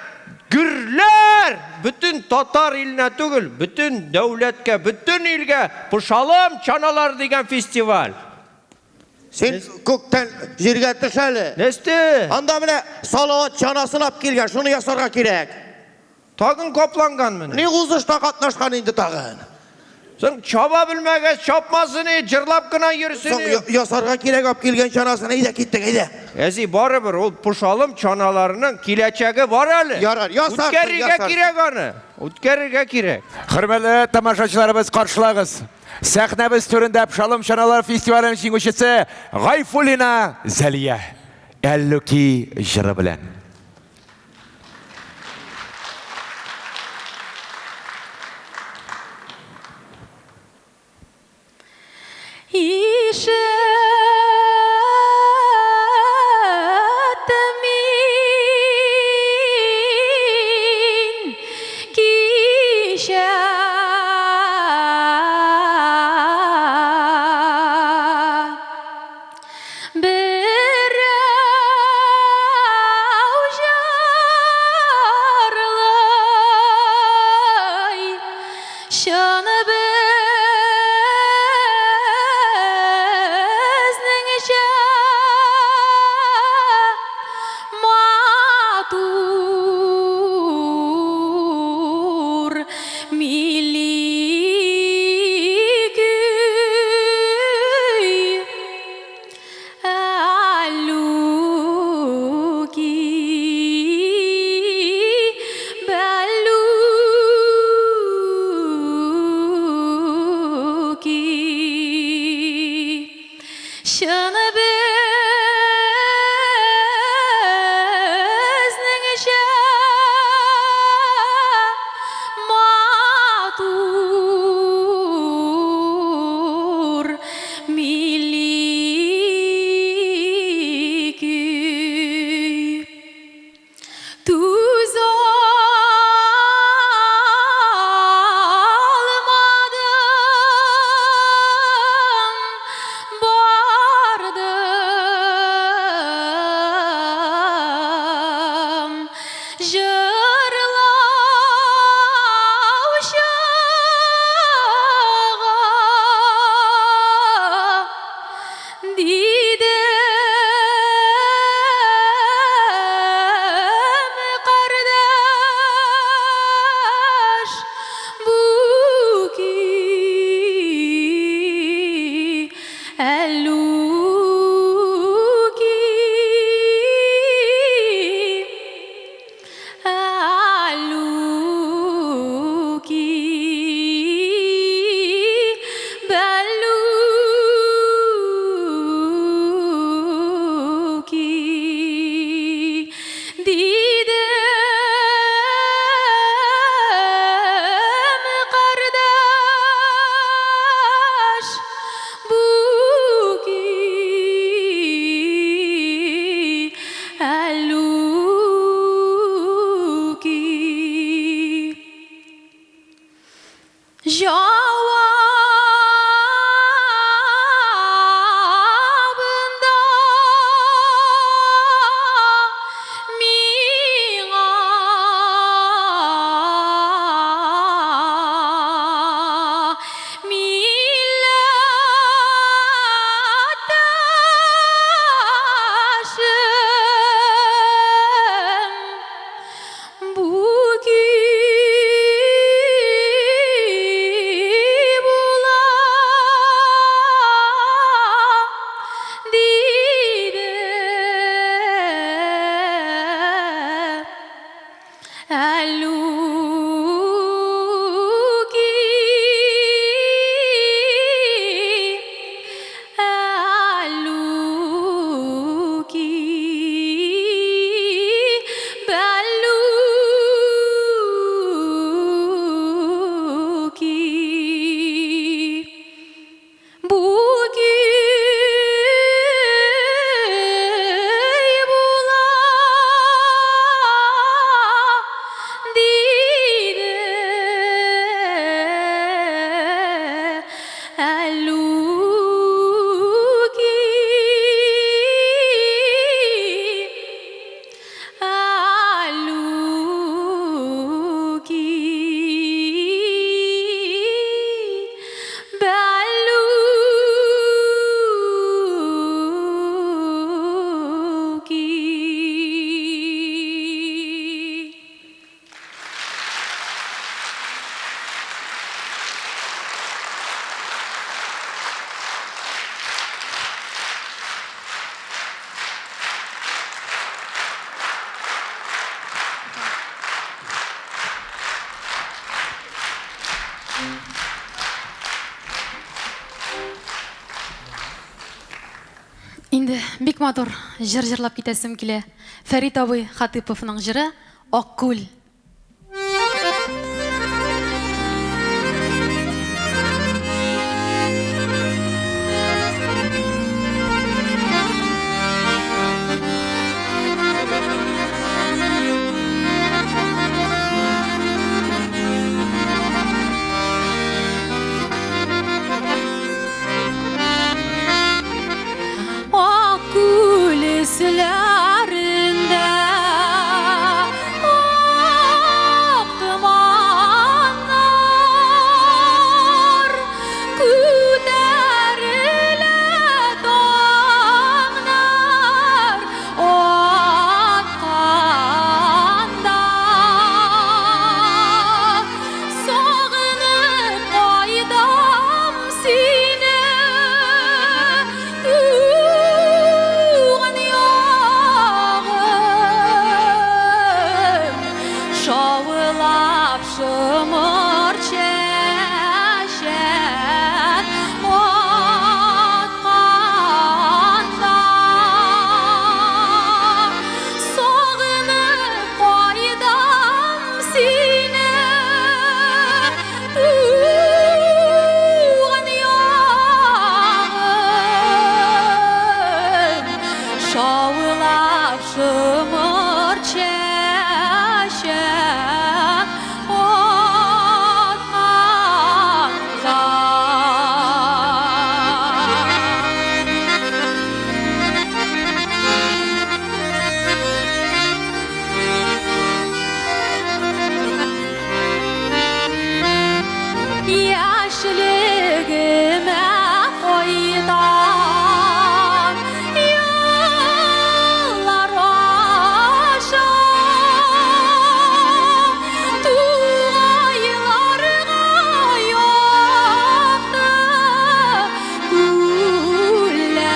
Гөрләр! Бөтен татар иленә түгел, бөтен дәүләткә, бөтен илгә Пошалым чаналары дигән фестиваль. Син күктән җиргә төш әле. Нәрсә? Анда менә Салават чанасын алып килгән, шуны ясарга кирәк. Тагын капланган мени? Ни узышта катнашкан инде тагын? Соң чаба белмәгәч, чапмасын и, җырлап кына йөрсен. Соң ясарга кирәк алып килгән чанасын, әйдә киттек, әйдә. Әзи, барыбер ул Пошалым чаналарының киләчәге бар әле. Ярар, ясарсың, Үткәрергә кирәк аны. Үткәрергә кирәк. Хөрмәтле тамашачыларыбыз, каршылагыз. Сәхнәбез түрендә Пшалым чаналар фестиваленең җиңүчесе Гайфуллина Зәлия. Әллүки җыры белән. Ишеттем мин кичә. Берәү бик матур җыр җырлап китәсем килә. Фәрит абый Хатыповның җыры Аккүл. Аккүл өсләрендә ак томаннар күтәрелә таңнар атканда. Сагынып кайтам сине, туган ягым, шаулап шомырт чәчәк атканда. Сагынып кайтам сине, туган ягым, шаулап шомырт чәчәк атканда. Яшьлегемә кайтам еллар аша, тугайларга якты күлләргә.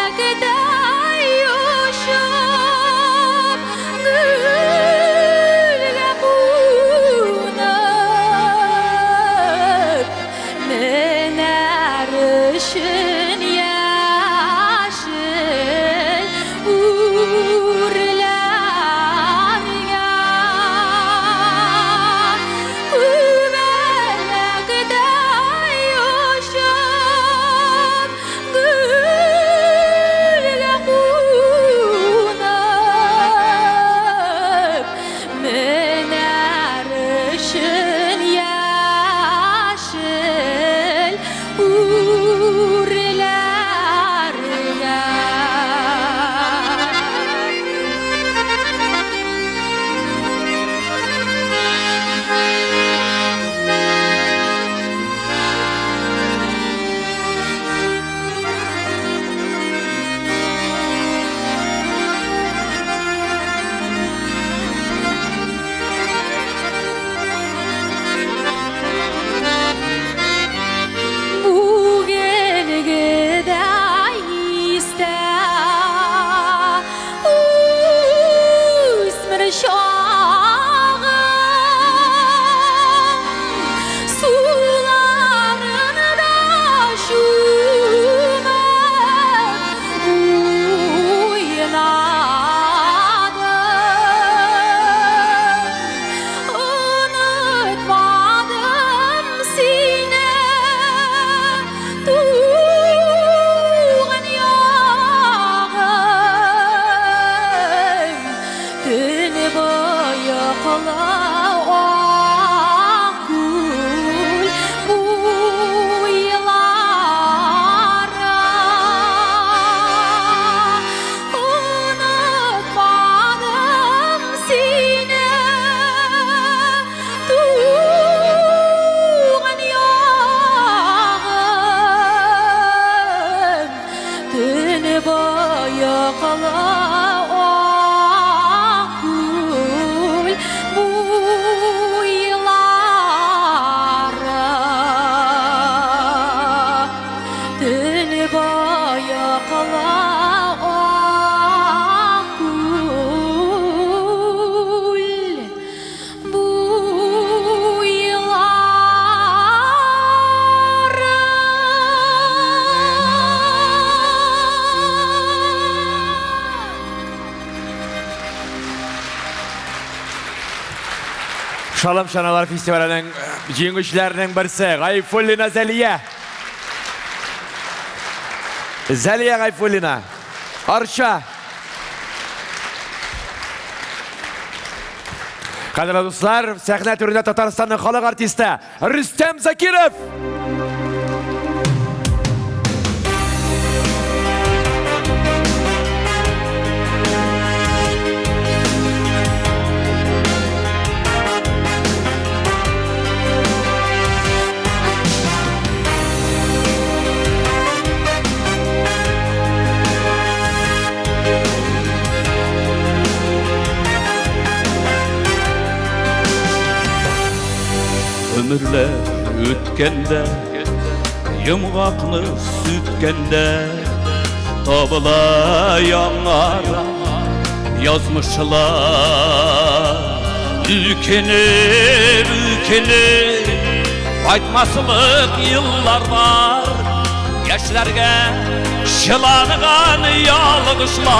Күбәләктәй очып, гөлгә кунып, менәр өчен яшел үрләргә. Күбәләктәй очып, гөлгә кунып, менәр өчен яшел үрләргә. Пшалым чаналар фестиваленең җиңүчеләренең берсе Гайфуллина Зәлия. Зәлия Гайфуллина. Арча. Кадерле дуслар, сәхнә түрендә Татарстанның халык артисты Рөстәм Закиров! Өмерләр үткәндә, йомгакны сүткәндә, табыла яңара язмышлар. Үкенеп, үкенеп, кайтмаслык еллар бар, яшьләргә чыланган ялгышлар.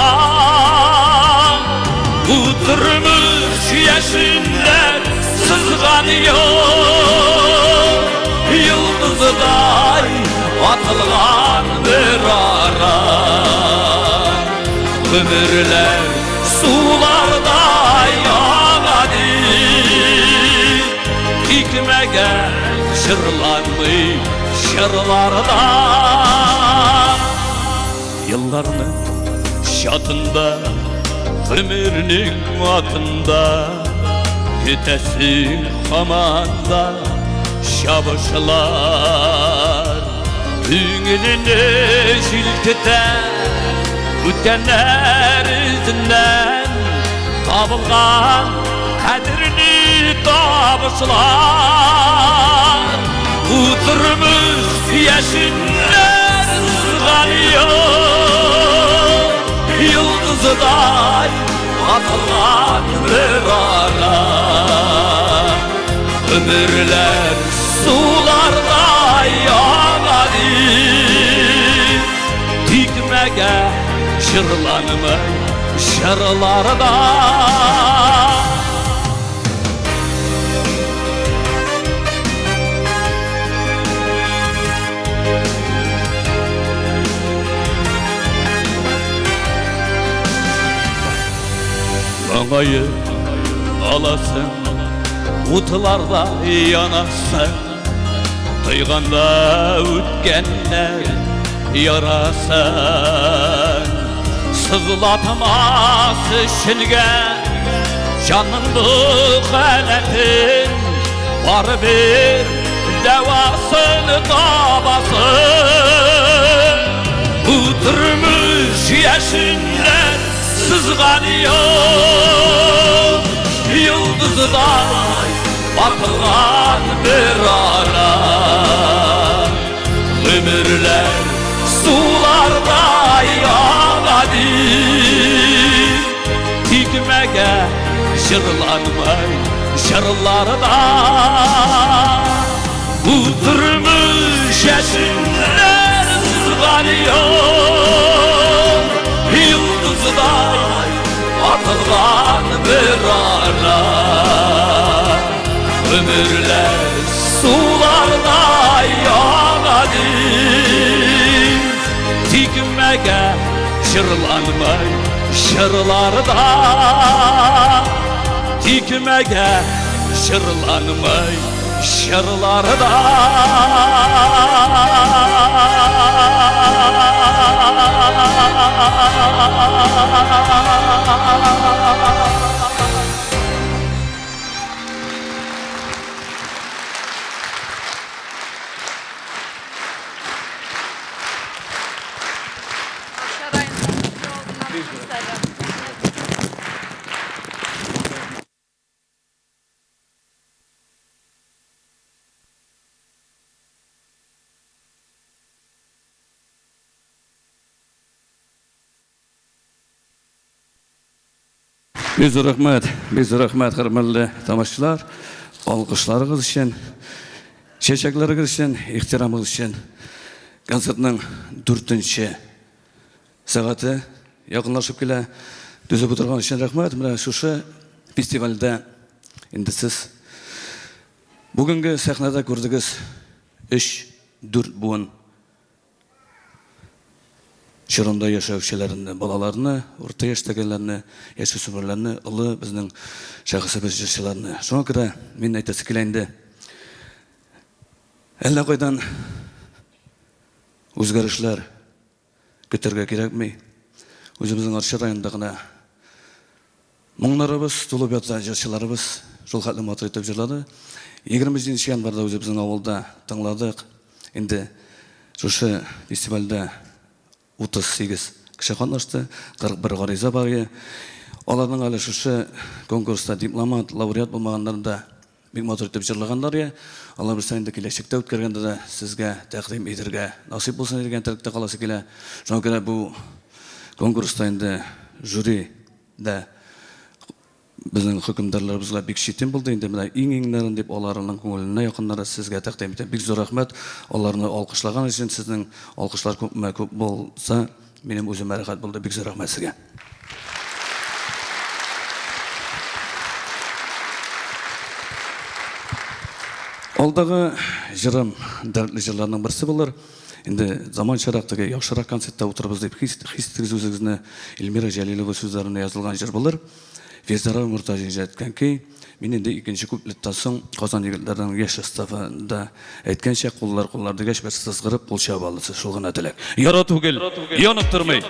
Утырмыш яшеннәр сызган юл, йолдыздай атылган бер ара. Гомерләр сулардай ага дип, Тикмәгә җырланмый җырларда. Елларның чатында, гомернең атында көтәсең һаман да чабышлар. Күңелне җилкетә үткәннәр эзеннән табылган кадерле табышлар. Утырмыш яшеннәр сызган юл, йолдыздай атылган бер ара. Гомерләр сулардай ага дип, Тикмәгә җырланмый җырларда. Моңаеп аласың, утларда янасың, Тойганда үткәннәр ярасын. Сызлатмас өченгә җанның бу халәтен, Барыбер дәвасын табасың. Утырмыш яшеннәр сызган юл, Йолдыздай батылган бер ара. Гомерләр сулардай ага дип, Тикмәгә җырланмый җырларда. Утырмыш яшеннәр сызган юл, Йолдыздай атылган бер ара. Гомерләр сулардай ага дип, Тикмәгә җырланмый җырларда. Тикмәгә җырланмый җырларда. Бик зур рәхмәт, бик зур рәхмәт, хөрмәтле тамашачылар. Алкышларыгыз өчен, чәчәкләрегез өчен, ихтирамыгыз өчен. Концертның дүртенче сәгате якынлашып килә. Түзеп утырган өчен рәхмәт. Менә шушы фестивальдә инде сез. Бүгенге сәхнәдә күрдегез өч, дүрт буын чорында яшәүчеләрне, балаларны, урта яшьтәгеләрне, яшүсмерләрне, олы безнең шәхесебез җырчыларны. Шуңа күрә мин әйтәсе килә инде, әллә кайдан үзгәрешләр көтәргә кирәкми. Үзебезнең Арча районында гына моңнарыбыз тулып ята, җырчыларыбыз шул хәтле матур итеп җырлады. 27 январьда үзебезнең авылда тыңладык. Инде шушы фестивальдә 38 кеше катнашты, 41 гариза бар иде. Аларның әле шушы конкурста дипломант, лауреат булмаганнарын да бик матур итеп җырлаганнар иде. Алла бирсә, инде киләчәктә үткәргәндә дә сезгә тәкъдим итергә насыйп булсын дигән теләктә каласы килә. Шуңа күрә бу конкурста инде жюри дә безнең хөкемдарларыбызга бик читен булды инде. Менә иң-иңнәрен дип аларның күңеленә якыннары сезгә тәкъдим итә. Бик зур рәхмәт аларны алкышлаган өчен. Сезнең алкышлар күпме күп булса, минем үземә рәхәт булды. Бик зур рәхмәт сезгә. Алдагы җырым дәртле җырларның берсе булыр. Инде заманчарак теге яхшырак концертта утырабыз дип хис хис итегез үзегезне. Эльмира Җәлилова сүзләренә язылган җыр булыр. Фирзара Мортазин иҗат иткән көй. Мин инде икенче куплеттан соң Казан егетләренең яшь составында әйткәнчә, куллар, куллар дигәч, бер сызгырып кул чабып алырсыз. Шул гына теләк. Яра түгел, янып тормый.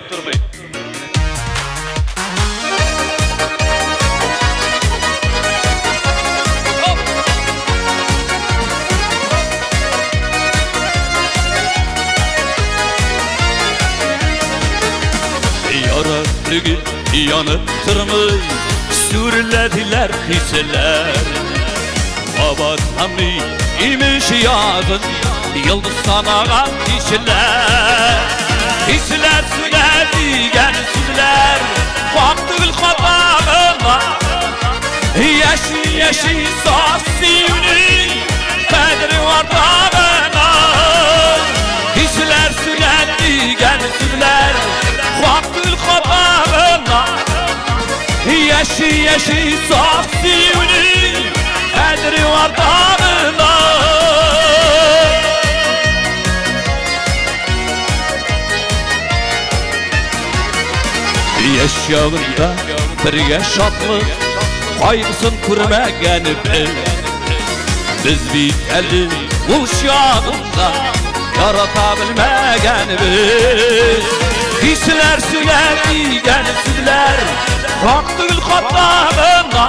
Яра түгел, янып тормый, сүрләделәр хисләр. Кабатланмый имеш язын, йолдыз санаган кичәләр. Хисләр сүнә дигән сүзләр, хак түгел хата гына. Яши, яши саф сөюнең кадере арта гына. Хисләр сүнә дигән сүзләр, хак түгел хата гына. Яши, яши саф сөюнең кадере арта гына. Яшь чагында бергә шатлык, кайгысын күрмәгән без. Без бит әле ул чагында ярата белмәгәнбез. Хисләр сүнә дигән сүзләр, хак түгел хата гына.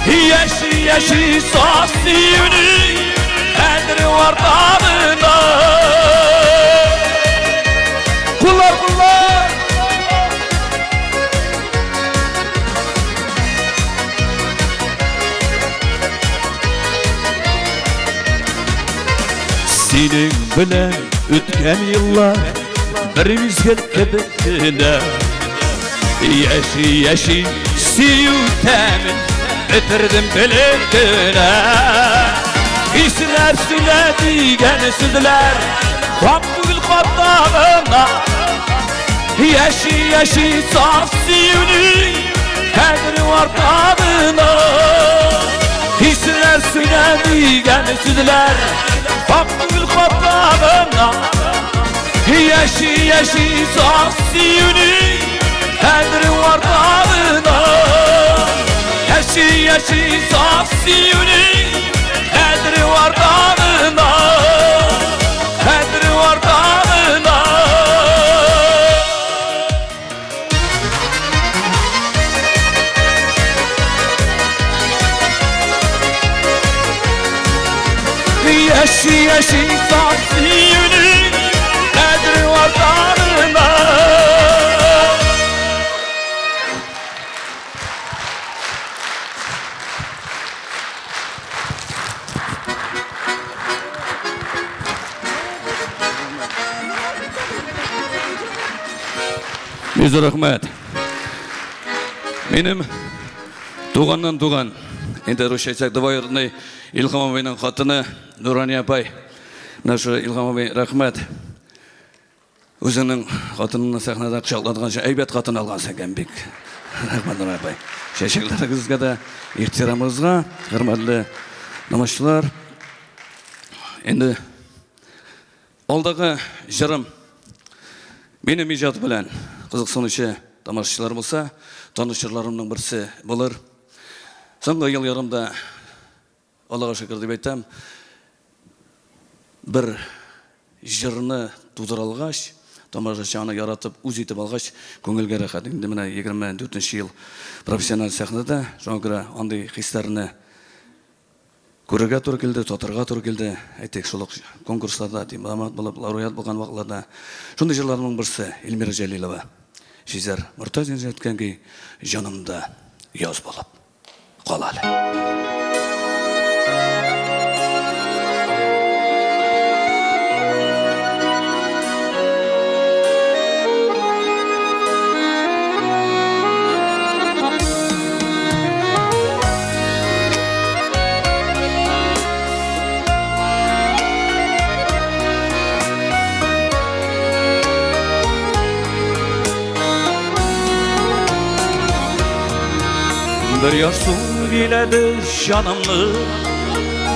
Яши, яши саф сөюнең кадере арта гына. Куллар, куллар! Синең белән үткән еллар бер мизгел кебек кенә. Яши, яши сөю тәмен бетердем белеп кенә. Хисләр сүнә дигән сүзләр хак түгел хата гына. Яши, яши саф сөюнең кадере арта гына. Хисләр сүнә дигән сүзләр хак түгел хата гына. Яши, яши саф сөюнең кадере арта гына. Яши, яши саф сөюнең кадере арта гына. Кадере арта гына. Яши, яши саф сөюнең кадере арта гына. Бик зур рәхмәт. Минем туганнан туган, инде русча әйтсәк, двоюродный Илһам абыйның хатыны Нурания апай. Менә шул Илһам абый, рәхмәт. Үзеңнең хатыныңны сәхнәдә кочакладыганча әйбәт хатын алгансың икән бик. Рәхмәт, Нурания апай. Чәчәкләрегезгә дә, ихтирамыгызга, хөрмәтле Намазчылар, инде алдагы җырым минем иҗат белән кызыксынучы тамашачылар булса, таныш җырларымның берсе булыр. Соңгы ел ярымда, Аллага шөкер дип әйтәм, бер җырны тудыра алгач, тамашачы аны яратып, үз итеп алгач, күңелгә рәхәт. Инде менә 24 нче ел профессиональ сәхнәдә, шуңа күрә андый хисләрне күрергә туры килде, татырга туры килде. Әйтик, шул ук конкурсларда дипломат булып, лауреат булган вакытларда. Шундый җырларның берсе Эльмира Җәлилова, Җизәр Мортазин җырәткән көй Җанымда яз булып. Кал әле. Бер ярсу биләде җанымны,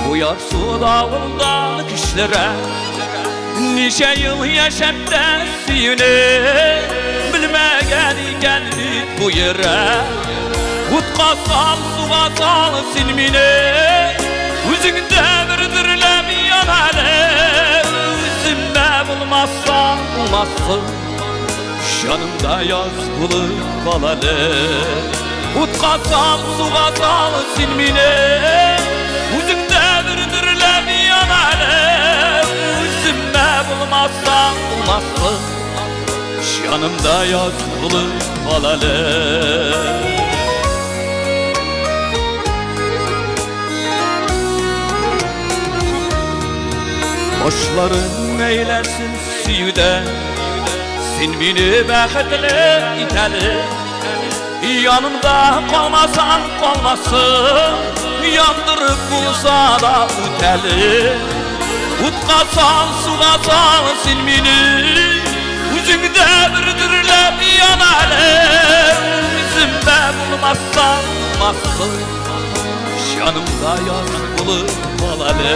Бу ярсу давылдан көчлерәк. Ничә ел яшәп тә сөюне Белмәгән икән бит бу йөрәк. Утка сал, суга сал син мине, Үзеңдә бер дөрләп ян әле. Үземдә булмасаң булмасын, Җанымда яз булып кал әле. Утка сал, суга сал син мине, Үзеңдә бер дөрләп ян әле. Үземә булмасаң булмасын, Җанымда яз булып кал әле. Башларың әйләнсен сөюдә, Син мине бәхетле ит әле. Янымда калмасаң калмасын, Яндырып булса да үт әле. Утка сал, суга сал син мине, Үзеңдә бер дөрләп ян әле. Үземдә булмасаң булмасын, Җанымда яз булып кал әле.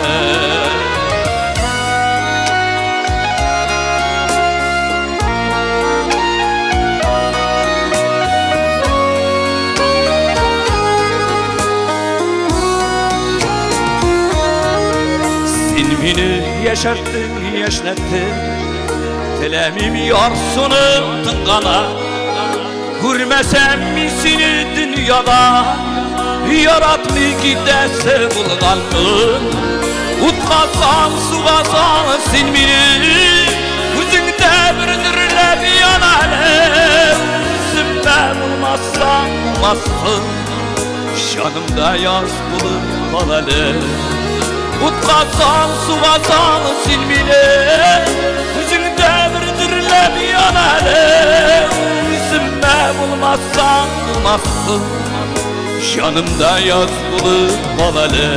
Син мине яшәрттең, яшьнәттең, Теләмим ярсуны тынгана. Күрмәсәм мин сине дөньяда, Яратмый китәсе булганмын. Утка сал, суга сал син мине, Үзеңдә бер дөрләп ян әле. Үземдә булмасаң булмасын, Җанымда яз булып кал әле. Утка сал, суга сал син мине, Үзеңдә бер дөрләп ян әле. Үземә булмасаң булмасын, Җанымда яз булып кал әле.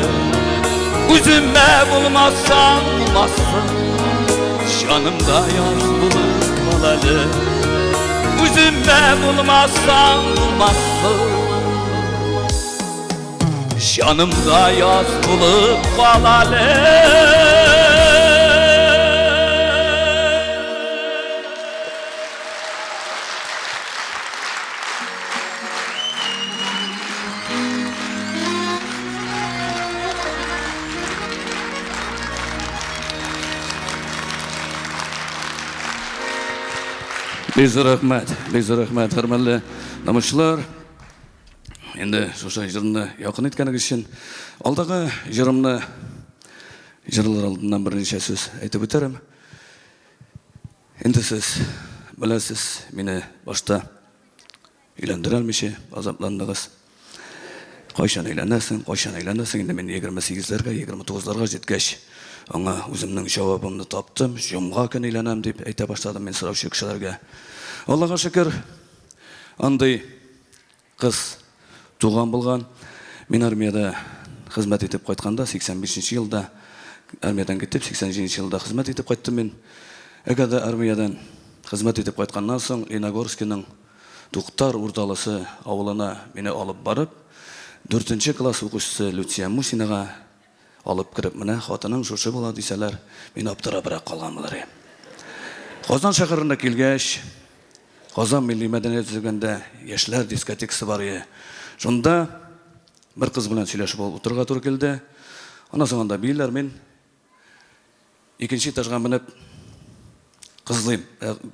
Үземә булмасаң булмасын, Җанымда яз булып кал әле. Үземә булмасаң булмасын, Җанымда яз булып кал әле. Бик зур рәхмәт, бик зур рәхмәт, хөрмәтле намусчылар. Инде шушы җырны якын иткәнегез өчен алдагы җырымны җырлар алдыннан берничә сүз әйтеп үтерем. Инде сез беләсез, мине башта өйләндерә алмыйча азапландыгыз. Кайчан өйләнәсең, кайчан өйләнәсең? Инде мин 28-ләргә, 29-ларга җиткәч, аңа үземнең җавабымны таптым. Җомга көн өйләнәм дип әйтә башладым мин сораучы кешеләргә. Аллага шөкер, андый Кыз туган булган. Мин армиядә хезмәт итеп кайтканда, 85 нче елда армиядән китеп, 87 нче елда хезмәт итеп кайттым мин. Әгәр дә армиядән хезмәт итеп кайтканнан соң, Леногорскиның Туктар Урталысы авылына мине алып барып, дүртенче класс укучысы Люция Мусинага Алып кереп, менә хатының шушы була дисәләр, мин аптырабрак калган булыр идем. Казан шәһәренә килгәч, Казан милли мәдәният үзәгендә яшьләр дискотекасы бар иде. Шунда бер кыз белән сөйләшеп алып утырырга туры килде. Аннан соң анда бииләр, мин икенче этажга менеп кызлыйм,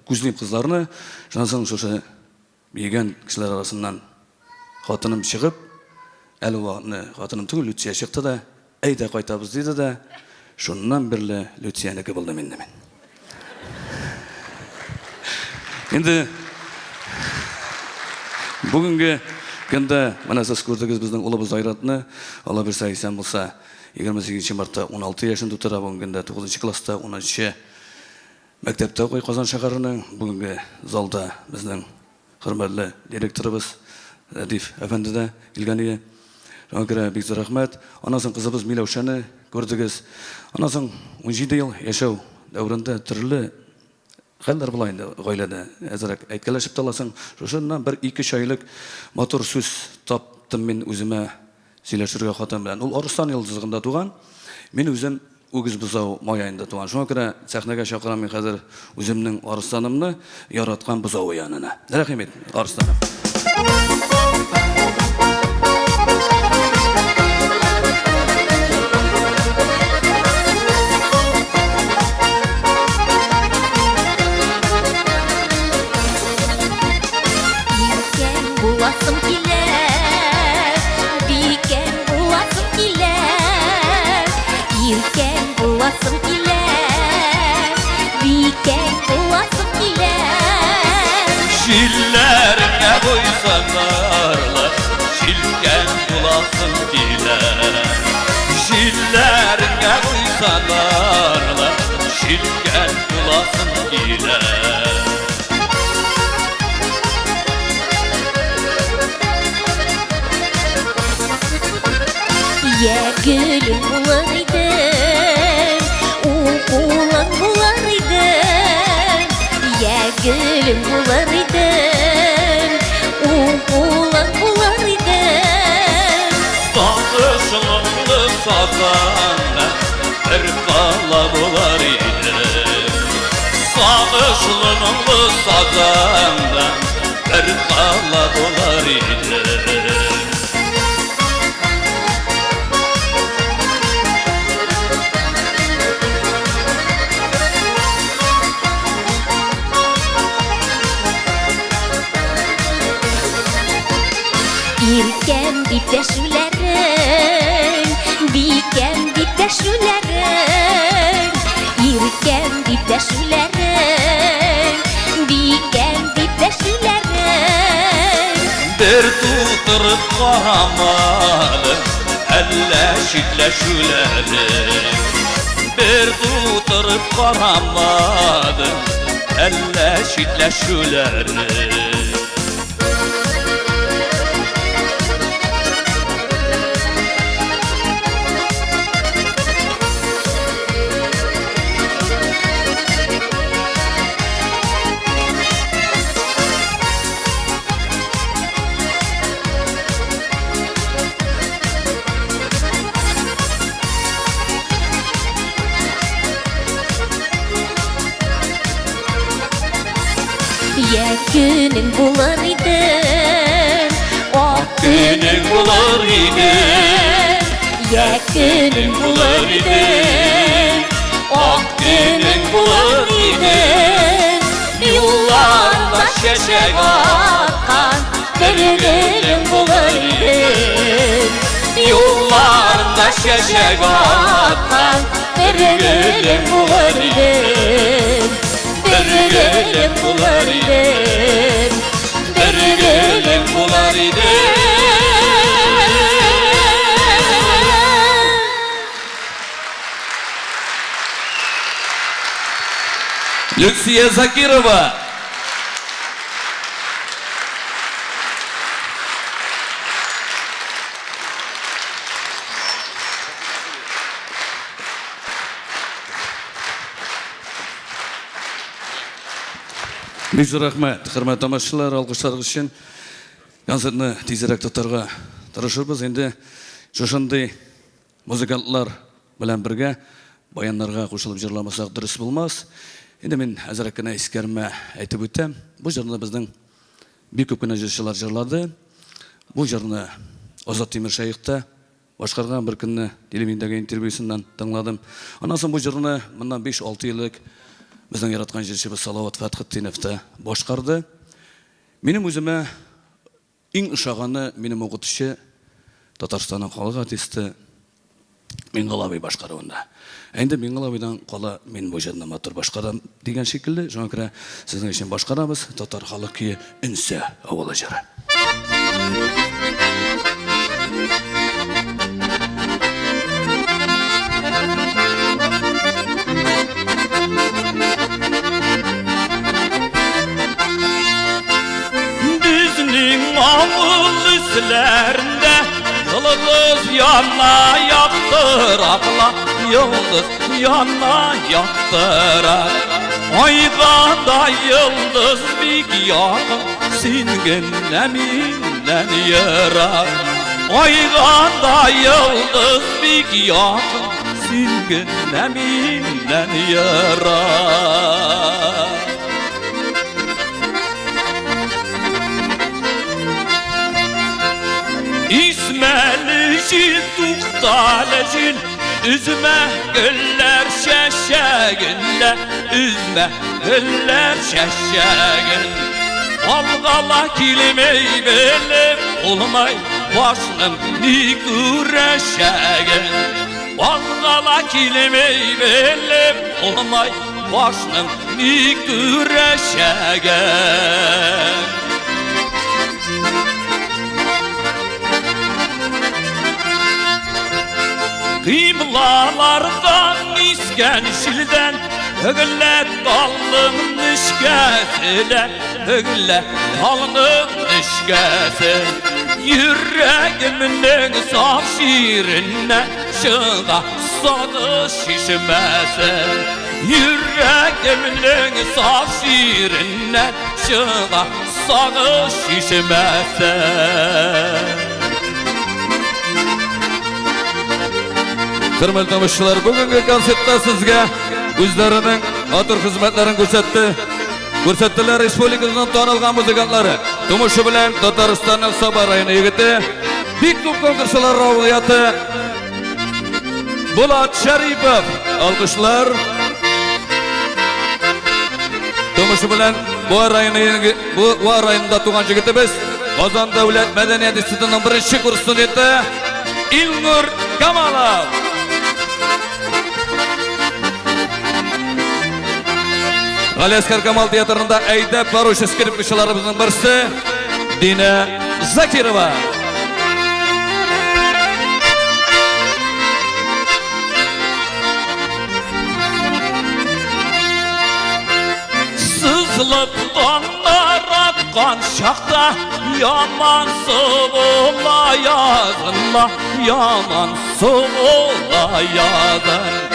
күзлим кызларны. Шуннан соң шушы Биегән кешеләр арасыннан хатыным чыгып, әле ул вакытны хатыным түгел, Люция чыкты да, әйдә кайтабыз диде дә, шуннан бирле Люциянеке булдым инде мин. Инде бүгенге көндә менә сез күрдегез безнең улыбыз Айратны, Алла бирсә, исән булса, 28 мартта 16 яшен тутыра, бүгенге көндә 9 класста, 10 Мәктәптә укый Казан шәһәренең. Бүгенге залда безнең хөрмәтле директорыбыз Рәдиф әфәнде дә килгән иде. Шуңа күрә бик зур рәхмәт. Аннан соң кызыбыз Миләүшәне күрдегез. Аннан соң 17 ел яшәү дәверендә төрле хәлләр була инде гаиләдә. Әзрәк әйткәләшеп тә аласың. Шушыннан бер ике-өч айлык матур сүз таптым мин үземә сөйләшергә хатын белән. Ул Арыслан йолдызлыгында туган. Мин үзем Үгез бозау май аенда туган. Шуңа күрә сәхнәгә чакырам мин хәзер үземнең арысланымны, яраткан бозавы янына. Рәхим ит, арысланым. Иркәң буласым килә, бикәң буласым килә. Иркәң буласым килә, бикәң буласым килә. Җилләреңә буйсынарлык, җилкән буласым килә. Җилләреңә буйсынарлык, җилкән буласым килә. Я гөлең булыр идем, уң кулың булыр идем. Я гөлең булыр идем, уң кулың булыр идем. Сагыш моңлы сазаңда бер кала булыр идем. Сагышлы моңлы сазаңда бер кала булыр идем. Иркәм дип дәшүләрең, бикәм дип дәшүләрең, иркәм дип дәшүләрең, бикәм дип дәшүләрең. Бер тутырып карамады, әллә читләшүләрең. Бер тутырып карамады, әллә читләшүләрең. Я көнең булыр иде, ак көнең булыр иде. Я көнең булыр иде, ак көнең булыр иде. Юлларда чәчәк аткан бер гөлең булыр иде. Юлларда чәчәк аткан бер гөлең булыр иде. Бер гөлең булыр иде. Бер гөлең булыр иде. Люция Закирова. Бик зур рәхмәт, хөрмәтле тамашачылар, алкышларыгыз өчен. Концертны тизрәк тотарга тырышырбыз. Инде шушындый музыкантлар белән бергә баяннарга кушылып җырламасак дөрес булмас. Инде мин әзрәк кенә искәрмә әйтеп үтәм. Бу җырны безнең бик күп кенә җырчылар җырлады. Бу җырны Азат Тимершәех та башкарган бер көнне телевидениедәге интервьюсыннан тыңладым. Аннан соң бу җырны моннан 5-6 ел элек безнең яраткан җырчыбыз Салават Фәтхетдинов та башкарды. Минем үземә иң ошаганы минем укытучы, Татарстанның халык артисты Миңгол абый башкаруында. Ә инде Миңгол абыйдан кала мин бу җырны матур башкарам дигән шикелле, шуңа күрә сезнең өчен башкарабыз татар халык көе Өнсә авылы җыры. Безнең авыл өсләрендә йолдыз яна яктыракла, йолдыз яна яктырак. Айга да йолдыз бик якын, син генә миннән ерак. Айга да йолдыз бик якын, син генә миннән ерак. Исмәле җил, туктале җил, өзмә гөлләр чәчәгендә, өзмә гөлләр чәчәген. Алгала килмей белеп булмай, башның ни күрәчәген. Алгала килмей белеп булмай, башның ни күрәчәген. Кыйблалардан искән җилдән Бөгелә талның нечкәсе, бөгелә талның нечкәсе. Йөрәгемнең саф җиренә чыга сагыш чишмәсе. Йөрәгемнең саф җиренә чыга сагыш чишмәсе. Хөрмәтле тамашачылар, бүгенге концертта сезгә үзләренең матур хезмәтләрен күрсәтте. Күрсәттеләр республикабызның танылган музыкантлары. Тумышы белән Татарстанның Саба районы егете, бик күп конкурслар лауреаты Булат Шәрипов. Алкышлар. Тумышы белән Буа районы Буа районында туган егетебез Казан дәүләт мәдәният институтының беренче курс студенты Илнур Камалов. Галиәсгар Камал театрында әйдәп баручы скрипкачыларыбызның берсе Динә Закирова. Сызылып таңнар аткан чакта яман була язынла, яман була язын.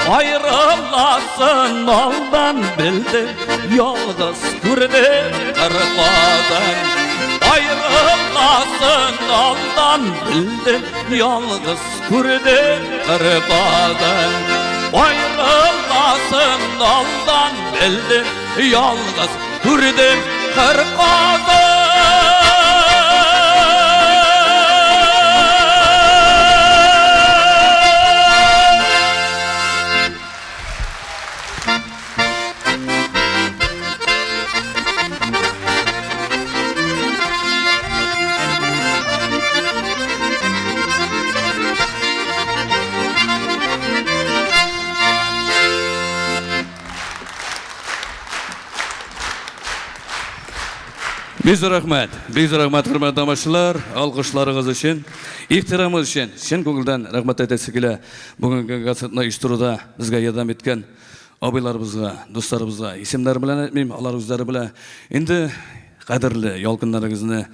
Ayrılasın aldan bildim, yalnız күрдем кыркадан. Ayrılasın aldan bildim, yalnız күрдем кыркадан. Ayrılasın aldan bildim, yalnız күрдем кыркадан. Бик зур рәхмәт, бик зур рәхмәт, хөрмәтле тамашачылар, алкышларыгыз өчен, ихтирамыгыз өчен чын күңелдән рәхмәт әйтәсе килә. Бүгенге концертны оештыруда безгә ярдәм иткән абыйларыбызга, дусларыбызга исемнәре белән әйтмим, алар үзләре белә. Инде кадерле ял көннәрегезне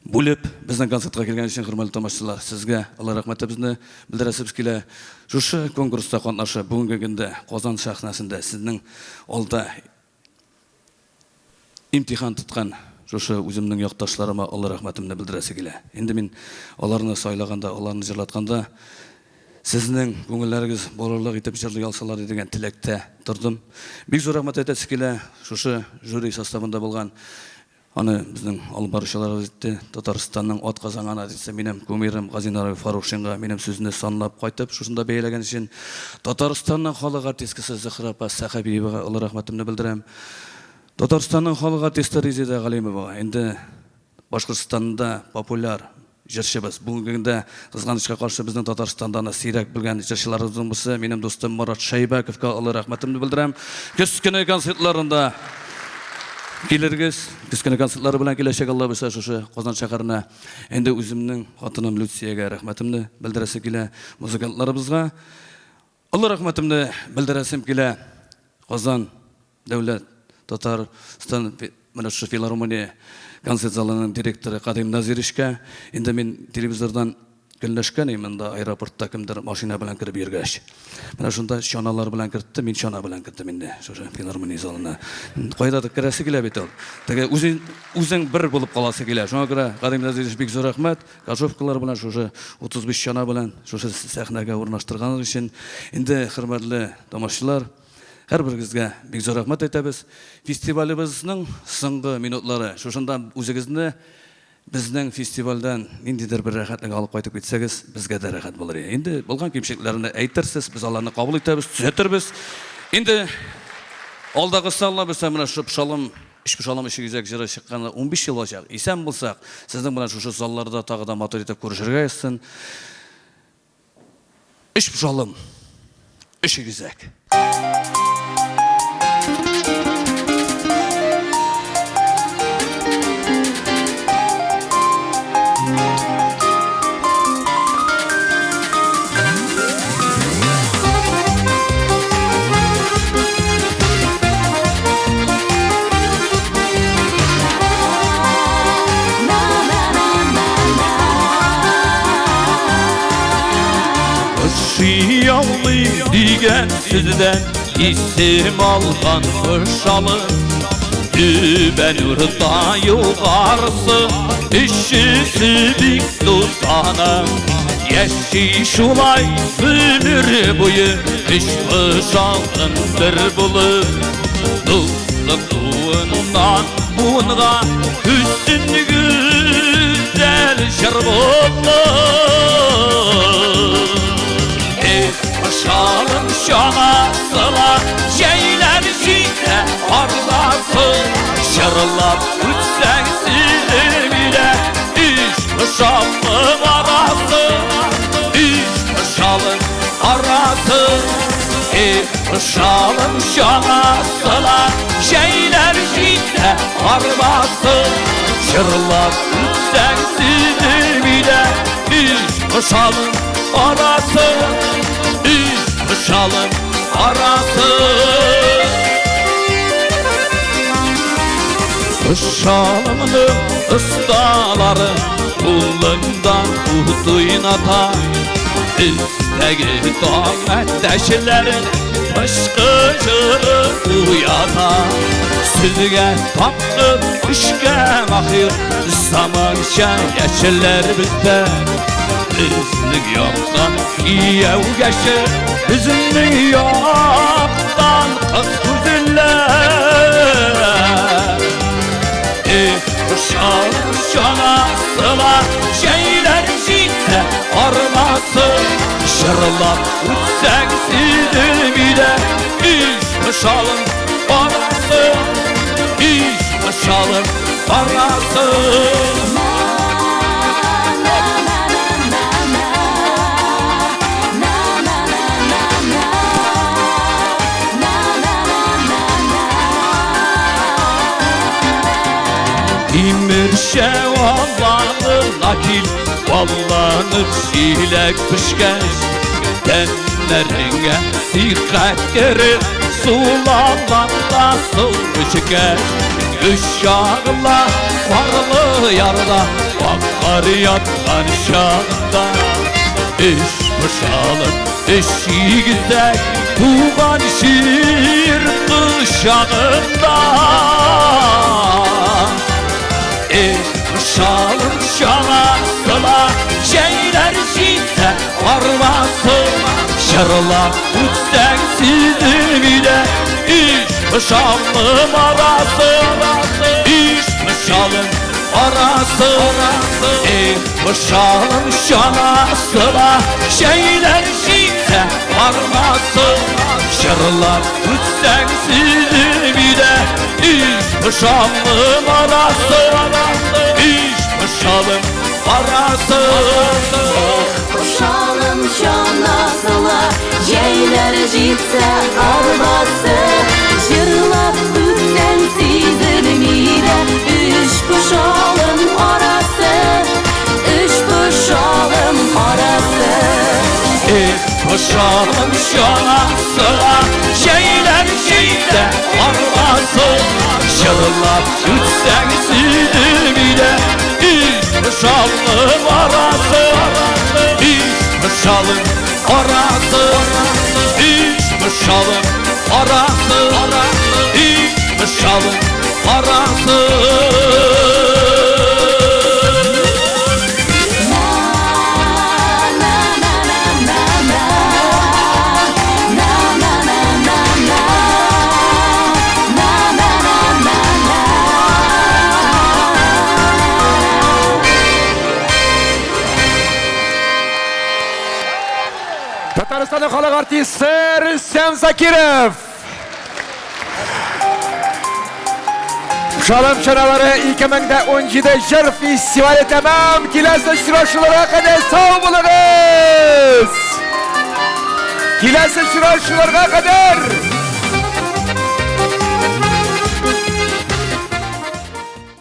бүлеп, безнең концертка килгән өчен, хөрмәтле тамашачылар, сезгә олы рәхмәтебезне белдерәсебез килә. Шушы конкурста катнашып, бүгенге көндә Казан сәхнәсендә сезнең алда имтихан тоткан шушы үземнең якташларыма олы рәхмәтемне белдерәсе килә. Инде мин аларны сайлаганда, аларны җырлатканда Сезнең күңелләрегез булырлык итеп җырлый алсалар иде дигән теләктә тордым. Бик зур рәхмәт әйтәсе килә, шушы жюри составында булган, аны безнең алып баручыларыбыз итте, Татарстанның атказанган артисты, минем кумирым Газинур абый Фарукшинга минем сүзне санлап кайтып, шушында бәяләгән өчен, Татарстанның халык артисткасы Зөһрә апа Сәхәбиевага олы рәхмәтемне белдерәм. Татарстанның халык артисты Резеда Галимовага, инде Башкортстанда популяр җырчыбыз. Бүгенге көндә, кызганычка каршы, безнең Татарстанда аны сирәк белгән җырчыларыбызның берсе, минем дустым Марат Шәйбәковка олы рәхмәтемне белдерәм. Көз көне концертларында килергез. Көз көне концертлары белән киләчәк, Алла боерса, шушы Казан шәһәренә. Инде үземнең хатыным Люциягә рәхмәтемне белдерәсе килә, музыкантларыбызга. Олы рәхмәтемне белдерәсем килә Казан дәүләт Татарстан менә шушы филармония концерт залының директоры Кадыйм Назировичка. Инде мин телевизордан көнләшкән идем, монда аэропортта кемдер машина белән кереп йөргәч. Менә шунда чаналар белән кертте, мин чана белән кердем инде шушы филармония залына. Кайдадыр керәсе килә бит ул. Теге үзең, үзең бер булып каласы килә. Шуңа күрә Кадыйм Назирович бик зур рәхмәт. Кожовкалар белән шушы 35 чана белән шушы сәхнәгә урнаштырганыгыз өчен. Инде, хөрмәтле тамашчылар, һәрберегезгә бик зур рәхмәт әйтәбез. Фестивалебезнең соңгы минутлары. Шушында үзегезне безнең фестивальдән ниндидер бер рәхәтлек алып кайтып китсәгез, безгә дә рәхәт булыр иде. Инде булган кимчелекләрне әйтерсез, без аларны кабул итәбез, төзәтербез. Инде алдагысы Алла бирсә, менә шушы Пшалым, Өч пошалым өч игезәк җыры чыкканына 15 ел булачак. Исән булсак, сезнең белән шушы залларда тагы да матур итеп күрешергә язсын. Өч пошалым, өч игезәк. Ялый дигән сүздән исем алган Пошалы Түбән урта югарысы өчесе бик дусана Яши шулай гомер буе өч пошалым бер булып Дуслык буыннан буынга үссен гүзәл җыр булып. Эх, пошалым чанасыла, җәйләр җитә арбасы, җырлап үтсәң синең өйдә, өч пошалым арасы, өч пошалым арасы. Эх, пошалым чанасыла, җәйләр җитә арбасы, җырлап үтсәң синең өйдә, өч пошалым арасы, өч пошалым арасы. Пошалымның осталары кулыңда ут уйната, Өстәге таң әтәчләрен пышкы җыры уята. Сезгә тапкыр эшкә махир заманча яшьләр бездә. Безнең яктан кияүгә чык, безнең яктан кыз күзләр. Эх, пошалым чанасыла, җәйләр җитә арбасы, җырлап үтсәң синең өйдә, өч пошалым арасы, өч пошалым арасы. Тимерчә аланына кил, балланып җиләк пешкәч, тәннәреңә сихәт керер, сулаланда су эчкәч. Өч ягыла карлы ярда, ак кар яткан чагында, өч пошалып, өч игезәк туган җир кочагында. Эх, пошалым чанасыла, җәйләр җитә арбасы, Җырлап үтсәң сизелми дә Өч пышалым арасы Өч пышалым арасы Эх, пышалым чанасы да Җәйләр җитсә арбасы Җырлап үтсәң сизелми дә Өч пышалым арасы Өч пышалым арасы Пошалым чанасыла, җәйләр җитсә арбасы. Җырлап үтсәң сизелми дә, өч пошалым арасы, өч пошалым арасы. Эх, пышалым чанасыла, җәйләр җитсә арбасы. Җырлап үтсәң сизелми дә, өч пышалым арасы. Өч пышалым арасы. Өч пышалым арасы. Өч пышалым арасы. Татарстанның халык артисты Рөстәм Закиров. Шалым чаралары 2017 җыр фестивале тәмам. Киләсе очрашуларга кадәр сау булыгыз! Киләсе очрашуларга кадәр!